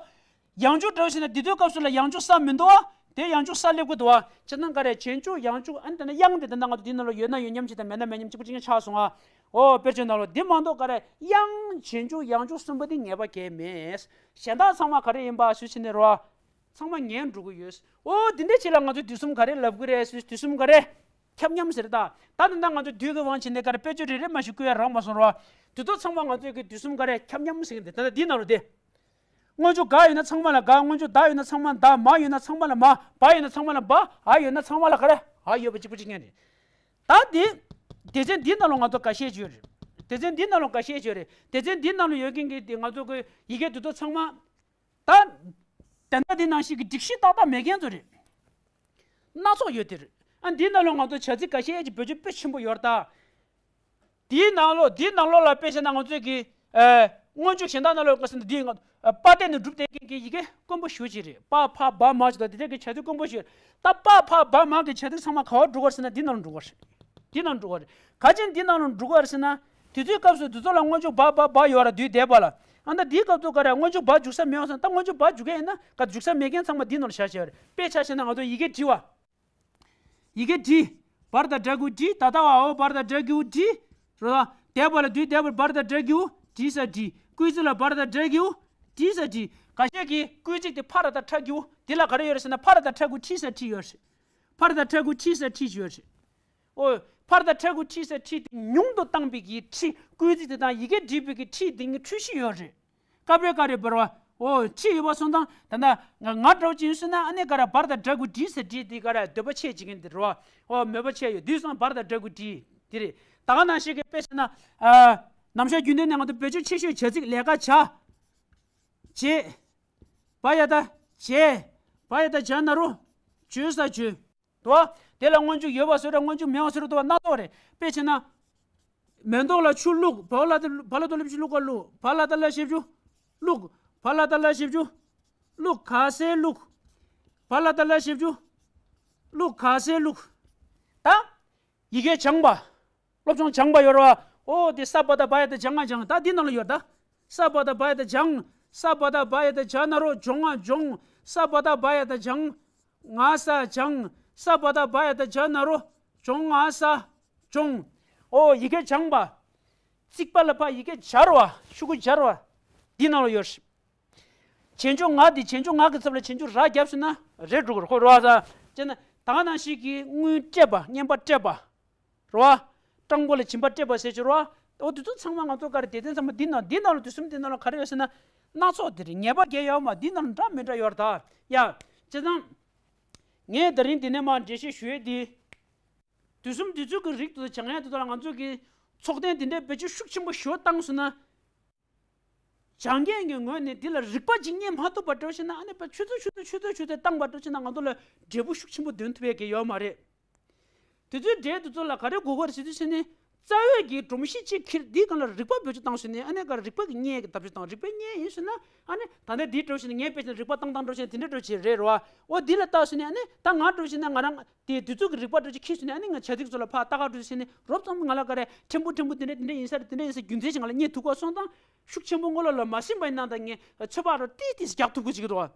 ཡང་འཇུག་འདྲ་བོ་ཞིག་ན་འདི་དུས་སྐབས་སུ་ལ་ཡང་འཇུག་ས་མི་འདུག་ཨ། དེ་ཡང་འཇུག་ས་སླེབས་ཀྱི་འདུག་ཨ། ཅེ་ན་ག་རེ་རྗེས་འཇུག་ཡང་འཇུག་ཨ་ནི་དེ་ན་དབྱངས་དེ་དེ་ན་ང་ཚོ་འདི་ནང་ལ་ཡོད་ན་ཡོད་མཉམ་ཞིག་དང་མེད་ན་མེད་མཉམ་གཅིག་པ་གཅིག་རྐྱང་ཆགས་སོང་ཨ། ཨོ་དཔེར་བརྗོད་ནང་ལ་འདི་མ་གཏོགས་ག་རེ་དབྱངས་རྗེས་འཇུག་ཡང་འཇུག་གསུམ་པོ་འདི་ངེས་པ་གང་ཡང་མེད། གཞན་དག་ཚང་མ་ག་རེ་ཡིན་པ་སུས་ཕྱེ་ནས་རོ། ཚང་མ་ངེས་འགྲོ་གི་ཡོད། ཨོ་དེ་འདྲའི་ཆེད་ལ་ང་ཚོ་དུས་གསུམ་ག་རེ་ལབ་གི་རེད་སུས། དུས་གསུམ་ག་རེ། ཁྱབ་མཉམ་ཟེར་ད། ད་ནི་ད་ང་ཚོ་དུས་ཀྱི་དབང་བྱས་ནས་ག་རེ་དཔེ་བརྗོད་རེ་རེ་མ་ཞིག་བཀོད་ཡ་རག་མ་སོང་རོ། དེ་ཚོ་ཚང་མ་ང་ཚོའི་གི་དུས་གསུམ་ག་རེ་ཁྱབ་མཉམ་ཟེར་གི་འདུག་ད་ལྟ་འདི་ནང་ལ་དེ། སྔོན་འཇུག་ག་ཡོད་ན་ཚང་མ་ལ་ག། སྔོན་འཇུག་ད་ཡོད་ན་ཚང་མ་ད། མ་ཡོད་ན་ཚང་མ་ལ་མ། བ་ཡོད་ན་ཚང་མ་ལ་བ། འ་ཡོད་ན་ཚང་མ་ལ་ག་རེ། འ་ཡོད་པ་གཅིག་པ་གཅིག་རྐྱང་རེད། ད་འདི། སྡེ་ཚན་འདི་ནང་ལ་ང་ཚོ་འགའ་ཤས་ཅིག་ཡོད་རེད། སྡེ་ཚན་འདི་ནང་ལ་འགའ་ཤས་ཅིག་ཡོད་རེད། སྡེ་ཚན་འདི་ནང་ལ་ཡོད་མཁན་གྱི་དེ་ང་ཚོ་གི་ཡི་གེ་དེ་ཚོ་ཚང་མ། ད། དེ་འདྲ་འདི་ནང་བཞིན་གྱི་སྒྲིག་གཞི་ཏག་ཏག་མེད་མཁན་ཚོ་རེད། སྣ་ཚོགས་ཡོད་དེ་རེད། ཨ་འདི་ནང་ལ་ང་ཚོ་བྱ་ཚིག་འགའ་ཤས་ཀྱི་བེད་སྤྱོད་དཔེ་ཆེན་པོ་ཡོད་རེད་ད། འདིའི་ནང་ལོགས་འདིའི་ནང་ལོགས་ལ་དཔེ་བྱས་ན་ང་ཚོས་ཀྱི། ཨ། སྔོན་འཇུག་གཞན་དག་ནང་ལོགས་ཀྱི་འདི་ང་། པ་བསྟན་ནས་གྲུབ་བསྡད་མཁན་གྱི་ཡི་གེ་དཀོན་པོ་ཞེ་པོ་ཅིག་རེད། པ་ཕ་བ་མ་ཅིག་དང་དེ་འདྲ་གི་བྱ་ཚིག་དཀོན་པོ་ཞིག་ཡོད། ད་པ་ཕ་བ་མ་གི་བྱ་ཚིག་ཚང་མ་ག་བར་འགྲོ་གི་རེད་ཟེར་ན་འདི་ནང་ལ་འགྲོ་གི་རེད། འདི་ནང་ལ་འགྲོ་གི་རེད། ག་ཅི་འདི་ནང་ལ་འགྲོ་གི་རེད་ཟེར་ན། དུས་ཚོད་སྐབས་སུ་འདི་ཚོ་ལ་སྔོན་འཇུག་བ་བ་བ་ཡོད་ར་དུས་འདས་པ་ལ། ཨ་ད་འདིའི་སྐབས་སུ་ག་རེ་སྔོན་འཇུག་བ་འཇུག་ས་མེད་པ་སོང་། ད་སྔོན་འཇུག་བ་འཇུག་མཁན་ཡིན་ན་ག་འཇུག་ས་མེད་མཁན་ཚང་མ་འདི་ནང་ལ་བཞག་བྱས་པ་རེད། དཔེ་ཆ་བཞག་ན་ང་ཚོ་ཡི་གེ་བྲིས་པ། ཡི་གེ་བྲིས། བར་དང་སྦྲ་གུ་བྲིས། ད་ལྟ་བ་འོ་བར་དང་སྦྲ་གུ་བྲིས། རོ། འདས་པ་ལ་དུས་འདས་པར་བར་དང་སྦྲ་གུ་བྲིས་ས་བྲིས། སྐུལ་ཚིག་ལ་བར་དང་སྦྲ་གུ་བྲིས་ས་བྲིས། འགའ་ཤས་ཀྱིས་སྐུལ་ཚིག་དེ་ཕ་ར་དང་ཕྲ་གུ་འདི་ལ་ག་རེ་ཡོད་རེད་ཟེར་ན་ཕ་ར་དང་ཕྲ་གུ་བྲིས་ས་བྲིས་ཡོད་རེད། ཕ་ར་དང་ཕྲ་གུ་བྲིས་ས་བྲིས་ཡོད་རེད། ཨོ། ཕར་དང་ཕྲལ་གུ་ཁྲིད་ས་ཁྲིད་དེ་ཉུང་དུ་བཏང་པའི་གི་ཁྲིད་སྐུལ་ཚིག་དེ་དང་ཡི་གེ་བྲིས་པའི་གི་ཁྲིད་དེ་གཉིས་འཁྲུལ་གཞི་ཡོད་རེད། སྐབས་རེ་སྐབས་རེ་འབར་བ། ཨོ་ཁྲིད་ཡོད་པ་སོང་ཙང་ད་ལྟ་ང་ང་འདྲ་བོ་ཅིག་ཡིན་སོང་ན་ཨ་ནི་ག་ར་བར་དང་སྦྲ་གུ་བྲིས་ས་བྲིས་དེ་ག་ར་འདོད་པ་ཆེ་བྱེད་མཁན་དེ་རེད་བ། ཨོ་མོས་པ་ཆེ་ཡོད་དུས་སང་བར་དང་སྦྲ་གུ་བྲིས་དེ་རེད། ད་ག་ནང་བཞིན་གི་དཔེ་བྱས་ན། ཨ། ནམ་ཞག་རྒྱུན་ལྡན་ནས་ང་ཚོ་བེད་སྤྱོད་ཆེ་ཤོས་བྱ་ཚིག་ལས་ཀ་བྱ། བྱེད། བ་ཡ་བཏགས་བྱས། བ་ཡ་བཏགས་བྱ་ན་རོ། བྱོས་ས་བྱོས། དོ། དེ་ལ་སྔོན་འཇུག་ཡོད་པ་བཟོ་འདྲ་སྔོན་འཇུག་མེད་པ་བཟོ་འདྲ་དོ་བ་སྣ་ཚོགས་རེད། དཔེ་བྱས་ན། མེ་ཏོག་ལ་ཆུ་བླུགས། བ་ལ་བ་ལ་དོ་ལ་ཞབས་ཀྱུ་བླུགས། བ་ལ་ད་ལ་ཞབས་ཀྱུ་བླུགས། བ་ལ་ད་ལ་ཞབས་ཀྱུ་བླུགས། ག་ས་བླུགས། བ་ལ་ད་ལ་ཞབས་ཀྱུ་བླུགས། ག་ས་བླུགས། ད། ཡི་གེ་སྦྱངས་པ། སློབ་སྦྱོང་སྦྱངས་པ་ཡོད་རེད་བ། ཨོ་དེ་ས་བ་ད་བ་ཡ་ད་སྦྱང་ང་སྦྱང་། ད་འདི་ནང་ལ་ཡོད་ད། ས་བ་ད་བ་ཡ་ད་སྦྱང་། ས་བ་ད་བ་ཡ་ད་སྦྱ་ན་རོ་སྦྱོང་ང་སྦྱོང་། ས་བ་ད་བ་ཡ་ད་སྦྱང་། ང་ས་སྦྱང་། ས་བ་ད་བ་ཡ་ད་སྦྱ་ན་རོ་སྦྱོང་ང་ས་སྦྱོང་། ཨོ་ཡི་གེ་སྦྱངས་པ། རྩིག་པ་ལ་ཕ་ཡི་གེ་སྦྱར་བ་ཤུ་གུ་སྦྱར་བ། འདི་ནང་ལ་ཡོད་རེད། རྗེས་འཇུག་ང་དེ་རྗེས་འཇུག་ང་གི་ཚབ་ལ་རྗེས་འཇུག་ར་བརྒྱབ་སོང་ན་རེད་འགྲོ་གི་རེད་ཁོ་རེད་བ་ས། ཅེ་ན་ད་ག་ནང་བཞིན་གྱི་དངུལ་སྤྲད་པ་རྔན་པ་སྤྲད་པ། རེད་བ། སྤྲང་པོ་ལ་སྦྱིན་པ་སྤྲད་པ་ཟེར་གྱི་རེད་བ། འོ་དེ་ཚོ་ཚང་མ་ང་ཚོ་ག་རེ་སྡེ་ཚན་ཚང་མ་འདི་ནང་འདི་ནང་ལ་དུས་གསུམ་འདི་ནང་ལ་ག་རེ་ཡོད་ཟེར་ན། སྣ་ཚོགས་དེ་རེད། ངེས་པ་གང་ཡང་ཡོད་མ་འདི་ནང་ལ་འདྲ་མི་འདྲ་ཡོད་རེད་ད། ཡ། བྱས་ཙང་། ངས་ད་རིང་འདི་ནས་མར་འགྲེལ་བཤད་ཞུ་ཡས་འདི། དུས་གསུམ་འདི་ཚོ་གི་རིགས་དེ་ཚོ་སྦྱང་ཡས་དེ་ཚོ་ལ་ང་ཚོ་གི་ཚོགས་ཐེངས་འདི་འདྲའི་བེད་སྤྱོད་ཤུགས་ཆེན་པོ་ཞེ་པོ་བཏང་སོང་ན། སྦྱང་མཁན་གྱི་ངོས་ནས་འདི་ལ་རིག་པ་ཅིག་རྙེད་མ་ཐུབ་པ་འདྲ་བོ་ཞིག་ན་ཨ་ནི་པ་ཆུ་ཚོད་ཆུ་ཚོད་ཆུ་ཚོད་ཆུ་ཚོད་བཏང་པ་འདྲ་བོ་ཞིག་ན་ང་ཚོ་ལ་འབྲས་བུ་ཤུགས་ཆེན་པོ་འདོན་ཐུབ་ཡས་ཀྱི་ཡོད་མ་རེད། དེ་ཚོའི་འབྲས་དེ་ཚོ་ལ་ག་རེ་དགོས་ཀྱི་རེད་ཟེར་དུས་ཙམ་ནས་རྩ་བའི་གི་སྒྲོམ་གཞི་གཅིག་ཁྱེར་འདིའི་སྒང་ལ་རིག་པ་བེད་སྤྱོད་བཏང་སོང་ནས་ཨ་ནི་ག་རེ་རིག་པ་གི་རྙེད་ཀྱི་ཐབས་ཤེས་དང་རིག་པ་རྙེད་ཡིན་ཟེར་ན་ཨ་ནི་ད་ལྟ་འདི་འདྲ་བོ་ཞིག་ན་ངས་དཔེ་ཆ་རིག་པ་བཏང་བཏང་འདྲ་བོ་ཞིག་ན་དེ་འདྲ་འདྲ་བོ་ཞིག་རེད་རེད་བ། འོ་འདི་ལ་བལྟས་སོང་ནས་ཨ་ནི་ད་ང་འདྲ་བོ་ཞིག་ན་ང་རང་དེ་དུས་ཚོད་ཀྱི་རིག་པ་འདྲ་ཅིག་ཁྱེར་སོང་ནས་ཨ་ནི་ང་བྱ་ཚིག་ཚོ་ལ་ཕར་ལྟ་ག་འགྲོ་ཟེར་ནས་རོབ་ཙམ་ང་ལ་ག་རེ་ཕྲན་བུ་ཕྲན་བུ་དེ་འདྲ་དེ་འདྲ་ཡིན་ས་རེད། དེ་འདྲ་ཡིན་ས་རྒྱུ་མཚན་ཞིག་ང་ལ་རྙེད་ཐུབ་ཀྱི་སོང་ཙང་ཤུགས་ཆེན་པོ་བློ་ལ་མ་ཟིན་པ་ཡིན་ན་ད་ངས་ཚོད་དཔག་རོ་ཏིས་ཏིས་རྒྱག་ཐུབ་ཀྱི་ཅིག་རེད་བ།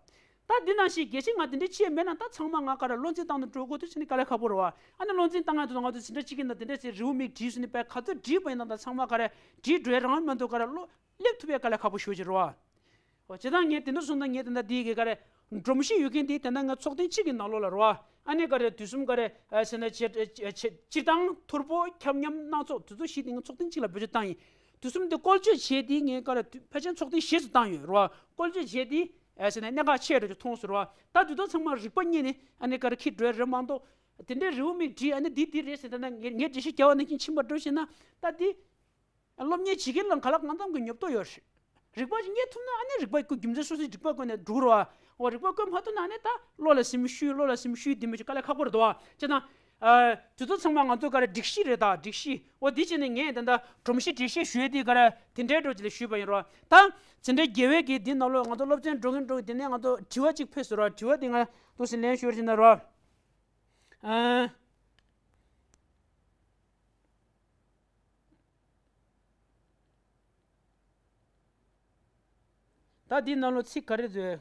ད་འདི་ནང་བཞིན་གལ་སྲིད་ང་དེ་འདྲ་བྱས་མེད་ན་ད་ཚང་མ་ང་ག་རེ་བློ་འཛིན་བཏང་ནས་འགྲོ་དགོས་དུས་ཕྱིན་ནས་དཀའ་ལས་ཁག་པོ་རེད་བ། ཨ་ནི་བློ་འཛིན་བཏང་ཡ་དེ་ང་ཚོ་ཟིན་གྲྭ་གཅིག་གི་ནང་དེ་འདྲ་ཟེར་རེའུ་མིག་བྲིས་སོང་ནས་པས་ག་ཚོད་བྲིས་པ་ཡིན་ན་ད་ཚང་མ་ག་རེ་བྲིས་འགྲོ་ཡ་རང་མ་གཏོགས་ག་རེ་བློ་སླེབས་ཐུབ་ཡ་དཀའ་ལས་ཁག་པོ་ཞེ་པོ་ཅིག་རེད་བ། འོ་བྱས་ཙང་ངས་དེ་འདྲ་སོང་ཙང་ངས་དེ་འདྲ་འདི་གི་ག་རེ་སྒྲོམ་གཞི་ཡོད་མཁན་འདི་དེ་འདྲ་ངས་ཚོགས་ཐེངས་གཅིག་གི་ནང་ལོགས་ལ་རེད་བ། ཨ་ནི་ག་རེ་དུས་གསུམ་ག་རེ་ཟེར་ན་ཆེ་ཆེ་སྤྱིར་བཏང་ཐོར་བུ་ཁྱབ་མཉམ་སྣ་ཚོགས་དུས་ཚོད་བཞི་དེ་ངས་ཚོགས་ཐེངས་གཅིག་ལ་བེད་སྤྱོད་བཏང་ཡིན། དུས་གསུམ་དེ་བཀོལ་སྤྱོད་བྱས་དེ་ངས་ག་རེ་ཕལ་ཆེར་ཚོགས་ཐེངས་བཞི་ཙམ་བཏང་ཡོད་རེད་བ། བཀོལ་སྤྱོད་བྱས་དེ་ཟེར་ན་གནད་འགག་ཆེ་རེད་ཅེས་མཐོང་སོང་རེད་བ། ད་དུས་ཚོད་ཚང་མ་རིག་པ་རྙེད་ནས་ཨ་ནི་ག་རེ་ཁྱེར་འགྲོ་ཡ་རེད་མ་གཏོགས། དེ་འདྲའི་རེའུ་མིག་བྲིས་ཨ་ནི་འདི་འདི་རེད་ཟེར་ད་ན་ངས་ངས་འགྲེལ་བཤད་རྒྱག་པ་ནང་བཞིན་ཕྱིན་པ་འགྲོ་ཤེས་ན་ད་འདི། སློབ་གཉེར་བྱེད་མཁན་ལ་གང་ལ་གང་འཚམ་གྱི་ཉོབ་ཏོ་ཡོད་རེད། རིག་པ་ཞིག་རྙེད་ཐུབ་ན་ཨ་ནི་རིག་པ་ཀུན་རྒྱུ་མཚན་སོ་སོའི་རིག་པ་ཀུན་ནས་འགྲུབ་རོགས། འོ་རིག་པ་ཀུན་མ་ཐུབ་ན་ཨ་ནི་ད་བློ་ལ་སེམས་ཤུགས་བློ་ལ་སེམས་ཤུགས་འདི་མི་ཞིག་དཀའ་ལས་ཁག་པོ་རེད་དོ། ཅེ་ན། དུས་ཚོད་ཚང་མ་ང་ཚོ་ག་རེ་སྒྲིག་གཞི་རེད་ད་སྒྲིག་གཞི། འོ་འདི་བྱས་ནས་ངས་ད་ལྟ་སྒྲོམ་གཞི་སྒྲིག་གཞི་ཞུས་དེ་ག་རེ་དེ་འདྲའི་འགྲོ་ཅིག་ལ་ཞུས་པ་ཡིན་རོགས། ད་འཛིན་གྲྭ་བརྒྱད་པའི་གི་འདི་ནང་ལོགས་ང་ཚོ་སློབ་ཚན་འགྲོ་གིན་འགྲོ་གིན་དེ་ནས་ང་ཚོ་དྲི་བ་གཅིག་ཕེབས་སོང་རོགས། དྲི་བ་དེ་ང་ཏོག་ཙམ་ལན་ཞུ་བར་བྱས་ན་རོགས། ཨ། ད་འདི་ནང་ལོགས་ཚིག་ག་རེ་འདུག་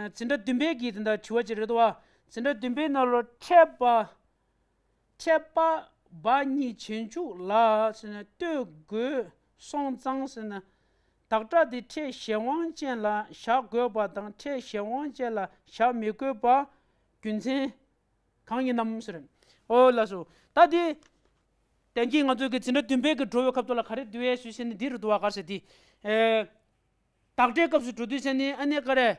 འཛིན་གྲྭ་བདུན་པའི་གི་དེ་འདྲ་དྲི་བ་ཅིག་རེད་དོ། འཛིན་གྲྭ་བདུན་པའི་ནང་ལོགས་ཕྲད་པ། ཕྲད་པ་བ་གཉིས་བྱེད་འཇུག་ལ་ཟེར་ན་ལྟོས་དགོས་སོང་ཙང་ཟེར་ན། བདག་སྒྲ་དེ་ཕྲད་གཞན་དབང་ཅན་ལ་བཞག་དགོས་པ་དང་ཕྲད་གཞན་དབང་ཅན་ལ་བཞག་མི་དགོས་པ་རྒྱུ་མཚན། གང་ཡིན་ནམ་ཟེར། ཨོ་ལགས་སོ། ད་དེ། དེང་གི་ང་ཚོའི་གི་འཛིན་གྲྭ་བདུན་པའི་གི་འགྲོ་བའི་སྐབས་དུ་ལ་ག་རེ་འདུག་ཨེ་ཞུས་ཟེར་ནས་འདི་རུ་འདུག་བ་ག་རེ་ཟེར་དེ། ཨེ། བདག་སྒྲའི་སྐབས་སུ་འགྲོ་དུས་ཟེར་ནས་ཨ་ནེ་ག་རེ།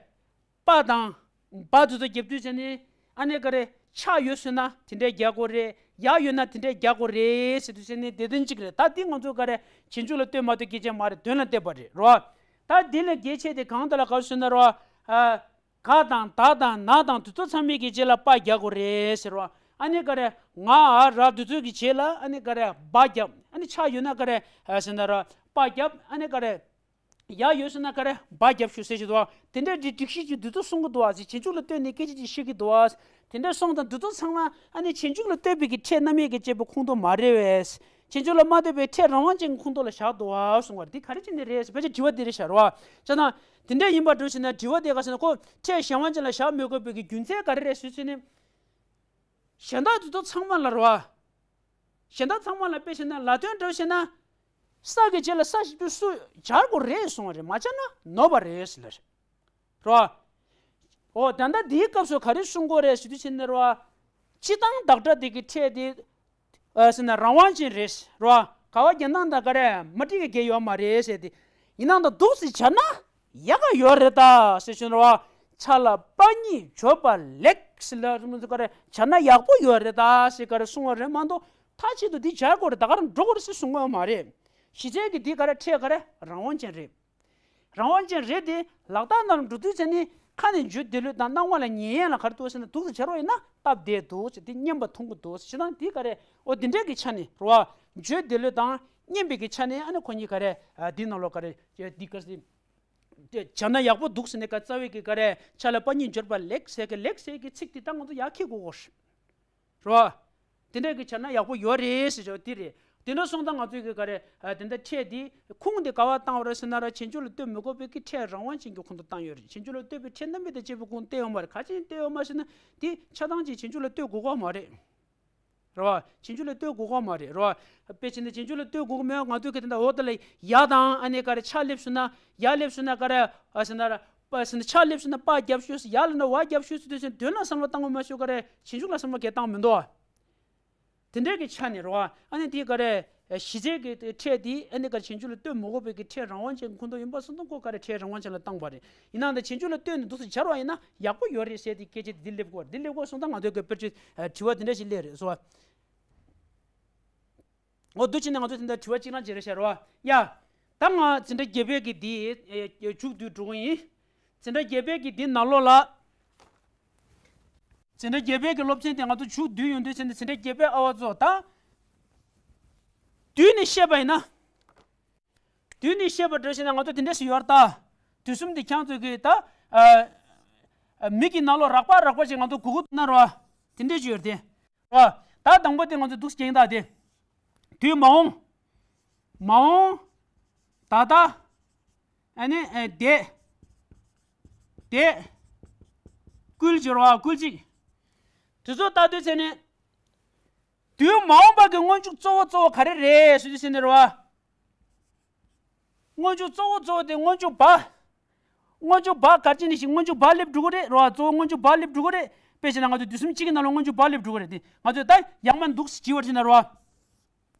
པ་དང་། བ་དུ་ཚོ་རྒྱབ་དུས་ཟེར་ནས་ཨ་ནེ་ག་རེ་ཆ་ཡོད་ཟེར་ན་དེ་འདྲའི་རྒྱག་དགོས་རེད། ཡ་ཡོད་ན་དེ་འདྲའི་རྒྱག་དགོས་རེད་ཟེར་དུས་ཟེར་ནས་དེ་དོན་གཅིག་རེད། ད་འདི་ང་ཚོ་ག་རེ་རྗེས་འཇུག་ལ་ལྟོས་མ་ལྟོས་སྐད་ཆ་མ་རེད། དོན་ལ་བལྟས་པ་རེད་རོ། ད་འདི་ལས་གལ་ཆེ་དེ་གང་དུ་ལ་ག་རེ་ཟེར་ན་རོ། ཨ། ག་དང་ད་དང་ན་དང་དེ་ཚོ་ཚང་མའི་གི་རྗེས་ལ་པ་རྒྱག་དགོས་རེད་ཟེར་བ། ཨ་ནི་ག་རེ་ང་ཨ་ར་དེ་ཚོའི་གི་རྗེས་ལ་ཨ་ནི་ག་རེ་བ་རྒྱབ། ཨ་ནི་ཆ་ཡོད་ན་ག་རེ་ཨ་ཟེར་ན་ར་པ་རྒྱབ། ཨ་ནི་ག་རེ་ཡ་ཡོད་ཟེར་ན་ག་རེ་བ་རྒྱབ་ཤོག་ཟེར་གྱི་འདུག་བ། དེ་འདྲའི་སྒྲིག་སྒྲིག་གཞི་ཅིག་དེ་ཚོ་གསུང་གི་འདུག་བ་ཟེར། རྗེས་འཇུག་ལ་ལྟོས་ནས་སྐད་ཆ་ཅིག་བཤད་ཀྱི་འདུག་བ། དེ་འདྲ་སོང་ཙང་དེ་ཚོ་ཚང་མ་ཨ་ནི་རྗེས་འཇུག་ལ་ལྟོས་པའི་གི་ཕྲད་རྣམ་དབྱེ་གི་དཔྱད་པའི་ཁུངས་གཏོགས་མ་རེད་བས། རྗེས་འཇུག་ལ་མ་ལྟོས་པའི་ཕྲད་རང་དབང་ཅན་གྱི་ཁུངས་གཏོགས་ལ་བཞག་འདུག་བ་གསུང་བ་འདི་ག་རེ་བྱས་ནས་རེད་ཟེར། ཕལ་ཆེར་དྲི་བ་འདི་རེད་ཤག་རོ། བྱས་ན་དེ་འདྲ་ཡིན་པ་འགྲོ་ཕྱིན་ན་དྲི་བ་དེ་ག་ཟེར་ན་ཁོ་ཕྲད་གཞན་དབང་ཅན་ལ་བཞག་མི་དགོས་པའི་གི་རྒྱུ་མཚན་ག་རེ་རེད་ཟེར་ཟེར་ནས། གཞན་དག་དེ་ཚོ་ཚང་མ་ལ་རོ། གཞན་དག་ཚང་མ་ལ་དཔེ་བྱས་ན་ལ་དོན་འགྲོ་ཕྱིན་ན། ས་གི་རྗེས་ལ་ས་ཞིག་ཏུ་སུ་སྦྱར་དགོས་རེད་གསུང་བ་རེད། མ་སྦྱར་ན་ནོར་བ་རེད་ཟེར་ལ་རེད། རོ། འོ་ད་ལྟ་འདིའི་སྐབས་སུ་ག་རེ་གསུང་དགོས་རེད་ཟེར་དུས་ཕྱིན་ནས་རོ། སྤྱིར་བཏང་བདག་སྒྲ་དེ་གི་ཕྲད་དེ། ཨ་ཟེར་ན་རང་དབང་ཅན་རེད་རོ། ག་བ་རྒྱ་ནང་དང་ག་རེ་མ་འགྲིག་གི་རྒྱལ་ཡོད་མ་རེད་ཟེར་ཏེ། ཡིན་ནའང་ད་འདུག་སེ་བྱས་ན་ཡག་ག་ཡོད་རེད་ད་ཟེར་བྱུང་རོ། ཆ་ལ་པ་གཉིས་སྦྱོར་བ་ལེགས་ཟེར་ལ་རིང་མོ་ཚོ་ག་རེ་བྱས་ན་ཡག་པོ་ཡོད་རེད་ད་ཟེར་ག་རེ་གསུང་བ་རེད་མ་གཏོགས་མཐའ་གཅིག་ཏུ་འདི་སྦྱར་དགོས་རེད་ད་ག་རེ་འགྲོ་དགོས་རེད་ཟེར་གསུང་གི་ཡོད་མ་རེད། གཞི་རྩའི་གི་འདི་ག་རེ་ཕྲད་ག་རེ་རང་དབང་ཅན་རེད། རང་དབང་ཅན་རེད་དེ་ལག་རྟགས་ནང་ལ་འགྲོ་དུས་ཚེ་ནི་ཁ་ནས་བརྗོད་བདེ་ལོས་དང་སྣང་བ་ལ་ཉན་ཡས་ལ་ག་རེ་འདུག་ཟེར་ན་འདུག་སེ་བྱ་རོགས་ཡིན་ན་སྟབས་བདེ་འདུག་ཟེར་དེ་སྙན་པ་མཐོང་གི་འདུག་ཟེར་ཞེ་སྡང་དེ་ག་རེ་འོ་དེ་འདྲས་ཀྱི་ཆ་ནས་རོ། བརྗོད་བདེ་ལོས་དང་སྙན་པའི་གི་ཆ་ནས་ཨ་ནི་ཁོ་གཉིས་ག་རེ་ཨ་འདི་ནང་ལོགས་ག་རེ་འདི་ག་རེ་བྱས་ན་ཡག་པོ་འདུག་ཟེར་ནས་ག་རྩ་བའི་གི་ག་རེ་ཆ་ལ་པ་གཉིས་སྦྱོར་བ་ལེགས་ཟེར་གི་ལེགས་ཟེར་གི་ཚིག་དེ་ད་ང་ཚོ་ཡག་ཁྱི་གོ་གོ་ཧྲི། རོ། དེ་འདྲ་གི་བྱས་ན་ཡག་པོ་ཡོད་རེད་ཟེར་ཆོག་དེ་རེད། དེ་འདྲ་སོང་ཙང་ང་ཚོས་གི་ག་རེ་ཨ་དེ་འདྲ་ཕྲད་དེ་ཁུངས་དེ་ག་བ་བཏང་བ་རེད་ཟེར་ན་ར་རྗེས་འཇུག་ལ་ལྟོས་མི་དགོས་པའི་གི་ཕྲད་རང་དབང་ཅན་གྱི་ཁུངས་དུ་བཏང་ཡོད་རེད། རྗེས་འཇུག་ལ་ལྟོས་པའི་ཕྲད་རྣམ་པ་དང་བཅས་པའི་ཁུངས་བསྟན་ཡོད་མ་རེད། ག་ཅི་ནས་བསྟན་ཡོད་མ་ཟེར་ན་དེ་ཆ་ཚང་ཅིག་རྗེས་འཇུག་ལ་ལྟོས་དགོས་ཀྱི་མ་རེད། རེད་བ། རྗེས་འཇུག་ལ་ལྟོས་དགོས་ཀྱི་མ་རེད་རེད་བ། དཔེ་བྱས་ན་རྗེས་འཇུག་ལ་ལྟོས་དགོས་ཀྱི་མེད་པ་ང་ཚོས་གི་དེ་འདྲ་འོ་ད་ལ་ཡ་དང་ཨ་ནི་ག་རེ་ཆ་སླེབས་སོང་ན་ཡ་སླེབས་སོང་ན་ག་རེ་ཨ་ཟེར་ན་ར། པ་ཟེར་ན་ཆ་སླེབས་ཟེར་ན་པ་རྒྱབ་ཤོས་ཡ་ལ་ན་བ་རྒྱབ་ཤོས་ཟེར་དུས་ཟེར་དོན་ལ་བསམ་བློ་བཏང་བ་མ་ཤོད་ག་རེ་རྗེས་འཇུག་ལ་བསམ་བློ་གས་བཏང་མི་འདུག་བ། དེ་འདྲའི་གི་ཆ་ནས་རོ། ཨ་ནི་དེ་ག་རེ་གཞི་རྩའི་གི་ཕྲད་དེ་ཨ་ནི་ག་རེ་རྗེས་འཇུག་ལ་ལྟོས་མ་དགོས་པའི་གི་ཕྲད་རང་དབང་ཅན་གྱི་ཁུངས་གཏོགས་ཡིན་པ་སོང་ཙང་ཁོ་ག་རེ་ཕྲད་རང་དབང་ཅན་ལ་བཏང་བ་རེད། ཡིན་ནའང་ད་རྗེས་འཇུག་ལ་ལྟོས་ནས་འདུག་སེ་སྦྱར་བ་ཡིན་ན་ཡག་པོ་ཡོད་རེད་ཟེར་དེ་སྐད་ཆ་དེ་འདི་སླེབས་དགོས་འདི་སླེབས་དགོས་སོང་ཙང་ང་ཚོས་གི་དཔེར་བརྗོད་དྲི་བ་དེ་འདྲ་ཞིག་སླེབས་རེད་སོ། འོ་འདུག་བྱས་ནས་ང་ཚོ་དེ་འདྲ་དྲི་བ་གཅིག་རང་བྱེད་རེ་བྱ་རོགས། ཡ། ད་ང་འཛིན་གྲྭ་བརྒྱད་པའི་གི་འདི་མཇུག་བསྡུས་འགྲོ་གི་ཡིན། འཛིན་གྲྭ་བརྒྱད་པའི་གི་འདི་ནང་ལོགས་ལ། འཛིན་གྲྭ་བརྒྱད་པའི་གི་སློབ་ཚན་དེ་ང་ཚོ་མཇུག་བསྡུས་ཡོང་དུས་ཚེ་འདི་འཛིན་གྲྭ་བརྒྱད་པའི་ཨ་བ་ཚོ་ད། བསྡུས་ནས་བཤད་པ་ཡིན་ན། བསྡུས་ནས་བཤད་པ་འདྲ་བྱས་ན་ང་ཚོ་དེ་འདྲས་སུ་ཡོད་རེད་ད། དུས་གསུམ་འདི་ཁྱེད་ཚོ་གི་ད། མིག་གི་ནང་ལོགས་རགས་པ་རགས་པ་ཞིག་ང་ཚོ་གུ་གུ་ན་རོ། དེ་འདྲས་ཅིག་ཡོད་རེད་དེ། རོ། ད་དང་པོ་དེ་ང་ཚོ་འདུག་སྐྱེང་ད་དེ། དུས་མ་འོངས། མ་འོངས། ད་ལྟ། ཨ་ནི་ཨ་འདས། འདས། བསྐུལ་གྱི་རོ་བསྐུལ་གྱི། དུས་ཚོད་ལྟ་དུས་ཚེ་ནས། དུས་མ་འོངས་པ་གི་སྔོན་འཇུག་གཙོ་བོ་གཙོ་བོ་ག་རེ་རེད་ཟེར་དུས་ཚེ་ནས་རོ། སྔོན་འཇུག་གཙོ་བོ་གཙོ་བོ་དེ་སྔོན་འཇུག་བ། སྔོན་འཇུག་བ་ག་ཅི་ནས་ཤིག་སྔོན་འཇུག་བ་སླེབས་འགྲོ་གི་རེད་རོ། གཙོ་བོ་སྔོན་འཇུག་བ་སླེབས་འགྲོ་གི་རེད། དཔེ་བྱས་ན་ང་ཚོ་དུས་གསུམ་གཅིག་གི་ནང་ལ་སྔོན་འཇུག་བ་སླེབས་འགྲོ་གི་རེད་དེ། ང་ཚོས་ད་ཡང་མ་འདུག་སེ་བྱས་པར་བྱས་ན་རེད་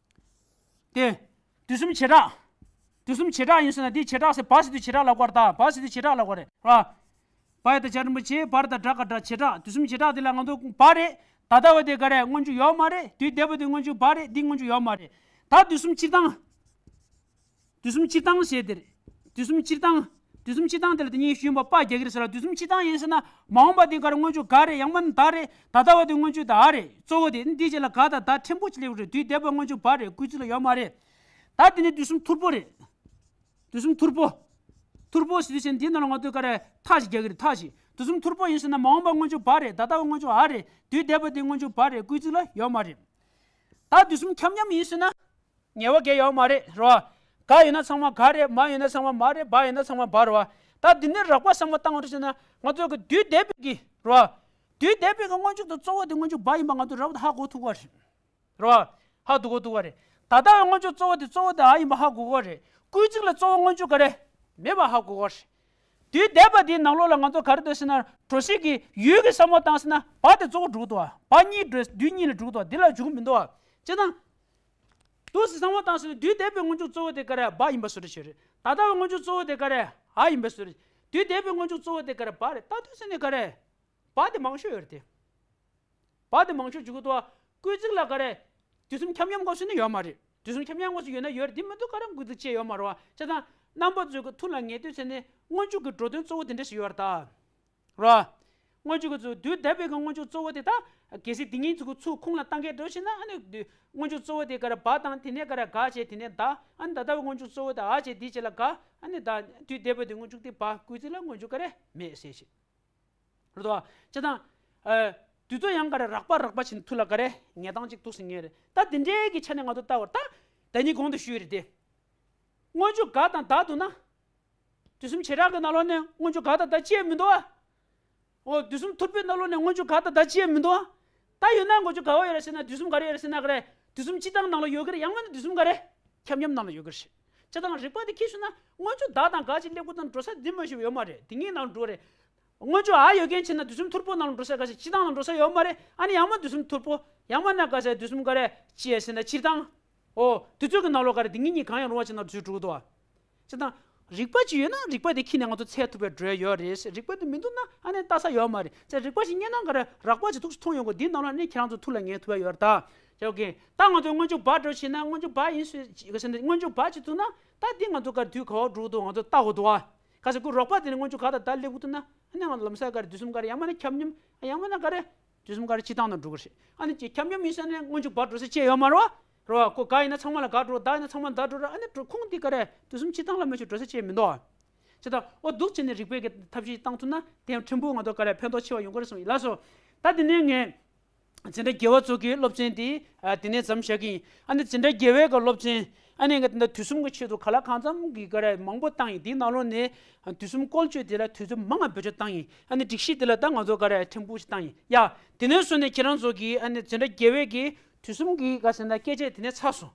བ། དེ། དུས་གསུམ་བྱེ་བྲག་དུས་གསུམ་བྱེ་བྲག་ཡིན་ཟེར་ན་དེའི་བྱེ་བྲག་ཟེར་བ་ཟེར་དུས་བྱེ་བྲག་ལབ་དགོས་རེད་ད། བ་ཟེར་དུས་བྱེ་བྲག་ལབ་དགོས་རེད་ར། བ་ཡ་བཏགས་བྱ་འགྲེང་བུ་བྱེ། བ་ར་བཏགས་བྲ་ག་བྲ། བྱེ་བྲག་དུས་གསུམ་བྱེ་བྲག་དེ་ལ་ང་ཚོ་བ་རེད། ད་ལྟ་བ་དེ་ག་རེ་སྔོན་འཇུག་ཡོད་མ་རེད། དུས་འདས་པ་དེ་སྔོན་འཇུག་བ་རེད། འདི་སྔོན་འཇུག་ཡོད་མ་རེད། ད་དུས་གསུམ་སྤྱིར་བཏང་། དུས་གསུམ་སྤྱིར་བཏང་ཞེས་དེར། དུས་གསུམ་སྤྱིར་བཏང་། དུས་གསུམ་སྤྱིར་བཏང་དེ་ལ་དེ་ཉིད་ཞུས་པ་པ་རྒྱག་གི་རེད་ཟེར་ལ། དུས་གསུམ་སྤྱིར་བཏང་ཡིན་ཟེར་ན་མ་འོངས་པ་དེ་ག་རེ་སྔོན་འཇུག་ག་རེད། ཡང་མིན་ད་རེད། ད་ལྟ་བ་དེ་སྔོན་འཇུག་ད་རེད། གཙོ་བོ་དེ་འདི་རྗེས་ལ་ག་དང་ད་ཕྲན་བུ་ཅིག་སླེབས་རེད། དུས་འདས་པ་སྔོན་འཇུག་བ་རེད། སྐུལ་ཚིག་ལ་ཡོད་མ་རེད། ད་དེ་ནི་དུས་གསུམ་ཐུར་པོ་རེད། དུས་གསུམ་ཐུར་པོ། ཐུར་པོ་ཟེར་དུས་ཆེན་འདི་ནང་ལ་ང་ཚོས་ག་རེ་ཐག་ཞིག་རྒྱག་གི་རེད། ཐག་ཞིག་དུས་གསུམ་ཐུར་པོ་ཡིན་ཟེར་ན་མ་འོངས་པ་སྔོན་འཇུག་བ་རེད། ད་ལྟ་བ་སྔོན་འཇུག་ཨ་རེད། དུས་འདས་པ་དེ་སྔོན་འཇུག་བ་རེད། སྐུལ་ཚིག་ལ་ཡོད་མ་རེད། ད་དུས་གསུམ་ཁྱབ་མཉམ་ཡིན་ཟེར་ན། ཉེ་བ་གང་ཡང་ཡོད་མ་རེད་རོ། ག་ཡོད་ན་ཚང་མ་ག་རེད། མ་ཡོད་ན་ཚང་མ་མ་རེད། བ་ཡོད་ན་ཚང་མ་བ་རེད་བ། ད་འདི་ནས་རགས་པ་བསམ་བློ་བཏང་བ་རེད་ཟེར་ན་ང་ཚོ་གི་དུས་འདས་པའི་གི་རོ། དུས་འདས་པའི་གི་སྔོན་འཇུག་དང་གཙོ་བོ་དེ་སྔོན་འཇུག་བ་ཡིན་པ་ང་ཚོ་རབ་ཏུ་ཧ་གོ་ཐུབ་པ་རེད། རོ། ཧ་གོ་ཐུབ་པ་རེད། ད་ལྟ་བའི་སྔོན་འཇུག་གཙོ་བོ་དེ་གཙོ་བོ་དེ་ཨ་ཡིན་པ་ཧ་གོ་གི་རེད། སྐུལ་ཚིག་ལ་གཙོ་བོ་སྔོན་འཇུག་ག་རེ་མེད་པ་ཧ་གོ་གི་རེད། དུས་འདས་པ་དེའི་ནང་ལོགས་ལ་ང་ཚོ་ག་རེ་འདུག་ཟེར་ན་འགྲོ་ས་གི་ཡུལ་གི་བསམ་བློ་བཏང་ཟེར་ན་བ་དེ་གཙོ་བོ་འགྲོ་གི་འདུག་བ། བ་གཉིས་འགྲོ་དུས་གཉིས་ལ་འགྲོ་གི་འདུག་བ། འདི་ལ་འཇུག་གི་མི་འདུག་བ། སྤྱིར་བཏང་། འདུག་སེ་བསམ་བློ་བཏང་ཟེར་ན་དུས་འདས་པའི་སྔོན་འཇུག་གཙོ་བོ་དེ་ག་རེ་བ་ཡིན་པ་བཟོ་འདྲ་ཞིག་རེད། ད་ལྟ་བའི་སྔོན་འཇུག་གཙོ་བོ་དེ་ག་རེ་ཨ་ཡིན་པ་བཟོ་འདྲ། དུས་འདས་པའི་སྔོན་འཇུག་གཙོ་བོ་དེ་ག་རེ་བ་རེད། ད་དུས་ཟེར་ནས་ག་རེ། བ་དེ་མང་ཤོས་ཡོད་རེད་དེ། བ་དེ་མང་ཤོས་འཇུག་གི་འདུག་བ། སྐུལ་ཚིག་ལ་ག་རེ། དུས་གསུམ་ཁྱབ་མཉམ་དགོས་ཟེར་ན་ཡོད་མ་རེད། དུས་གསུམ་ཁྱབ་མཉམ་དགོས་ཟེར་ཡོད་ན་ཡོད་རེད། དེ་མི་འདུག་ག་རེ་སྐུལ་ཚིག་བཅས་ཡོད་མ་རེད་བ། བྱས་ཙང་རྣམ་པ་ཚོས་ཀྱི་ཐུགས་ལ་ངེས་དུས་ཚེ་ནས་སྔོན་འཇུག་གི་འགྲོ་དོན་གཙོ་བོ་དེ་འདྲ་ཞིག་ཡོད་རེད་ད། རེད་བ། སྔོན་འཇུག་གི་གཙོ་དུས་འདས་པའི་གི་སྔོན་འཇུག་གཙོ་བོ་དེ་ད། གལ་སྲིད་དེ་ཉིད་ཚོ་གི་ཚུར་ཁུངས་ལ་བཏང་གས་འགྲོ་ཕྱིན་ན་ཨ་ནི་དུས་སྔོན་འཇུག་གཙོ་བོ་དེ་ག་རེ་བ་དང་དེ་ནས་ག་རེ་ག་བྱས་དེ་ནས་ད། ཨ་ནི་ད་ལྟ་བའི་སྔོན་འཇུག་གཙོ་བོ་དེ་ཨ་བྱས་དེ་བྱས་ལ་ག། ཨ་ནི་ད་དུས་འདས་པའི་དུས་སྔོན་འཇུག་དེ་བ། སྐུལ་ཚིག་ལ་སྔོན་འཇུག་ག་རེ་མེད་ཟེར་ཞིག་རེད་དོ། བྱས་ཙང་། ཨ། དུས་ཚོད་ཡང་ག་རེ་རགས་པ་རགས་པ་བྱས་ནས་ཐུགས་ལ་ག་རེ་ངེས་སྟངས་གཅིག་འདུག་ཟེར་ངེས་རེད། ད་དེ་འདྲའི་གི་ཆ་ནས་ང་ཚོ་ལྟ་བར་ད། ད་ནི་གོང་དུ་ཞུས་རེད་དེ། སྔོན་འཇུག་ག་དང་ད་འདུག་ན། དུས་གསུམ་བྱེ་བྲག་གི་ནང་ལོགས་ནས་སྔོན་འཇུག་ག་དང་ད་ཅི་ཡང་མི་འདུག་ཨ། འོ་དུས་གསུམ་ཐུར་པའི་ནང་ལོགས་ནས་སྔོན་འཇུག་ག་དང་ད་ཅི་ཡང་མི་འདུག་ཨ། ད་ཡོད་ན་སྔོན་འཇུག་ག་བ་ཡོད་རེད་ཟེར་ན་དུས་གསུམ་ག་རེ་ཡོད་རེད་ཟེར་ན་ག་རེ། དུས་གསུམ་སྤྱིར་བཏང་ནང་ལ་ཡོད་གི་རེད། ཡང་མིན་ན་དུས་གསུམ་ག་རེ། ཁྱབ་མཉམ་ནང་ལ་ཡོད་གི་རེད། བྱས་ཙང་རིགས་པ་དེ་ཁྱེར་སོང་ན་སྔོན་འཇུག་ད་དང་ག་ཅིག་སླེབས་དགོས་དང་འགྲོ་ས་འདི་མ་ཞིག་ཡོད་མ་རེད། དེ་གཉིས་ནང་འགྲོ་རེད། སྔོན་འཇུག་ཨ་ཡོད་མཁན་བྱས་ན་དུས་གསུམ་ཐུར་པོ་ནང་ལ་འགྲོ་ས་ག་ས་སྤྱིར་བཏང་ལ་འགྲོ་ས་ཡོད་མ་རེད། ཨ་ནི་ཡང་མིན་དུས་གསུམ་ཐུར་པོ། ཡང་མིན་ན་ག་ས་དུས་གསུམ་ག་རེ་ཅི་ཡ་ཟེར་ན་སྤྱིར་བཏང་། ཨོ། དུས་ཚོད་ཀྱི་ནང་ལོགས་ག་རེ་དེ་གཉིས་གཉིས་གང་ཡང་རུང་བ་ཅིག་ནང་དུས་ཚོད་འགྲོ་གི་འདུག་བ། བྱས་ཙང་། རིགས་པ་ཅིག་ཡོད་ན་རིགས་པ་དེ་ཁྱེར་ནས་ང་ཚོ་འཚོལ་ཐུབ་པའི་འགྲོས་ཡོད་རེད། རིགས་པ་དེ་མི་འདུག་ན་ཨ་ནི་ལྟ་ས་ཡོད་མ་རེད། བྱས་རིགས་པ་ཞིག་རྙེད་ན་ག་རེ་རགས་པ་ཅིག་ཐུགས་སུ་མཐོང་ཡོང་གི་འདིའི་ནང་ལ་ནི་ཁྱེད་རང་ཚོ་ཐུགས་ལ་ངེས་ཐུབ་པ་ཡོད་རེད་ད། ཡོད་གི། ད་ང་ཚོས་སྔོན་འཇུག་བ་འགྲོ་བྱེད་ན་སྔོན་འཇུག་བ་ཡིན་ཟེར་ག་ཟེར་ན་སྔོན་འཇུག་བ་ཅིག་འདུག་ན་ད་འདི་ང་ཚོ་ག་རེ་དུས་ག་བ་འགྲོ་གི་འདུག་ང་ཚོ་ལྟ་དགོས་འདུག་བ། ག་ཟེར་ཁོ་རོགས་པ་དེ་ནི་སྔོན་འཇུག་ག་དང་ད་སླེབས་གི་འདུག་ན་ཨ་ནི་ང་ཚོ་ལམ་སང་ག་རེ་དུས་གསུམ་ག་རེ་ཡང་མིན་ན་ཁྱབ་མཉམ་ཡང་མིན་ན་ག་རེ། དུས་གསུམ་ག་རེ་སྤྱིར་བཏང་ནང་འགྲོ་གི་རེད། ཨ་ནི་ཅིག་ཁྱབ་མཉམ་ཡིན་ས་ནས་སྔོན་འཇུག་བ་འགྲོ་ས་ཅི་ཡང་ཡོད་མ་རེད་བ། རེད་བ། ཁོ་ག་ཡིན་ན་ཚང་མ་ལ་ག་འགྲོ། ད་ཡིན་ན་ཚང་མ་ལ་ད་འགྲོ་ར། ཨ་ནི་འགྲོ་ཁུངས་འདི་ག་རེ་དུས་གསུམ་སྤྱིར་བཏང་ལ་མ་གཏོགས་འགྲོ་ས་ཅི་ཡང་མི་འདུག་བ། བྱས་ཙང་ཨོ་འདུག་བྱས་ནས་རིགས་པའི་གི་ཐབས་ཤེས་བཏང་ཐུབ་ན་དེ་ཡང་ཕྲན་བུ་ང་ཚོ་ག་རེ་ཕན་ཐོགས་ཆེ་བ་ཡོང་གི་རེད་བསམ་གི། ལགས་སོ། ད་དེ་ནས་ངས་འཛིན་གྲྭ་བརྒྱད་པ་ཚོ་གི་སློབ་ཚན་དེ་ཨ་དེ་ནས་མཚམས་བཞག་གི་ཡིན། ཨ་ནི་འཛིན་གྲྭ་བརྒྱད་པའི་གི་སློབ་ཚན་ཨ་ནི་ངས་དེ་འདྲ་དུས་གསུམ་གི་ཆེད་དུ་ག་ལ་གང་འཚམ་གི་ག་རེ་མང་པོ་བཏང་ཡིན། དེའི་ནང་ལོགས་ནས་དུས་གསུམ་བཀོལ་སྤྱོད་དེ་ལ་དུས་ཚོད་མང་ང་བེད་སྤྱོད་བཏང་ཡིན། ཨ་ནི་སྒྲིག་གཞི་དེ་ལ་ད་ང་ཚོ་ག་རེ་ཕྲན་བུ་ཞིག་བཏང་ཡིན་ཡ། དེ་ནས་བཟུང་ནས་ཁྱེད་རང་ཚོ་གི་ཨ་ནི་འཛིན་གྲྭ་བརྒྱད་པའི་གི་དུས་གསུམ་གི་ག་ཟེར་ན་སྐད་ཆ་དེ་ནས་ཚར་སོང་།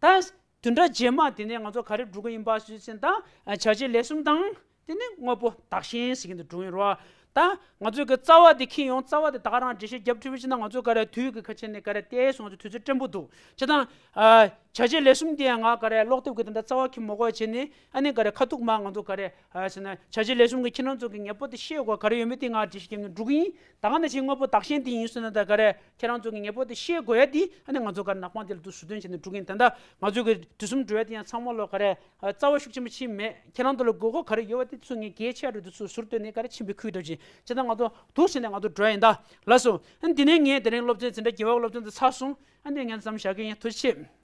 ད། བདུན་ཕྲག་རྗེས་མ་དེ་ནས་ང་ཚོ་ག་རེ་སྒྲུབ་ཀྱི་ཡིན་པ་ཞུས་ཚེ་ད་བྱ་བྱེད་ལས་གསུམ་དང་དེ་ནས་དངོས་པོ་བདག་གཞན་ཟེར་གྱི་འདུག་སྒྲུབ་ཀྱི་ཡིན་རོ། ད་ང་ཚོའི་གི་རྩ་བ་དེ་འཁྱེར་ཡོང་། རྩ་བ་དེ་ད་ག་རང་འགྲེལ་བཤད་རྒྱབ་ཁྲིད་པ་ཞིག་ན་ང་ཚོ་ག་རེ་དུས་ཀྱི་ཁ་ཕྱེ་ནས་ག་རེ་བལྟས་སོང་ཚེ་དུས་ཚོད་བཀྲེན་པོ་འདུག་བྱས་ཙང་བྱ་བྱེད་ལས་གསུམ་དེ་ཡང་ང་ག་རེ་ཀློག་དེབ་ཀྱི་དེ་འདྲ་རྩ་བ་འཁྱེར་མ་དགོས་བྱས་ནས་ཨ་ནི་ག་རེ་ཁ་ཐུག་མ་ང་ཚོ་ག་རེ་ཟེར་ན་བྱ་བྱེད་ལས་གསུམ་གྱི་ཁྱེད་རང་ཚོ་གི་ངེས་པོ་དེ་ཤེས་དགོས་ག་རེ་ཡོད་མེད་དེ་ང་འགྲེལ་བཤད་རྒྱབ་ནས་སྒྲུབ་ཀྱི་ཡིན། ད་ག་ནང་བཞིན་དངོས་པོ་བདག་གཞན་དེ་ཡིན་ཟེར་ན་ད་ག་རེ། ཁྱེད་རང་ཚོ་གི་ངེས་པོ་དེ་ཤེས་དགོས་ཡ་དེ་ཨ་ནི་ང་ཚོ་ག་རེ་ནག་པང་དེ་ལ་དུ་ཟུར་འདོན་བྱས་ནས་འགྲོ་གི་ཡིན། ད་ལྟ་ང་ཚོ་གི་དུས་གསུམ་འགྲོ་ཡ་དེ་ཡང་ཚང་མ་ལོ་ག་རེ་རྩ་བ་ཤུགས་ཆེན་པོ་ཅིག་མེད། ཁྱེད་རང་ཚོ་ལ་དགོས་མཁོ་ག་རེ་ཡོད་པ་དེ་ཚོ་ངས་གལ་ཆེ་རུ་དུ་ཚོ་ཟུར་བཏོན་ནས་ག་རེ་ཕྱིན་པའི་ཁུལ་འགྲོ་ཅིག་བྱས་ཙང་ང་ཚོ་འདུག་བྱས་ནས་ང་ཚོ་འགྲོ་ཡ་ཡིན། ད་ལགས་སོ། ཨ་ནི་དེ་ནས་ངས་དེ་རིང་སློབ་ཚན་འཛིན་གྲྭ་བརྒྱད་པ་སློབ་ཚན་དེ་ཚར་སོང་། ཨ་ནི་ངས་མཚམས་བཞག་གི་ཡིན། ཐུགས་རྗེ་ཆེ།